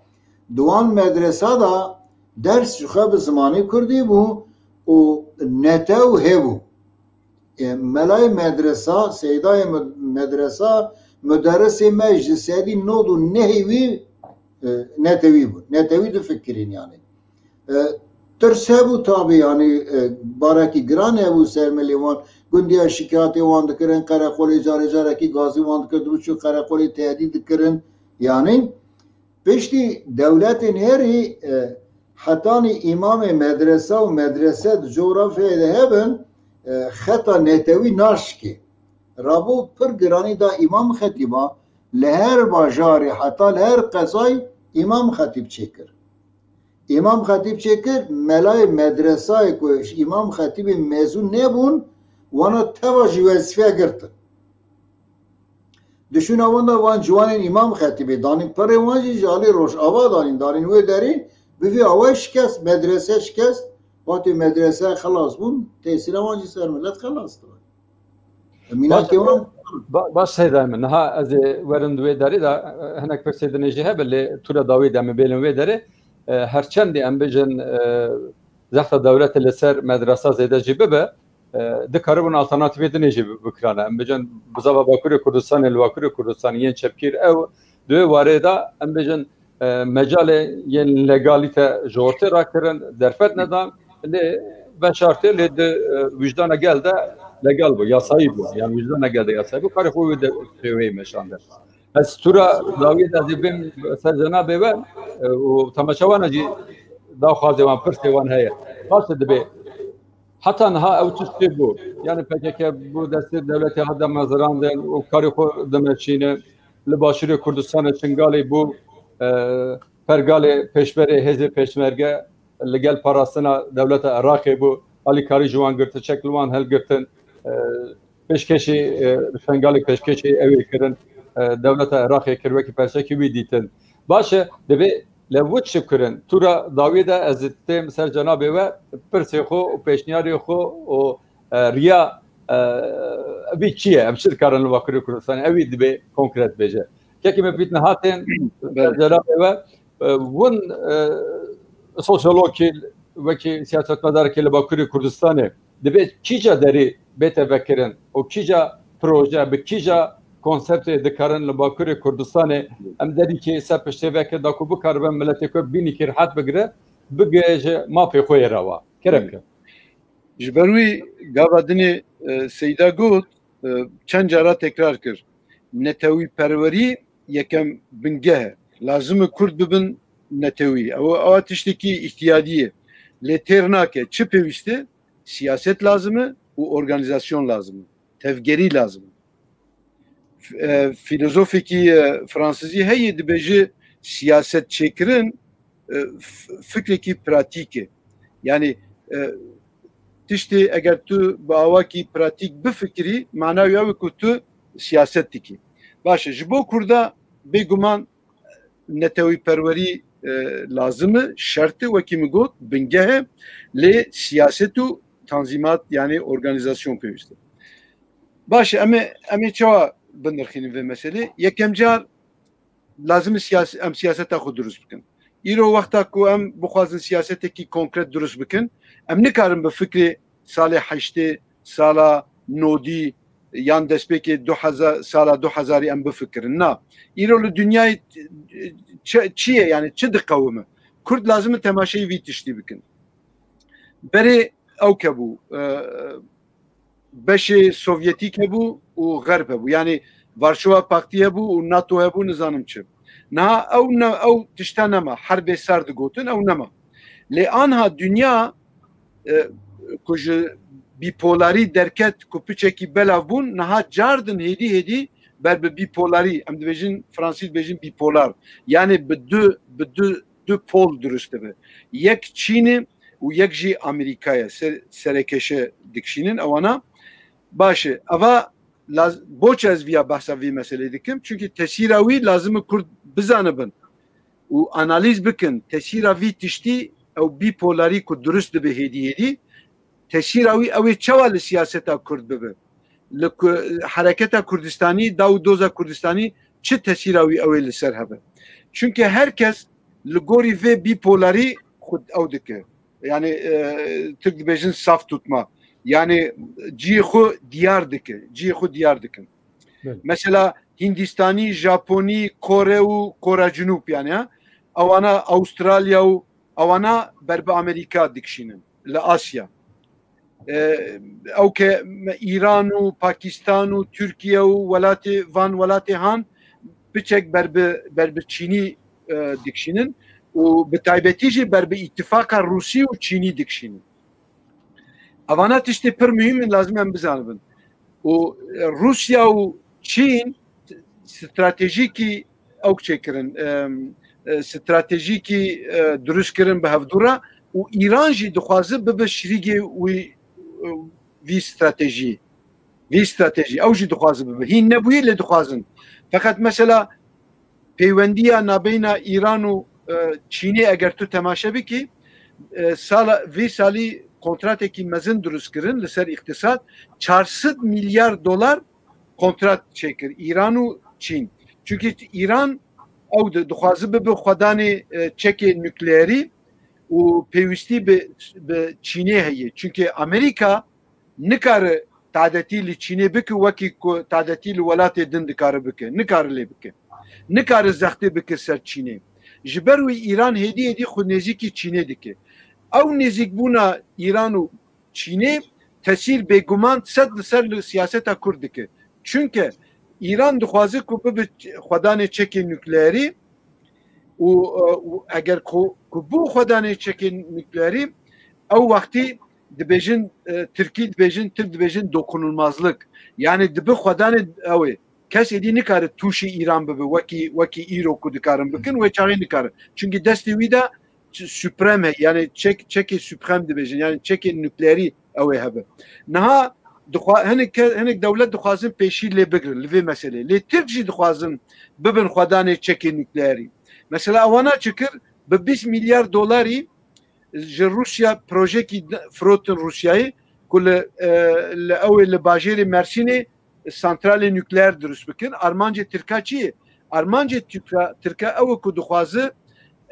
Di wan medresa de ders ji xwe bi zimanê kurdî bû û netew hebû. E, melayê medresa, seydayê med-, medresa, muderrisê me ji sedî nod û nehê wî, e, netewî bû. Netewî difikirîn yanî. E, tirs hebû tabî, yanî, e, barekî giran hebû ser milê wan. Gundiya şikayetê wan dikirin, qereqolê carê carekî gazî wan dikirin, dibiçû qereqolê tehdît dikirin. Yanî piştî dewletên herî, e, hetanî îmamê medresa û medrese di cografyayê de hebin, e, xeta netewî naşikê. Rabû pir giranî da îmam xetîba li her bajarê heta li her qezayê îmam xetîb çêkir. Îmam xetîb çêkir, melayê medresayê ku ji îmam xetîbê mezûn nebûn, wana teva jî wezîfe girtin. Di şûna wan de van ciwanên îmam xetîbê danîn, pirê wan jî ji alî Rojava danîn, danîn wê derê, bi vî awayî şikest, medrese şikest, wextê medrese xelas bûn, tesîra wan jî ser milet xelas dibe. Mînakê wan. Ba-, baş Seyda min, niha ez ê werim di wê derê de, e, hinek pirsê dinê jî hebe, lê tu re dawî de min bêlin wê derê. E, her çendî em bêjin, e, zexta dewletê li ser medresa zêde jî bibe, e, dikaribûn alternatîfê dinê jî bi-, bikirane. Em bêjin bizava Bakurê Kurdistanê, li Bakurê Kurdistanê yên çepgîr ew, di wê warê de em bêjin, e, mecalê yên legalîte ji ortê rakirin, derfet nedan, lê veşartê lê di, e, wijdana gel de legal bû, yasayî bû. Yanî wijdana gel de yasayî bû. Karê xwe wê de şêweyê meşande. Ez tu re dawiyê de ez ê bêm ser cenabê we, e, û temaşewana jî daxwazê wan, pirsê wan heye. Baş e dibê. Heta niha ew tiştê bû. Yanî P K K bû destê dewletê hat demezirandin û karê xwe dimeşîne. Li Başûrê Kurdistanê Şingalê bû, e, pergalê pêşberê hêzê pêşmerge, li gel parastina dewleta Iraqê bû, alîkarî ji wan girtin, çek li wan hilgirtin, e, pêşkêşî, e, Şengalê pêşkêşî ew ê kirin, e, dewleta Iraqê kir wekî perçekî wî dîtin. Baş e, divê li wit çi kirin? Tûra dawiyê de ez têm ser cenabê we, pirsê xwe û pêşniyarê xwe û, e, riya, e, vî çi ye? Em çi dikarin li Bakurê Kurdistanê? Ew ê divê konkret bêje. Kekî me pît niha tên, Belê. Cenabê we, e, win, e, sosyologkî, wekî siyasetmedarekî li Bakurê Kurdistanê, divê kîja derî bête vekirin û kîja proje, bi kîja konseptê dikarin li Bakurê Kurdistanê em derîkê ser piştê veke da ku bikaribin miletê ku bînîkî rihet bigire, bigihêje mafê xwe yê rewa. Kerem ke. Ji ber wî gava dinê, e, Seyda got, e, çend cara tekrar kir. Netewîperwerî yekem bingeh e. Lazim e Kurd bibin netewî. Ew, ew tiştekî îhtiyadî ye. Lê têr nake. Çi pêwîst e? Siyaset lazim e û organîzasyon lazim e. Tevgerî lazim e. F-, e, fîlozofekî, e, fransizî heye, dibêje siyaset çêkirin, e, f-, fikrekî pratîk e. Yanî, e, tiştê eger tu bi awakî pratîk bifikirî, mana wî ew e ku tu siyaset dikî. Baş e, ji bo Kurda bêguman netewîperwerî, e, lazim e, şert e, wekî min got, bingeh e, lê siyaset û tanzîmat, yanî organîzasyon pêwîst e. Baş e, em ê, em ê çawa binirxînin vê meselê? Yekem car lazim e siyas-, em siyaseta xwe dirust bikin. Îro wexta ku em bixwazin siyasetekî konkret dirust bikin, em nikarin bi fikrê salê heştê, sala nodî yan destpêkê du hezar, sala du hezarî em bifikirin. Na. Îro li dinyayê çi, çi ye, yanî çi diqewime? Kurd lazim e temaşeyî vî tiştî bikin. Berê ew ke bû, e, beşê Sovyetîk hebû û Xerb hebû. Yanî Varşova Paktî hebû û NATO hebû, nizanim çi. Niha ew ne, ew tişta nema. Herbê sar digotin, ew nema. Lê anha dinya, e, ku ji bîpolarî derket, ku piçekî belav bûn, niha cardin hêdî hêdî ber bi bîpolarî, em dibêjin, fransî dibêjin bîpolar. Yanî bi du, bi du, du pol dirust dibe. Yek Çîn e û yek jî Amerîka ye. Ser-, serekeşe dikişînin ewana. Baş e. Eva laz-, boçe ez viya behsa vî meselê dikim? Çünkü tesîra wî lazim e Kurd bizanibin û analîz bikin. Tesîra vî tiştî ew bîpolarî ku dirust dibe hêdî hêdî, tesîra wî ew ê çawa li siyaseta Kurd bibe? Li ku-, hereketa Kurdistanî, daw û doza Kurdistanî çi tesîra wî ew ê li ser hebe? Çünkü her kes li gorî vê bîpolarî xwe ew dike. Yani, e, Tirk dibêjin saf tutma. Yani cihê xwe diyar dike. Cihê xwe diyar dikin. Belê. Mesela Hindistanî, Japonî, Kore û Kora Cunûb yani ha. Ewana Avustralya û ewana ber bi Amerîka dikişînin. Li Asya. E, ew ke me Îran û Pakistan û Tirkiye û welatê, van welatê han piçek ber bi, ber bi Çînî, e, dikişînin û bi taybetî jî ber bi îtifaqa Rûsî û Çînî dikişînin. Evana tiştê pir muhîm in, lazim em bizanibin. Û, e, Rûsya û Çîn stratejîkî ew çêkirin, e, e, stratejîkî, e, dirust kirin bi hevdû re û Îran jî dixwaze bibe şirîgê wî, e, vî stratejî. Vî stratejî. Ew jî dixwaze bibe. Hîn nebûye lê dixwazin. Feqet mesela peywendiya nabeyna Îran û, e, Çînê eger tu temaşe bikî, e, sala, vî salî kontratekî mezin dirust kirin li ser îqtisad, çar sed milyar dolar kontrat çêkir Îran û Çîn. Çünkü Îran ew di-, dixwaze bibe xwedanê, e, çekê nukleerî û pêwîstî bi, bi Çînê heye. Çünkü Amerîka nikare tadetî li Çînê bike wekî ku tadetî li welatê din dikare bike. Nikare lê bike. Nikare zextê bike ser Çînê. Ji ber wî Îran hêdî hêdî xwe nêzîkî Çînê dike. Ew nêzîkbûna Îran û Çînê tesîr bêguman sed li ser li siyaseta Kurd dike. Çunke Îran dixwaze ku bibe xwedanê çekê nukleerî û, û eger ku, ku bû xwedanê çekê nukleerî, ew wextî dibêjin, e, Tirkî dibêjin, Tirk dibêjin dokunulmazlık. Yani dibe xwedanê ew ê. Kes êdî nikare tûşî Îran bibe, wekî, wekî îro ku dikarin bikin, wê çaxê nikare. Çünkü destê wî de suprem heye. Yani çek, çekê suprem dibêjin. Yani çekê nukleerî ew ê hebe. Niha dixwa-, hinek ke-, hinek dewlet dixwazin pêşî lê bigirin li vê meselê. Lê Tirk jî dixwazin bibin xwedanê çekê nukleerî. Mesela ewana çi kir? Bi bîst milyar dolarî ji Rûsya projekî firotin Rûsyayê ku li, e, li ew ê li bajêrê Mersînê santralê nukleer dirust bikin. Armancê Tirka çi ye? Armancê Tirka, Tirka ew e ku dixwaze,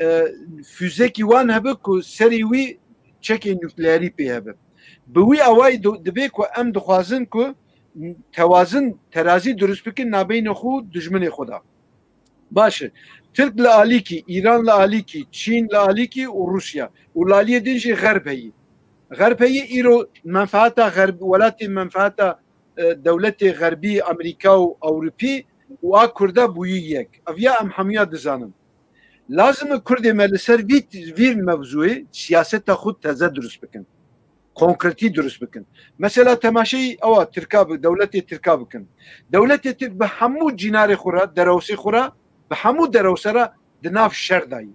e, füzekî wan hebe ku serê wî çekê nukleerî pê hebe. Bi wî awayî do-, dibe ku em dixwazin ku tewazin, terazî dirust bikin nabeynê xwe û dijminê xwe de. Baş e. Tirk li alîkî, Îran li alîkî, Çîn li alîkî û Rûsya. Û li aliyê din jî Xerb heyî. Xerb heyî îro menfaeta Xerb, welatê menfaeta, e, dewletê Xerbî, Amerîka û Ewropî û a Kurda bûyî yek. Ev ya em hemiya dizanin. Lazim e Kurdê me li ser vî, vî mevzûyê siyaseta xwe teze dirust bikin. Konkretî dirust bikin. Mesela temaşeyî ewa Tirka bi, dewletê Tirka bikin. Dewletê Tirk bi hemû cînarê xwe re, derewsê xwe re, bi hemû derewse re di nav şer dayî.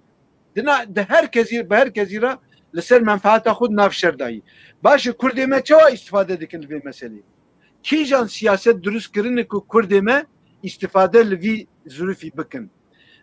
Di na-, di her kesî, bi her kesî re li ser menfaeta xwe di nav şer dayî. Baş e, Kurdê me çawa îstîfade dikin li vê meselê? Kîjan siyaset dirust kirine ku Kurdê me îstîfade li vî zirûfî bikin?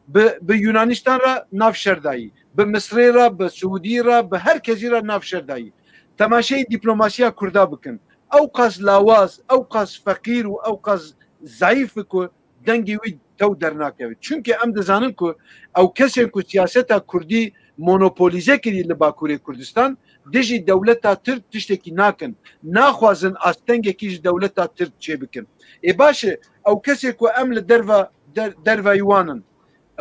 Bi, bi Yunanistan re nav şer dayî, bi Misrê re, bi Siûdî re, bi her kesî re nav şer dayî. Temaşeyê dîplomasiya Kurda bikin. Ew qas lawaz, ew qas feqîr û ew qas zayîf e ku dengê wî tew dernakeve. Çunke em dizanin ku ew kesên ku siyaseta Kurdî monopolize kirî li Bakurê Kurdistan, dijî dewleta Tirk tiştekî nakin. Naxwazin astengekî ji dewleta Tirk çêbikin. Ê baş e, ew kesê ku em li derva, der-, dervayî wan in,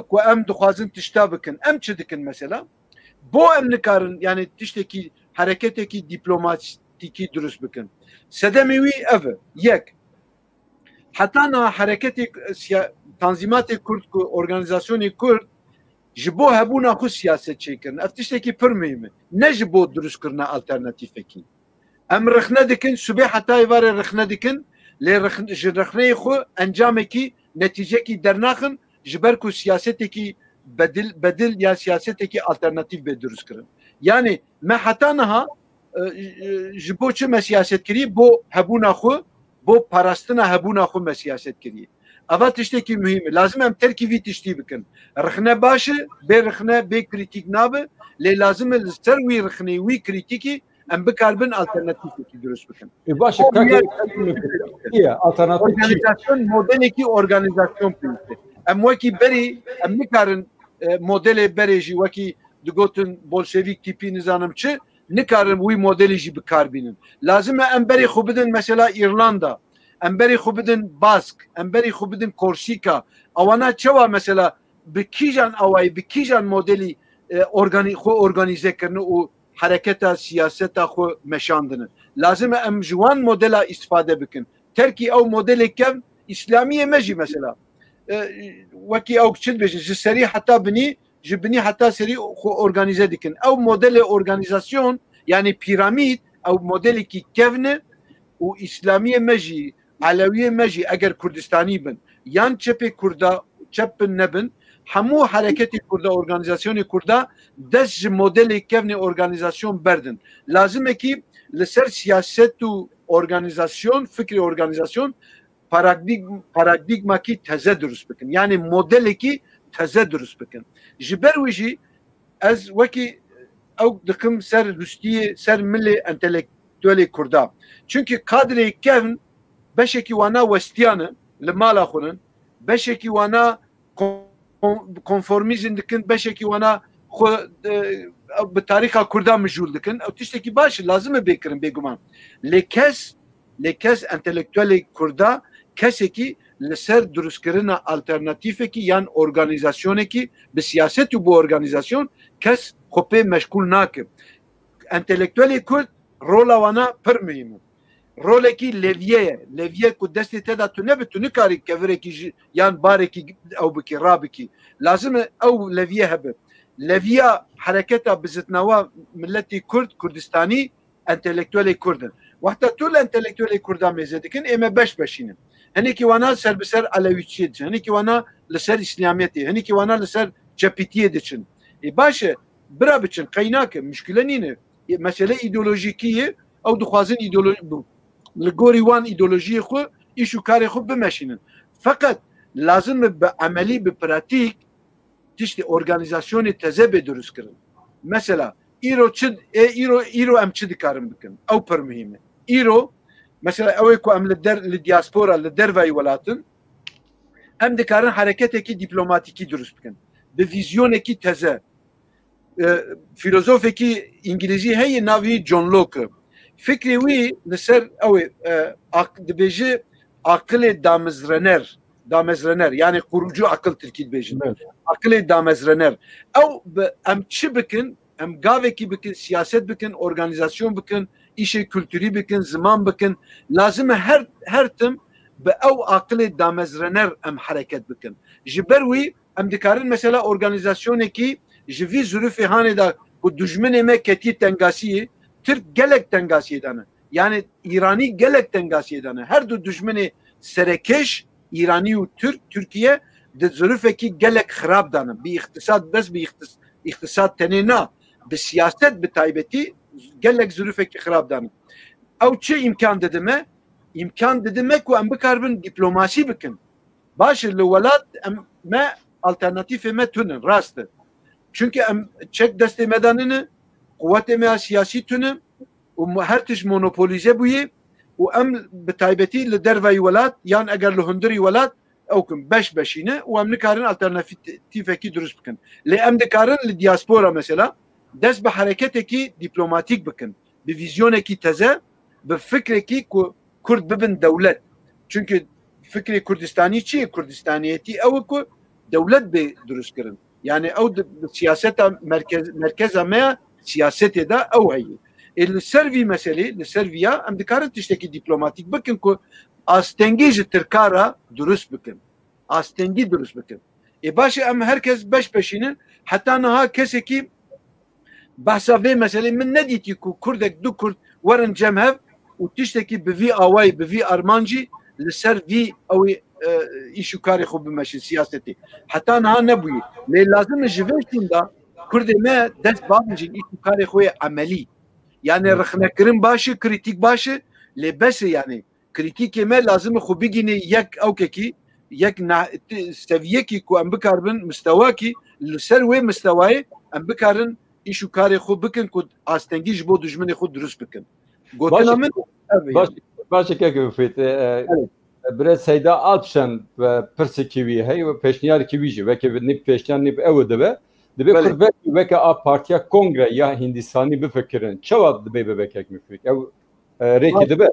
ku em dixwazin tişta bikin, em çi dikin mesela? Bo em nikarin, yani tiştekî, hereketekî dîplomatîkî dirust bikin? Sedemê wî ev e. Yek, heta niha hereketê, e, siya-, tanzîmatê Kurd ku, organîzasyonê Kurd ji bo hebûna xwe siyaset çêkirin. Ev tiştekî pir muhîm e. Ne ji bo dirustkirina alternatîfekî. Em rexne dikin, sibê heta êvarê rexne dikin, lê rex-, ji rexneyê xwe encamekî, netîcekî dernaxin, ji ber ku siyasetekî bedil, bedil ya siyasetekî alternatîf bê dirust kirin. Yani me heta niha, e, e, ji bo çi me siyaset kirî? Bo hebûna xwe, bo parastina hebûna xwe me siyaset kirî. Eva tiştekî muhîm e. Lazim em terkî vî tiştî bikin. Rixne baş e, bê rixne, bê krîtîk nabe, lê lazim e li ser wî rixnê, wî krîtîkî em bikaribin alternatîfekî dirust bikin. Ê, baş e, Ew kak-, yer- kak-, kak-, kak-, alternatîf çi? Organîzasyon, modelekî organîzasyon pêwîst e. Em wekî berî, em nikarin, e, modelê berê jî wekî digotin bolşevîk tîpî nizanim çi, nikarin wî modelî jî bi kar bînin. Lazim e em berê xwe bidin mesela Îrlanda, em berê xwe bidin Bask, em berê xwe bidin Korsîka. Ewana çawa mesela bi kîjan awayî, bi kîjan modelî, e, organî-, xwe organîze kirine û hereketa, siyaseta xwe meşandine. Lazim e em ji wan modela îstifade bikin. Terkî ew modelê kevn, îslamiyê me jî mesela, e, wekî ew çi dibêjin, ji serî heta binî, ji binî heta serî xwe organîze dikin. Ew modelê organîzasyon, yani pîramîd, ew modelekî kevn e û îslamiyê me jî, elewiyê me jî eger Kurdistanî bin, yan çepê Kurda, çep bin nebin, hemû hereketê Kurda, organîzasyonê Kurda dest ji modelê kevnê organîzasyon berdin. Lazim e kî li ser siyaset û organîzasyon, fikrê organîzasyon, paradîg-, paradîgmakî teze dirust bikin. Yani modelekî teze dirust bikin. Ji ber wî jî ez wekî ew dikim ser rûstiyê, ser milê entelektuelê Kurda. Çunkî kadrê kevn beşekî wana westiyane li mala xwe nin, beşekî wana kon-, konformîzm dikin, beşekî wana xwe, e, bi tarîxa Kurda mijûl dikin. Ew tiştekî baş e, lazim e bê kirin bêguman. Lê kes, lê kes entelektuelê Kurda, kesekî li ser dirustkirina alternatîfekî yan organîzasyonekî bi siyaset û bi organîzasyon kes xwe pê meşgûl nake. Entelektuelê Kurd rola wana pir muhîm e. Rolekî leviye ye. Leviye ku destê te de tu nebe, tu nikarî kevirekî ji, yan barekî ew bikî, rabikî. Lazim e ew leviye hebe. Leviya hereketa bizitnawa miletî Kurd, Kurdistanî, entelektuelê Kurd in. Wexta tu li entelektuelê Kurda mêze dikin, ê me beş beşînin. Hinekî wana ser bi ser elewîtçiyê diçin, hinekî wana li ser îslamiyetê, hinekî wana li ser çepîtiyê diçin. Ê baş e, Bira biçin, qey nake, muşkile nîne. Mesele îdeolojîkî ye, ew dixwazin îdeolo-, bu, li gorî wan îdeolojiyê xwe, îş û karê xwe bimeşînin. Feqet lazim e bi emelî, bi pratîk tiştê organîzasyonê teze bê dirustkirin. Mesela, îro çi, ê, îro, îro em çi dikarin bikin? Ew pir muhîm e. Îro, mesela, ew ê ku em li der, li diaspora, li dervayî welatin, em dikarin hereketekî dîplomatîkî dirust bikin. Bi vîzyonekî teze. E, fîlozofekî îngilîzî heye, navê wî John Locke. Fikrê wî li ser ew ê, e, ak-, dibêje aqilê damezrener, damezrener, yani kurucu akıl tirkî dibêjin. Evet. Aqilê damezrener. Ew bi, em çi bikin? Em gavekî bikin, siyaset bikin, organîzasyon bikin, îşê kulturî bikin, ziman bikin. Lazim e her, her tim bi ew aqilê damezrener em hereket bikin. Ji ber wî em dikarin mesela organîzasyonekî ji vî zirûfê hanê de ku dijminê me ketiye tengasiyê, Tirk gelek tengasiyê de ne. Yani Îranî gelek tengasiyê de ne. Her du dijminê serekêş, Îranî û Tirk, Tirkiye di zirûfekî gelek xirab de ne. Bi îqtisad, bes bi îqtis-, îqtisad tenê na, bi siyaset bi taybetî gelek zirûfekî xirab de ne. Ew çi îmkan dide me? Îmkan dide me ku em bikaribin dîplomasî bikin. Baş e, li welat em, me alternatîfê me tune, rast e. Çunke em çek destê me de nine, quwetê me ya siyasî tune û mo-, her tişt monopolize bûye û em bi taybetî li derveyî welat yan eger li hundirî welat ew kin beş beşîne û em nikarin alternatîfekî dirust bikin. Lê em dikarin li diaspora mesela dest bi hereketekî dîplomatîk bikin, bi vîzyonekî teze, bi fikrekî ku Kurd bibin dewlet. Çunke fikrê Kurdistanî çi ye? Kurdistaniyetî ew e ku dewlet bê dirustkirin. Yani ew di, bi siyaseta merkez, merkeza me ya siyasetê de ew heye. Ê li ser vî meselê, li ser vî ya em dikarin tiştekî dîplomatîk bikin ku astengî ji Tirka re dirust bikin. Astengî dirust bikin. Ê baş e, em her kes beş beşînin, heta niha kesekî behsa vê meselê min nedîtî ku Kurdek, du Kurd werin cem hev û tiştekî bi vî awayî, bi vî armancî li ser vî ew ê, e, îş û karê xwe bimeşin siyasetê. Heta niha nebûye. Lê lazim e ji vê şûnda Kurdê me dest bavêjin îş û karê xwe yê emelî. Yani rixnekirin baş e, krîtîk baş e, lê bes e yani. Krîtîkê me lazim e xwe bigîne yek ewkekî, yek na-, ti-, seviyekî ku em bikaribin, mistewakî, li ser wê mistewayê em bikarin îş û karê xwe bikin ku astengî ji bo dijminê xwe dirust bikin. Gotina Baş e, min ev e. baş, baş e kek Mufîd. E, e, Evet. Birêz Seyda Alpşen, e, pirsekî wî heye û pêşniyarkî wî jî, weke nîv pêşniyar nîv ew dibe. Dibe Belê. Kurd wek-, weke a partiya Kongre ya Hindistanî bifikirin. Çawa dibe bibe kek Mufîd? Ew, e, rêkî Baş. dibe?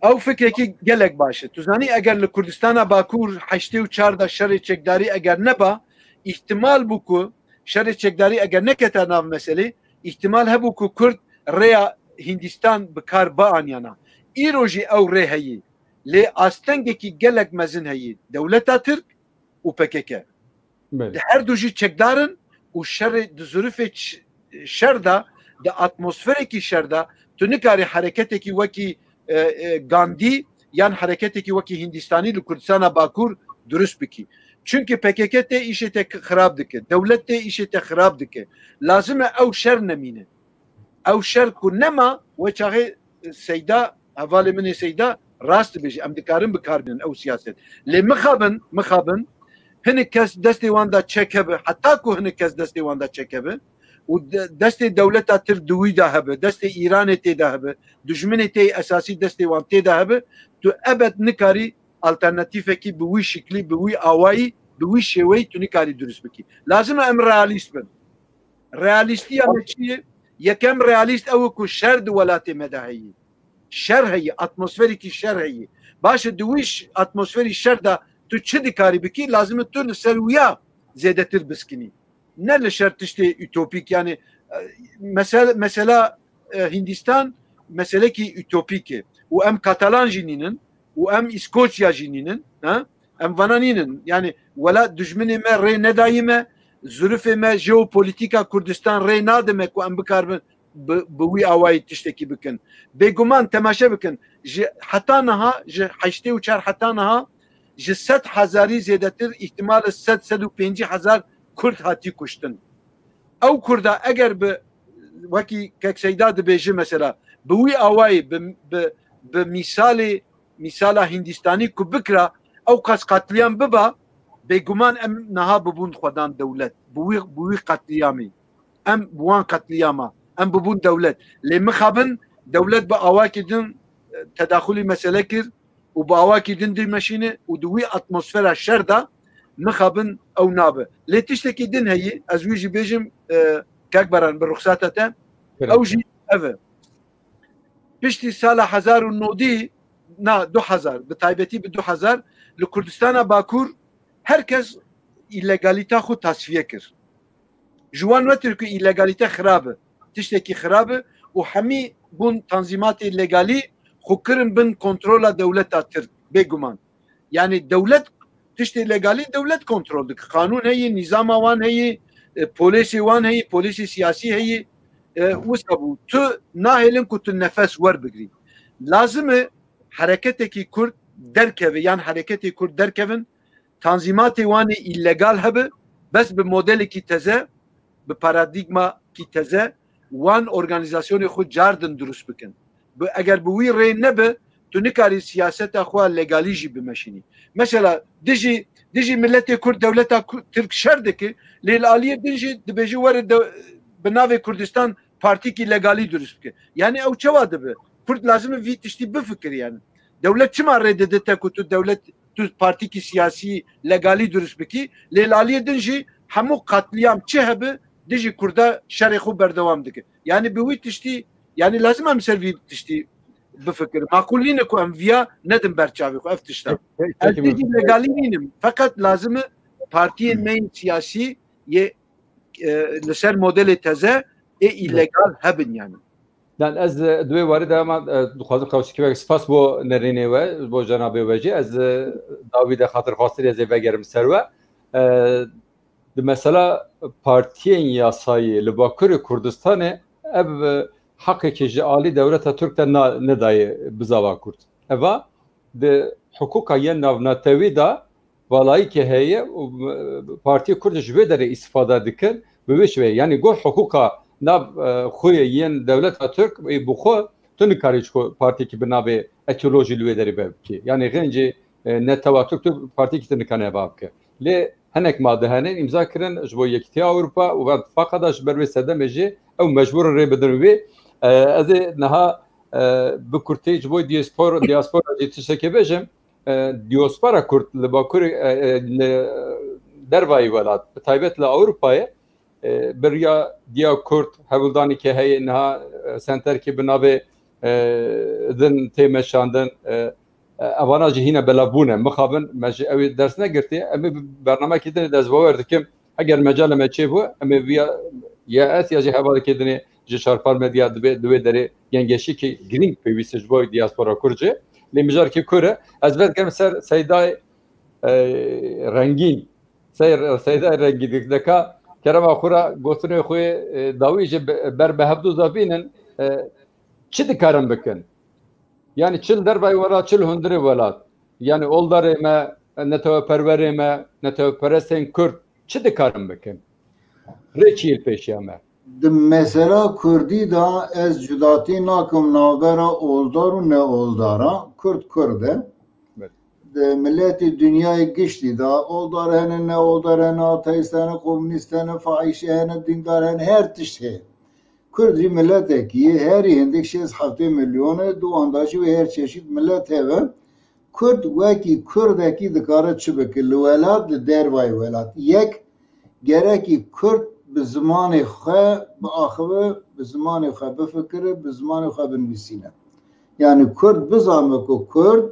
Ew fikrekî gelek baş e. Tu zanî eger li Kurdistana Bakur heştê û çar de şerê çekdarî eger neba, îhtimal bû ku şerê çekdarî eger neketa nav meselê, îhtimal hebû ku Kurd rêya Hindistan bi kar bianiyana. Îro jî ew rê heye. Lê astengekî gelek mezin heye. Dewleta Tirk û P K K. Belê. Di her du jî çekdar in û şerê di zirûfê ç-, şer de, di atmosferekî şer de, tu nikarî hereketekî wekî, e, e, Gandî yan hereketekî wekî Hindistanî li Kurdistana Bakur dirust bikî. Çunke P K K tê îşê te xirab dike, dewlet tê îşê te xirab dike. Lazim e ew şer nemîne. Ew şer ku nema, we çaxê Seyda, hevalê min ê Seyda rast dibêje, em dikarin bi kar bînin ew siyaset. Lê mixabin, mixabin, hinek kes destê wan de çek hebe, heta ku hinek kes destê wan de çek hebe û de-, destê dewleta Tirk di wî de hebe, destê Îranê tê de hebe, dijminê tê esasî destê wan tê de hebe, tu ebed nikarî alternatîfekî bi wî şiklî, bi wî awayî, bi wî şêweyî tu nikarî dirust bikî. Lazim e em realîst bin. Realîstiya me çi ye? Yekem realîst ew e ku şer di welatê me de heye. Şer heye, atmosferekî şer heye. Baş e, di wî ş-, atmosferî şer de tu çi dikarî bikî? Lazim e tu li ser wiya zêdetir biskinî. Ne li ser tiştê ütopîk, yani, e, mesel-, mesela, e, Hindistan meselekî ütopîk e. Û em Katalan jî nînin, û em Îskoçya jî nînin, ha? Em vana nînin. Yani, welat dijminê me rê nedayî me, zirûfê me, jeopolîtîka Kurdistan rê nade me ku em bikaribin bi, bi wî awayî tiştekî bikin. Bêguman temaşe bikin. Ji heta niha, ji heştê û çar heta niha, ji sed hezarî zêdetir, îhtimal e sed, sed û pêncî hezar Kurd hatî kuştin. Ew Kurda eger bi, wekî Kek Seyda dibêje mesela, bi wî awayî, bi, bi, bi mîsalê, mîsala Hîndistanî ku bikira, ew qas qetlîam biba, bêguman em niha bibûn xwedan dewlet. Bi wî, bi wî qetlîamê. Em bi wan qetlîama, em bibûn dewlet. Lê mixabin dewlet bi awakî din, e, tedaxulî mesele kir û bi awakî din dimeşîne û di wî atmosfera şer de mixabin ew nabe. Lê tiştekî din heyî, ez wî jî bêjim, e, Kek Baran, bi ruxsata te, ew jî ev e. Piştî sala hezar û nodî, na, du hezar, bi taybetî bi du hezar, li Kurdistana Bakur her kes îlegalîta xwe tasfiye kir. Ji wan wetir ku îlegalîte xirab e, tiştekî xirab e û hemî bûn tanzîmatê legalî xwe kirin bin kontrola dewleta Tirk, bêguman. Yani dewlet, tiştê legalî dewlet kontrol dike. Qanûn heye, nîzama wan heye, e, polêsê wan heye, polêsê siyasî heye. E, wisa bû. Tu nahêlin ku tu nefes werbigirî. Lazim e hereketekî Kurd derkeve, yan hereketê Kurd derkevin, tanzîmatê wan ê îlegal hebe, bes bi modelekî teze, bi paradîgmakî teze, wan organîzasyonê xwe cardin dirust bikin. Bi, eger bi wî rê nebe, tu nikarî siyaseta xwe legalî jî bimeşînî. Mesela, dijî, dijî miletê Kurd dewleta Ku-, Tirk şer dike, lê li aliyê din jî dibêje were de, bi navê Kurdistan partîkî legalî dirust bike. Yani ew çawa dibe? Kurd lazim e vî tiştî bifikirî yani. Dewlet çima rê dide te ku tu dewlet, tu partîkî siyasî legalî dirust bikî? Lê li aliyê din jî hemû qatliyam çi hebe dijî Kurda şerê xwe berdewam dike. Yani bi wî tiştî, yani lazim em ser vî tiştî bifikir. Maqûl nîne ku em viya nedin ber çavê xwe ev tişta. Ez dijî legalî nînim. Feqet lazim e partiyên me yên siyasî yê, e, li ser modelê teze ê îlegal hebin yani. Dan ez, e, di wê warî de hema, e, dixwazim qewsîkî veke spas bo nerînê we, bo cenabê we jî. Ez, e, dawî de xatirxwastinê ez ê vegerim ser we. E, di mesela partiyên yasayî li Bakurê Kurdistanê ev, e, heqekî ji alî dewleta Tirk de na-, nedayê bizava Kurd. Eva di hiqûqa yên navnetewî de valayîkê heye û, e, Partiyê Kurd ji vê derê îstifade dikin bi vê şivê. Yanî got hiqûqa nav, e, xwe yên dewleta Tirk ê bi xwe tu nikarî ji xwe partiyekî bi navê etiyolojî li wê derê be bikî. Yanî xêncî, e, netewa Tirk tu partiyekî tu nikane eva bike. Lê hinek made hene îmza kirin ji bo Yekîtiya Ewropa û van tifaqa de ji ber wê sedemê jî ew mecbûr in rê bidin wê. E, ez ê niha, e, bi kurtî ji bo diaspor-, diaspora jî tiştekê bêjim. E, diaspora Kurd li Bakurê, e, e, li dervayî welat, bi taybet li Ewropayê, e, bi riya Diya Kurd, hewldanekê heye niha, e, senterkê bi navê, e, din tê meşandin, e, e, evana jî hîne belav bûne. Mixabin me ji ew ê ders negirtiye. Em ê bi bernamekî din ê, ez bawer dikim, eger mecalê me çêbû, em ê viya ya ez ya jî hevalekê dinê ji Çarpar Medya di vê, di vê derê gengeşîkî girîng pêwîst ji bo diaspora Kurd jî. Lê mijarkî kur e. Ez vedigerim ser Seydayê, e, Rengîn. Sey-, Seydayê Rengîn dika kerema xwe re gotinê xwe, e, dawî jî be-, ber bi hevdu de bînin, e, çi dikarin bikin? Yani çi li dervayî welat, çi li hundirê welat. Yani oldarê me, neteweperwerê me, neteweperestên Kurd çi dikarin bikin? Rê çi yê li pêşiya me? Di mesela Kurdî de ez cudatî nakim navbera oldar û neoldara. Kurd Kurd e. Evet. Di miletî dinyayê giştî de oldar hene, neoldar hene, ateîst hene, komûnîst hene, faîşe hene, dîndar hene, her tişt heye. Kurd jî miletekî ye, herî hindik şêst heftê milyon e, di wan de jî wê her çeşît milet hebe. Kurd wekî Kurdekî dikare çi bike li welat, li dervayê welat? Yek, gerekî Kurd bi zimanê xwe biaxive, bi zimanê xwe bifikire, bi zimanê xwe binivîsîne. Yani Kurd bizanbe ku Kurd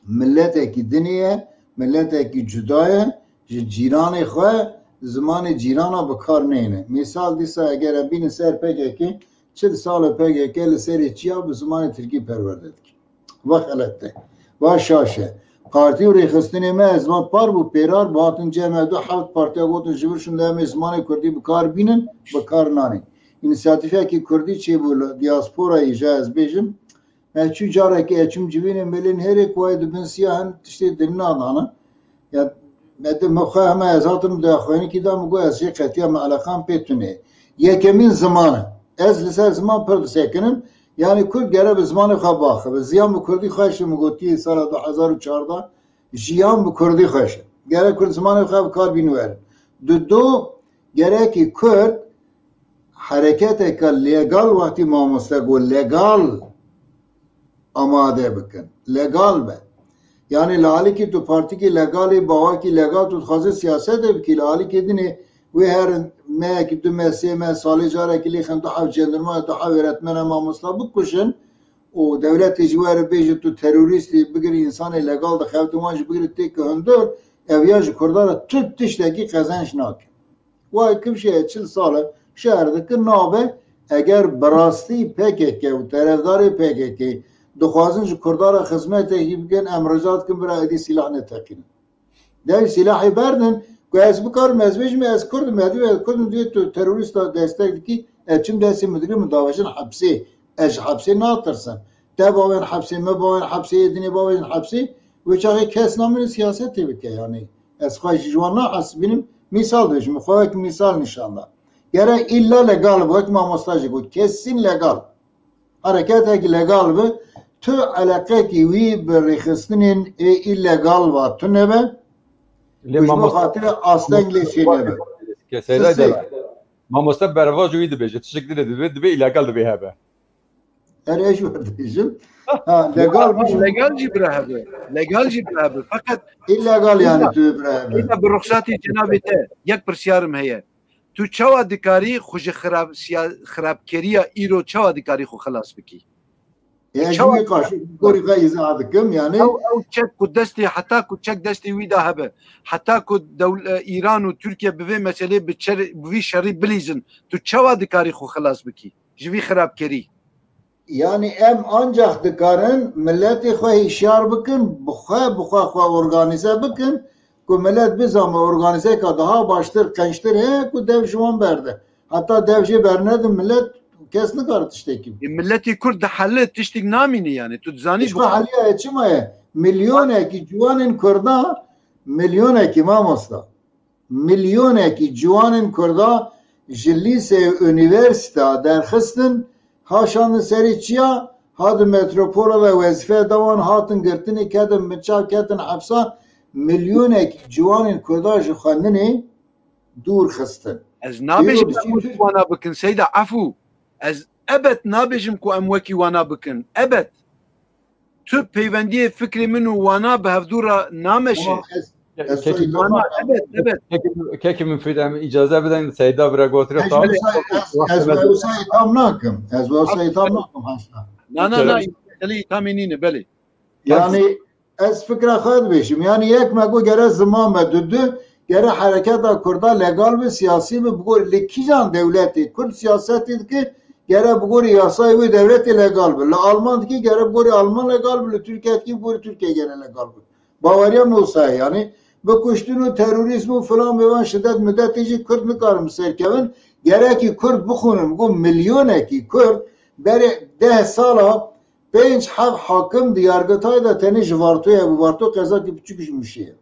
miletekî dinê ye, miletekî cuda ye, ji cîranê xwe zimanê cîrana bi kar neyne. Mîsal dîsa eger em bînin ser P K K, çil sal e P K K li serê çiya bi zimanê tirkî perwerde dike. Va xelet e. Va şaş e. Partî û rêxistinê me, ez van par bû, pêrar bû, hatin cem e du heft partiya gotin ji vir şûnde em ê zimanê kurdî bi kar bînin, bi kar nanîn. Înîsiyatîfekî kurdî çêbû li diasporayê, ja ez bêjim, me çû carekê, ez çûm civînê Mêlên Hêrê ku wayê di bin siya hin tiştê din nadane. Ya Me di, me xwe hema ez hatim di xwênikî de, min got ez jê qetiya me eleqan pê tune. Yekemîn ziman e. Ez li ser ziman pir disekinim. Yanî Kurd gere bi zimanê xwe biaxive. Ziyan bi Kurdî xweş e, min gotî sala du hezar û çardeh, jiyan bi Kurdî xweş e. Gere Kurd zimanê xwe bi kar bînin werin. Di do, gerekî Kurd hereketeke legal, wextî mamoste got legal, amade bikin. Legal be. Yanî li alîkî tu partîkî legalî, bawekî legal tu dixwazî siyasetê bikî, li alîkî dinê wê herin meyekî, du me, sê me, salê carekî lêxin du heb cendirma, du heb öğretmene, mamosta bikuşin û dewletê jî were bêje tu terorîstî, bigirî însanê legal dixebitin, wan jî bigirî têke hundir, ev ya ji Kurdan re tu tiştekî qezenc nake. Wayê kifşê çil sal e şer dikin nabe, eger bi rastî P K K û terefdarê P K K dixwazin ji Kurdan re xizmetekî bikin, em rica dikin bira êdî sîlah neteqînin. Dev sîlahê berdin, ku ez bikarim ez bêjim ez Kurd im, ez divê Kurd im, divê tu terorîsta destek dikî, ez çim destê min digirim, min davêjin hepsê. Ez ji hepsê natirsim. Te bavên hepsê, me bavên hepsê, êdinê bavên hepsê, wê çaxê kes namîne siyasetê bike yanî. Ez xwe jî ji wan nahesibînim. Mîsal dibêjim, xwe wek mîsal nîşan da. Gere îlla legal bi, wek mamosta jî got, kesîn legal. Hereketekî legal bi, tu eleqekî wî bi rêxistinên ê îlegal va tune be. Lê Û ji bo mamosta, xatirê asteng lê çênebe. Ke Seyda Sisê. Delal. Mamosta berva ji wî dibêje, tiştek din dibê, dibê îlegal dibê hebe. Her ez ji we dibêjim. Ha, legal Legal, bijî. Legal jî bira hebe. Legal jî bira hebe. Feqet Îlegal yani illa, tu bira hebe. Illa bi ruxsatî cenabê te, yek pirsyarım heye. Tu çawa dikarî xwe ji xirab-, siya-, xirabkeriya îro çawa dikarî xwe xilas bikî? E, ez Çawa jî wî qaşî gorî ve îzah dikim yani. Ew, ew çek ku destê, heta ku çek destê wî de hebe, heta ku dewl-, e, Îran û Tirkiye bi vê meselê bi çer-, bi vî şerî bilîzin, tu çawa dikarî xwe xilas bikî ji vî xirabkerî? Yani em ancak dikarin milletê xwe hişyar bikin, bi xwe, bi xwe xwe organîze bikin, ku millet bizanbe organîzeka daha baştir, qençtir heye ku dev ji wan berde. Heta dev jê bernedin millet kes nikare tiştekî bike. E, milletê Kurd dihele tiştek namîne yani. Tu dizanî Ji bi xwe xwe heliya ye çima ye? Milyonekî ciwanên Kurda, milyonekî mamosta. Milyonekî ciwanên Kurda ji lîse û unîversîta derxistin, ha şandin serê çiya, ha di metropola de wezîfe da wan, hatin girtinê, ketin binçav, ketin hepsa. Milyonekî ciwanên Kurda ji xwendinê dûr xistin. Ez nabêjim Îro em diçin wekî Tirk- wana bikin, Seyda, efû. Ez ebed nabêjim ku em wekî wana bikin. Ebed. Tu peywendiyê fikrê min û wana bi hevdû re nameşe. Tamam, ez, ez Kekî Seyda Wana, nakim. Evet, evet. Kekî, kekî min fîd em îcaze bidin, Seyda bira gotire Ez tamam. wesa, ez, ez wesa itham nakim. Ez wesa itham nakim haşa. Na, na, na, Kerem. Mesele ithamê nîne, belê. Yani ez fikra xwe dibêjim. Yani yek me got gere ziman me dudu, gere hereketa Kurda legal bi, siyasî bi, bi gor li kîjan dewletê Kurd siyasetê dike, gere bi gorî yasayê wê dewletê legal bi. Li Alman dikî gere bi gorî Alman legal bi, li Tirkiye dikî bi gorî Tirkiye gere legal bi. Baweriya me wisa ye, yanî bi kuştin û terorîzm û filan bêvan şidet midetê jî Kurd nikarin bi ser kevin. Gerekî Kurd bixwînin, bi got milyonekî Kurd berê deh sala pênc heb hakim di Yargitayê de tenê ji Vartoyê bû. Varto qezakî biçûk ji Mûşê ye.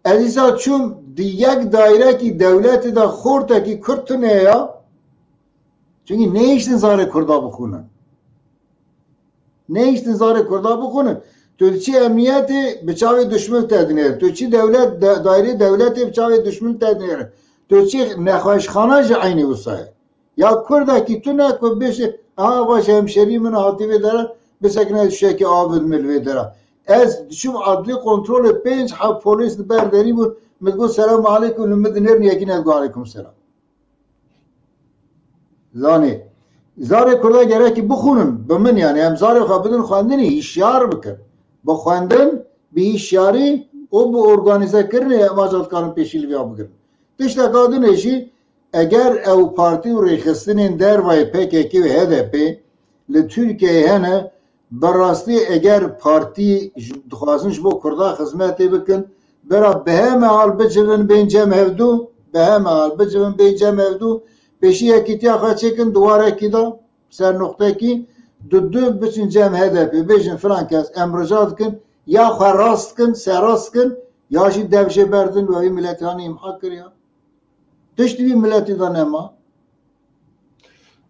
Ez îsa çûm di yek dairekî dewletê de xortekî Kurd tune ya. Çunkî nehiştin zarê Kurda bixwînin. Nehiştin zarê Kurda bixwînin. Tu diçî emniyetê bi çavê duşmin te dinêrin. Tu diçî dewlet, de-, dairê dewletê bi çavê duşmin te dinêrin. Tu diçî nexweşxana jî eynî wisa ye. Ya Kurdekî tune ku bêje, aha, va ji hemşerî min hatî vê dera, bisekine ez şekî av bidim li vê dera. Ez diçûm adlî kontrolê pênc heb polîs li ber derî bûn, min digot, "Selamu aleykum", li min dinêrin yekî ne digot, "Aleykum selam." Zanê, zarê Kurda gerekî bixwînin, bi min yani, em zarê xwe bidin xwendinê, hişyar bikin. Bi xwendin, bi hişyarî û bi organîzekirinê em aca dikarin pêşî li vêya bigirin. Tişteka din e jî, eger ew partî û rêxistinên dervayê P K K û H D P li Tirkiyeyê hene, bi rastî eger partî ji, dixwazin ji bo Kurda xizmetê bikin, bira bi heme hal bicivin bên cem hevdû, bi heme hal bicivin bên cem hevdû, pêşî yekîtiya xwe çêkin di warekî de, ser noqtekî, di du biçin cem H D P, bêjin filan kes, em rica dikin, Ya xwe rast kin, serast kin, ya jî dev jê berdin ve wî miletî hanî îmha kiriya. Tiştî wî miletî de nema.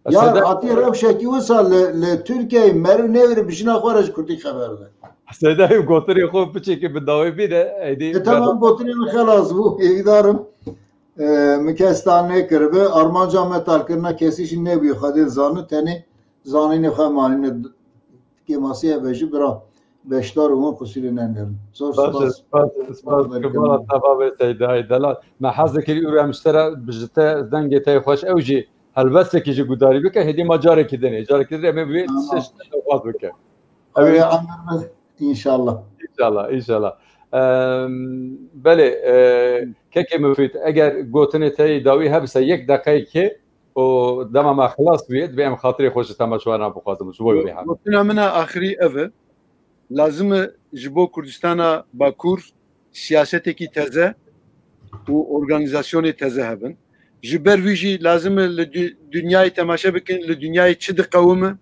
Ya Seyda hatî rewşekî wisa li, li Tirkiyeyê meriv nêvire bi jina xwe re ji kurdî xeber de. Seyda ew gotinê xwe piçekî bi dawî bîne, eydî E, tamam, gotinê min xelas bû. Hêvîdarim, e, min kes ta nekiribe. Armanca me talkirina kesî jî nebûye. Xwedê dizane, tenê zanînê xwe manîne. Kêmasî hebe jî bira beşdar û hûn qusûrê nenerin. Zor Baş e, spas. Spas, spas. Kemala te bavê Seydayê delal. Me hez dikirî û em ji te re bi ji te dengê te yê xweş ew jî helbestekî ji gudarî bike, hêdî ma carekî din ê. Carekî din em ê bi vê Tamam. tiştê xwaz bike. Ew ê Ew ê amir be, înşallah. Înşallah, înşallah. Em, belê, e, kekê Mufîd, eger gotinê te yê dawî hebise yek deqeyekê û dema me xilas bûye, divê em xatirê xwe ji temaşevanan bixwazim, ji bo wê hem. Gotina min a axirî ev e. Lazim e ji bo Kurdistana Bakur siyasetekî teze û organîzasyonê teze hebin. Ji ber vî jî lazim e li dü-, dinyayê temaşe bikin, li dinyayê çi diqewime.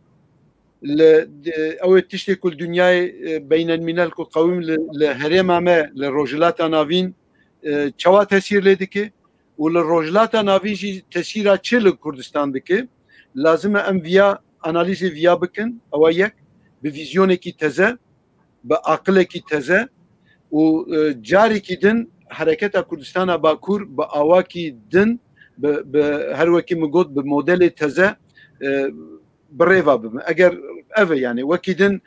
Li, di, ew ê tiştê ku li dinyayê, e, beynelmînel ku qewim li, li herêma me, li Rojhilata Navîn, e, çawa tesîr lê dike û li Rojhilata Navîn jî tesîra çi li Kurdistan dike? Lazim e em viya analîzê viya bikin, ewa yek, bi vîzyonekî teze, bi aqilekî teze û, e, carekî din hereketa Kurdistana Bakur bi awakî din, bi, bi, her wekî min got, bi modelê teze, e, bi rêva bibin. Eger ev e, yani wekî din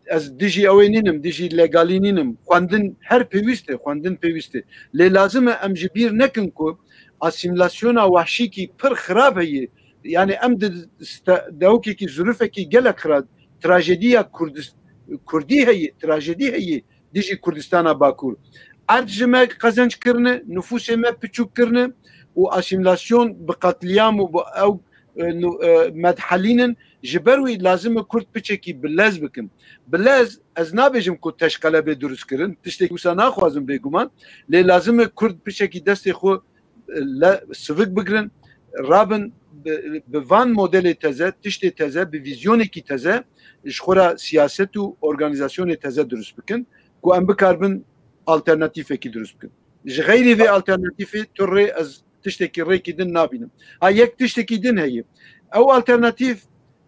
ez dijî ew ê nînim, dijî legalî nînim. Xwendin her pêwîst e, xwendin pêwîst e. Lê lazim e em ji bîr nekin ku asîmîlasyona wehşîkî pir xirab heye. Yani em di sta-, dewkekî, zirûfekî gelek xirab, trajediya Kurdist-, Kurdî heye, trajedî heye dijî Kurdistana Bakur. Erd ji me qezenc kirine, nifûsê me piçûk kirine û asîmîlasyon bi qetlîam û bi ew, e, nu-, e, medhelînin. Ji ber wî lazim e Kurd piçekî bi lez bikin. Bi lez, ez nabêjim ku teşqelebê dirust kirin, tiştekî wisa naxwazim bêguman, lê lazim e Kurd piçekî destê xwe, e, le, sivik bigrin, rabin bi, bi van modelê teze, tiştê teze, bi vîzyonekî teze, ji xwe re siyaset û organîzasyonê teze dirust bikin, ku em bikaribin alternatîfekî dirust bikin. Ji xeyrî vê alternatîfê tu rê, ez tiştekî rêkî din nabînim. Ha, yek tiştekî din heye. Ew alternatîf,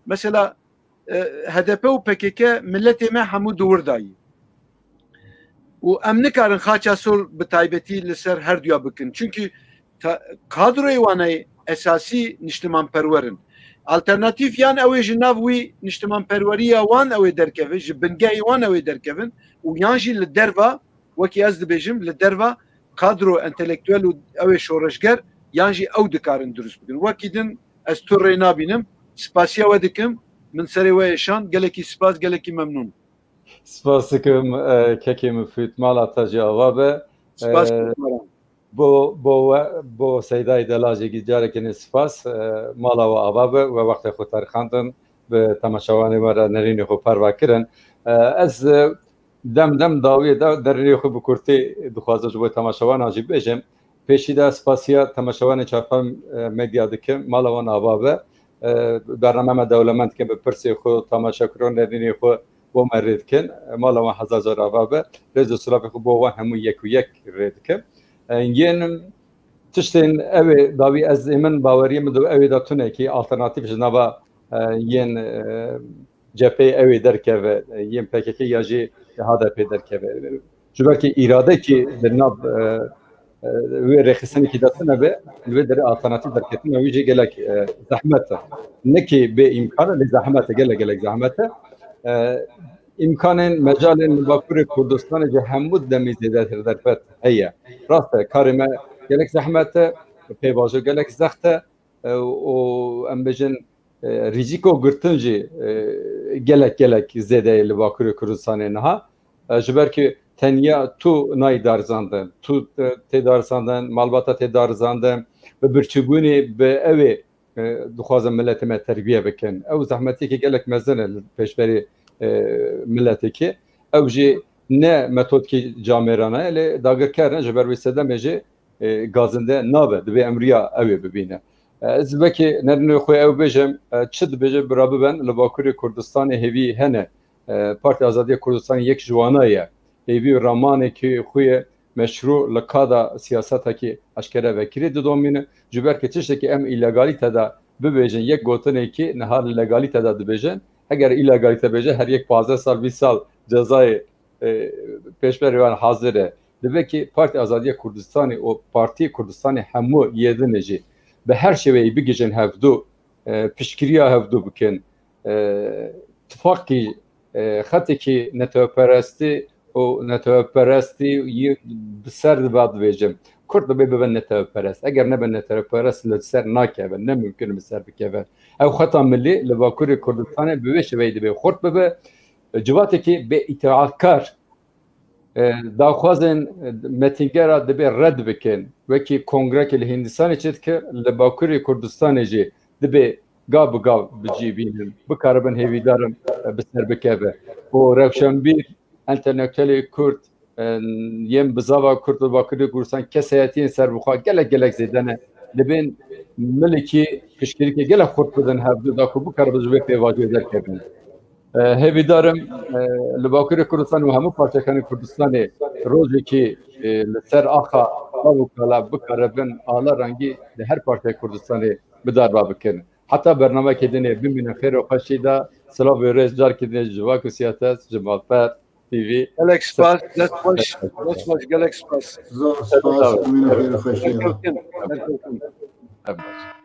mesela, e, H D P û P K K miletê me hemû di wir de ye. Û em nikarin xaça sor bi taybetî li ser her duya bikin. Çimkî ta-, kadroyê wan ê esasî niştimanperwer in. Alternatîf yan ew ê ji nav wî niştimanperweriya wan ew ê derkeve, ji bingehê wan ew ê derkevin û yan jî li derva, wekî ez dibêjim, li derva kadro entelektuel û ew ê şoreşger yan jî ew dikarin dirust bikin. Wekî din ez tu rê nabînim. Spasiya we dikim. Min serê we êşand. Gelekî spas, gelekî memnûn. Spas dikim, e, kekê Mufîd, mala te jî ava be. Spas E, dikim, Baran. Bo, bo we, bo Seydayê Delal jî carekê nî spas, e, mala we ava be, we wextê xwe terxandin, bi temaşevanê we re nerînê xwe parve kirin. E, ez, e, dem dem dawiyê de derînê xwe bi kurtî dixwazim ji bo temaşevanan jî bêjim. Pêşî de spasiya temaşevanê Çarpar, e, Medya dikim, mala wan ava be. E, bername me dewlemend dikim, bi pirsê xwe, temaşekirin, nerînê xwe bo me rê dikin. E, mala wan hezar car ava be. Rêz û silavê xwe bo wan hemû yek û yek rê dikim. E, yên tiştên ew ê dawî ez ê min baweriyê min di ew ê de tune kî alternatîf ji nava, e, yên, e, cepheyê ew ê derkeve, e, yên P K K ya jî H D P derkeve. Ji ber kî îradekî di nav, e, e, wê rêxistinekî de tune be, li wê derê alternatîf derketina wî jî gelek, e, zehmet e. Ne kî bê îmkan e, lê zehmet e, gelek, gelek zehmet e. E, îmkanên, mecalên li Bakurê Kurdistanê ji hemû demî zêdetir derfet heye. Rast e, karê me gelek zehmet e, pêvajo gelek zext e, e, û em bêjin, e, rîzîko girtin jî, e, gelek, gelek zêde ye li Bakurê Kurdistanê niha. E, ji ber ku tenya tu nayê darizandin, tu, e, tê darizandin, malbata tê darizandin, bi birçîbûnê, bi ew ê, e, dixwazin miletê me terbiye bikin. Ew zehmetiyekî gelek mezin e li pêşberî, e, miletekî. Ew jî ne metodkî camêrane ye, lê dagirker in, ji ber wî sedemê jî, e, gazinde nabe, divê em riya ew ê bibîne. E, ez belkî nerînê xwe ew bêjim, e, çi dibêje bira biben, li Bakurê Kurdistanê hêvî hene. E, Partiya Azadiya Kurdistanê yek ji wana ye. hêvî û ramanekî xwe ye meşrû li ka de siyasetekî eşkere vekirî didomîne. Ji ber ku tiştekî em îlegalîte de bibêjin, yek gotinekî niha li legalîte de dibêjin. Eger îlegalîte bêje, her yek pazdeh sal, bîst sal cezayê, e, pêşberî wan hazir e. Dibe ki Partî Azadiya Kurdistanê û Partî Kurdistanê hemû yê din jî bi her şêweyî bigihîjin hevdû, e, piştgiriya hevdû bikin. E, tifaqî, e, xetekî neteweperestî û neteweperestî yî bi ser dibe dibêjim. Kurd dibe bibe neteweperest. Eger nebe neteweperest li ser nakeve, ne mumkin bi ser bikeve. Ew xeta milî li Bakurê Kurdistanê bi vê şêweyî dibe xurt bibe. Civatekî bê îtaatkar, e, daxwazên metingera dibe red bikin. Wekî kongrekê li Hindistanê çêdikir, li Bakurê Kurdistanê jî dibe gav bi gav bi cî bînin, bikaribin hêvîdarim, e, bi ser bikeve. Û rewşenbîr, entelektuelê Kurd, e, yên bizava Kurd li Bakurê Kurdistan kesayetiyên serbixwe gelek gelek zêde ne. Dibên milikî piştgirîkê gelek xurt bidin hevdû da ku bikaribin ji vê pêvajoyê derkevin. E, hêvîdarim, e, li Bakurê Kurdistan û hemû parçekanê Kurdistanê rojekî, e, li ser axa xwe û kala bikaribin ala rengî li her parçeyê Kurdistanê bi dar ve bikin. Heta bernamekê dinê bimînin xêr û xweşî de. Silav û rêz carkê dinê ji Civak û Siyaset, ji Malper T V. Gelek spas, dest xweş, dest xweş, gelek spas. Zor spas, bimînin xêr û xweşî de. Serkeftin, serkeftin. Ev baş.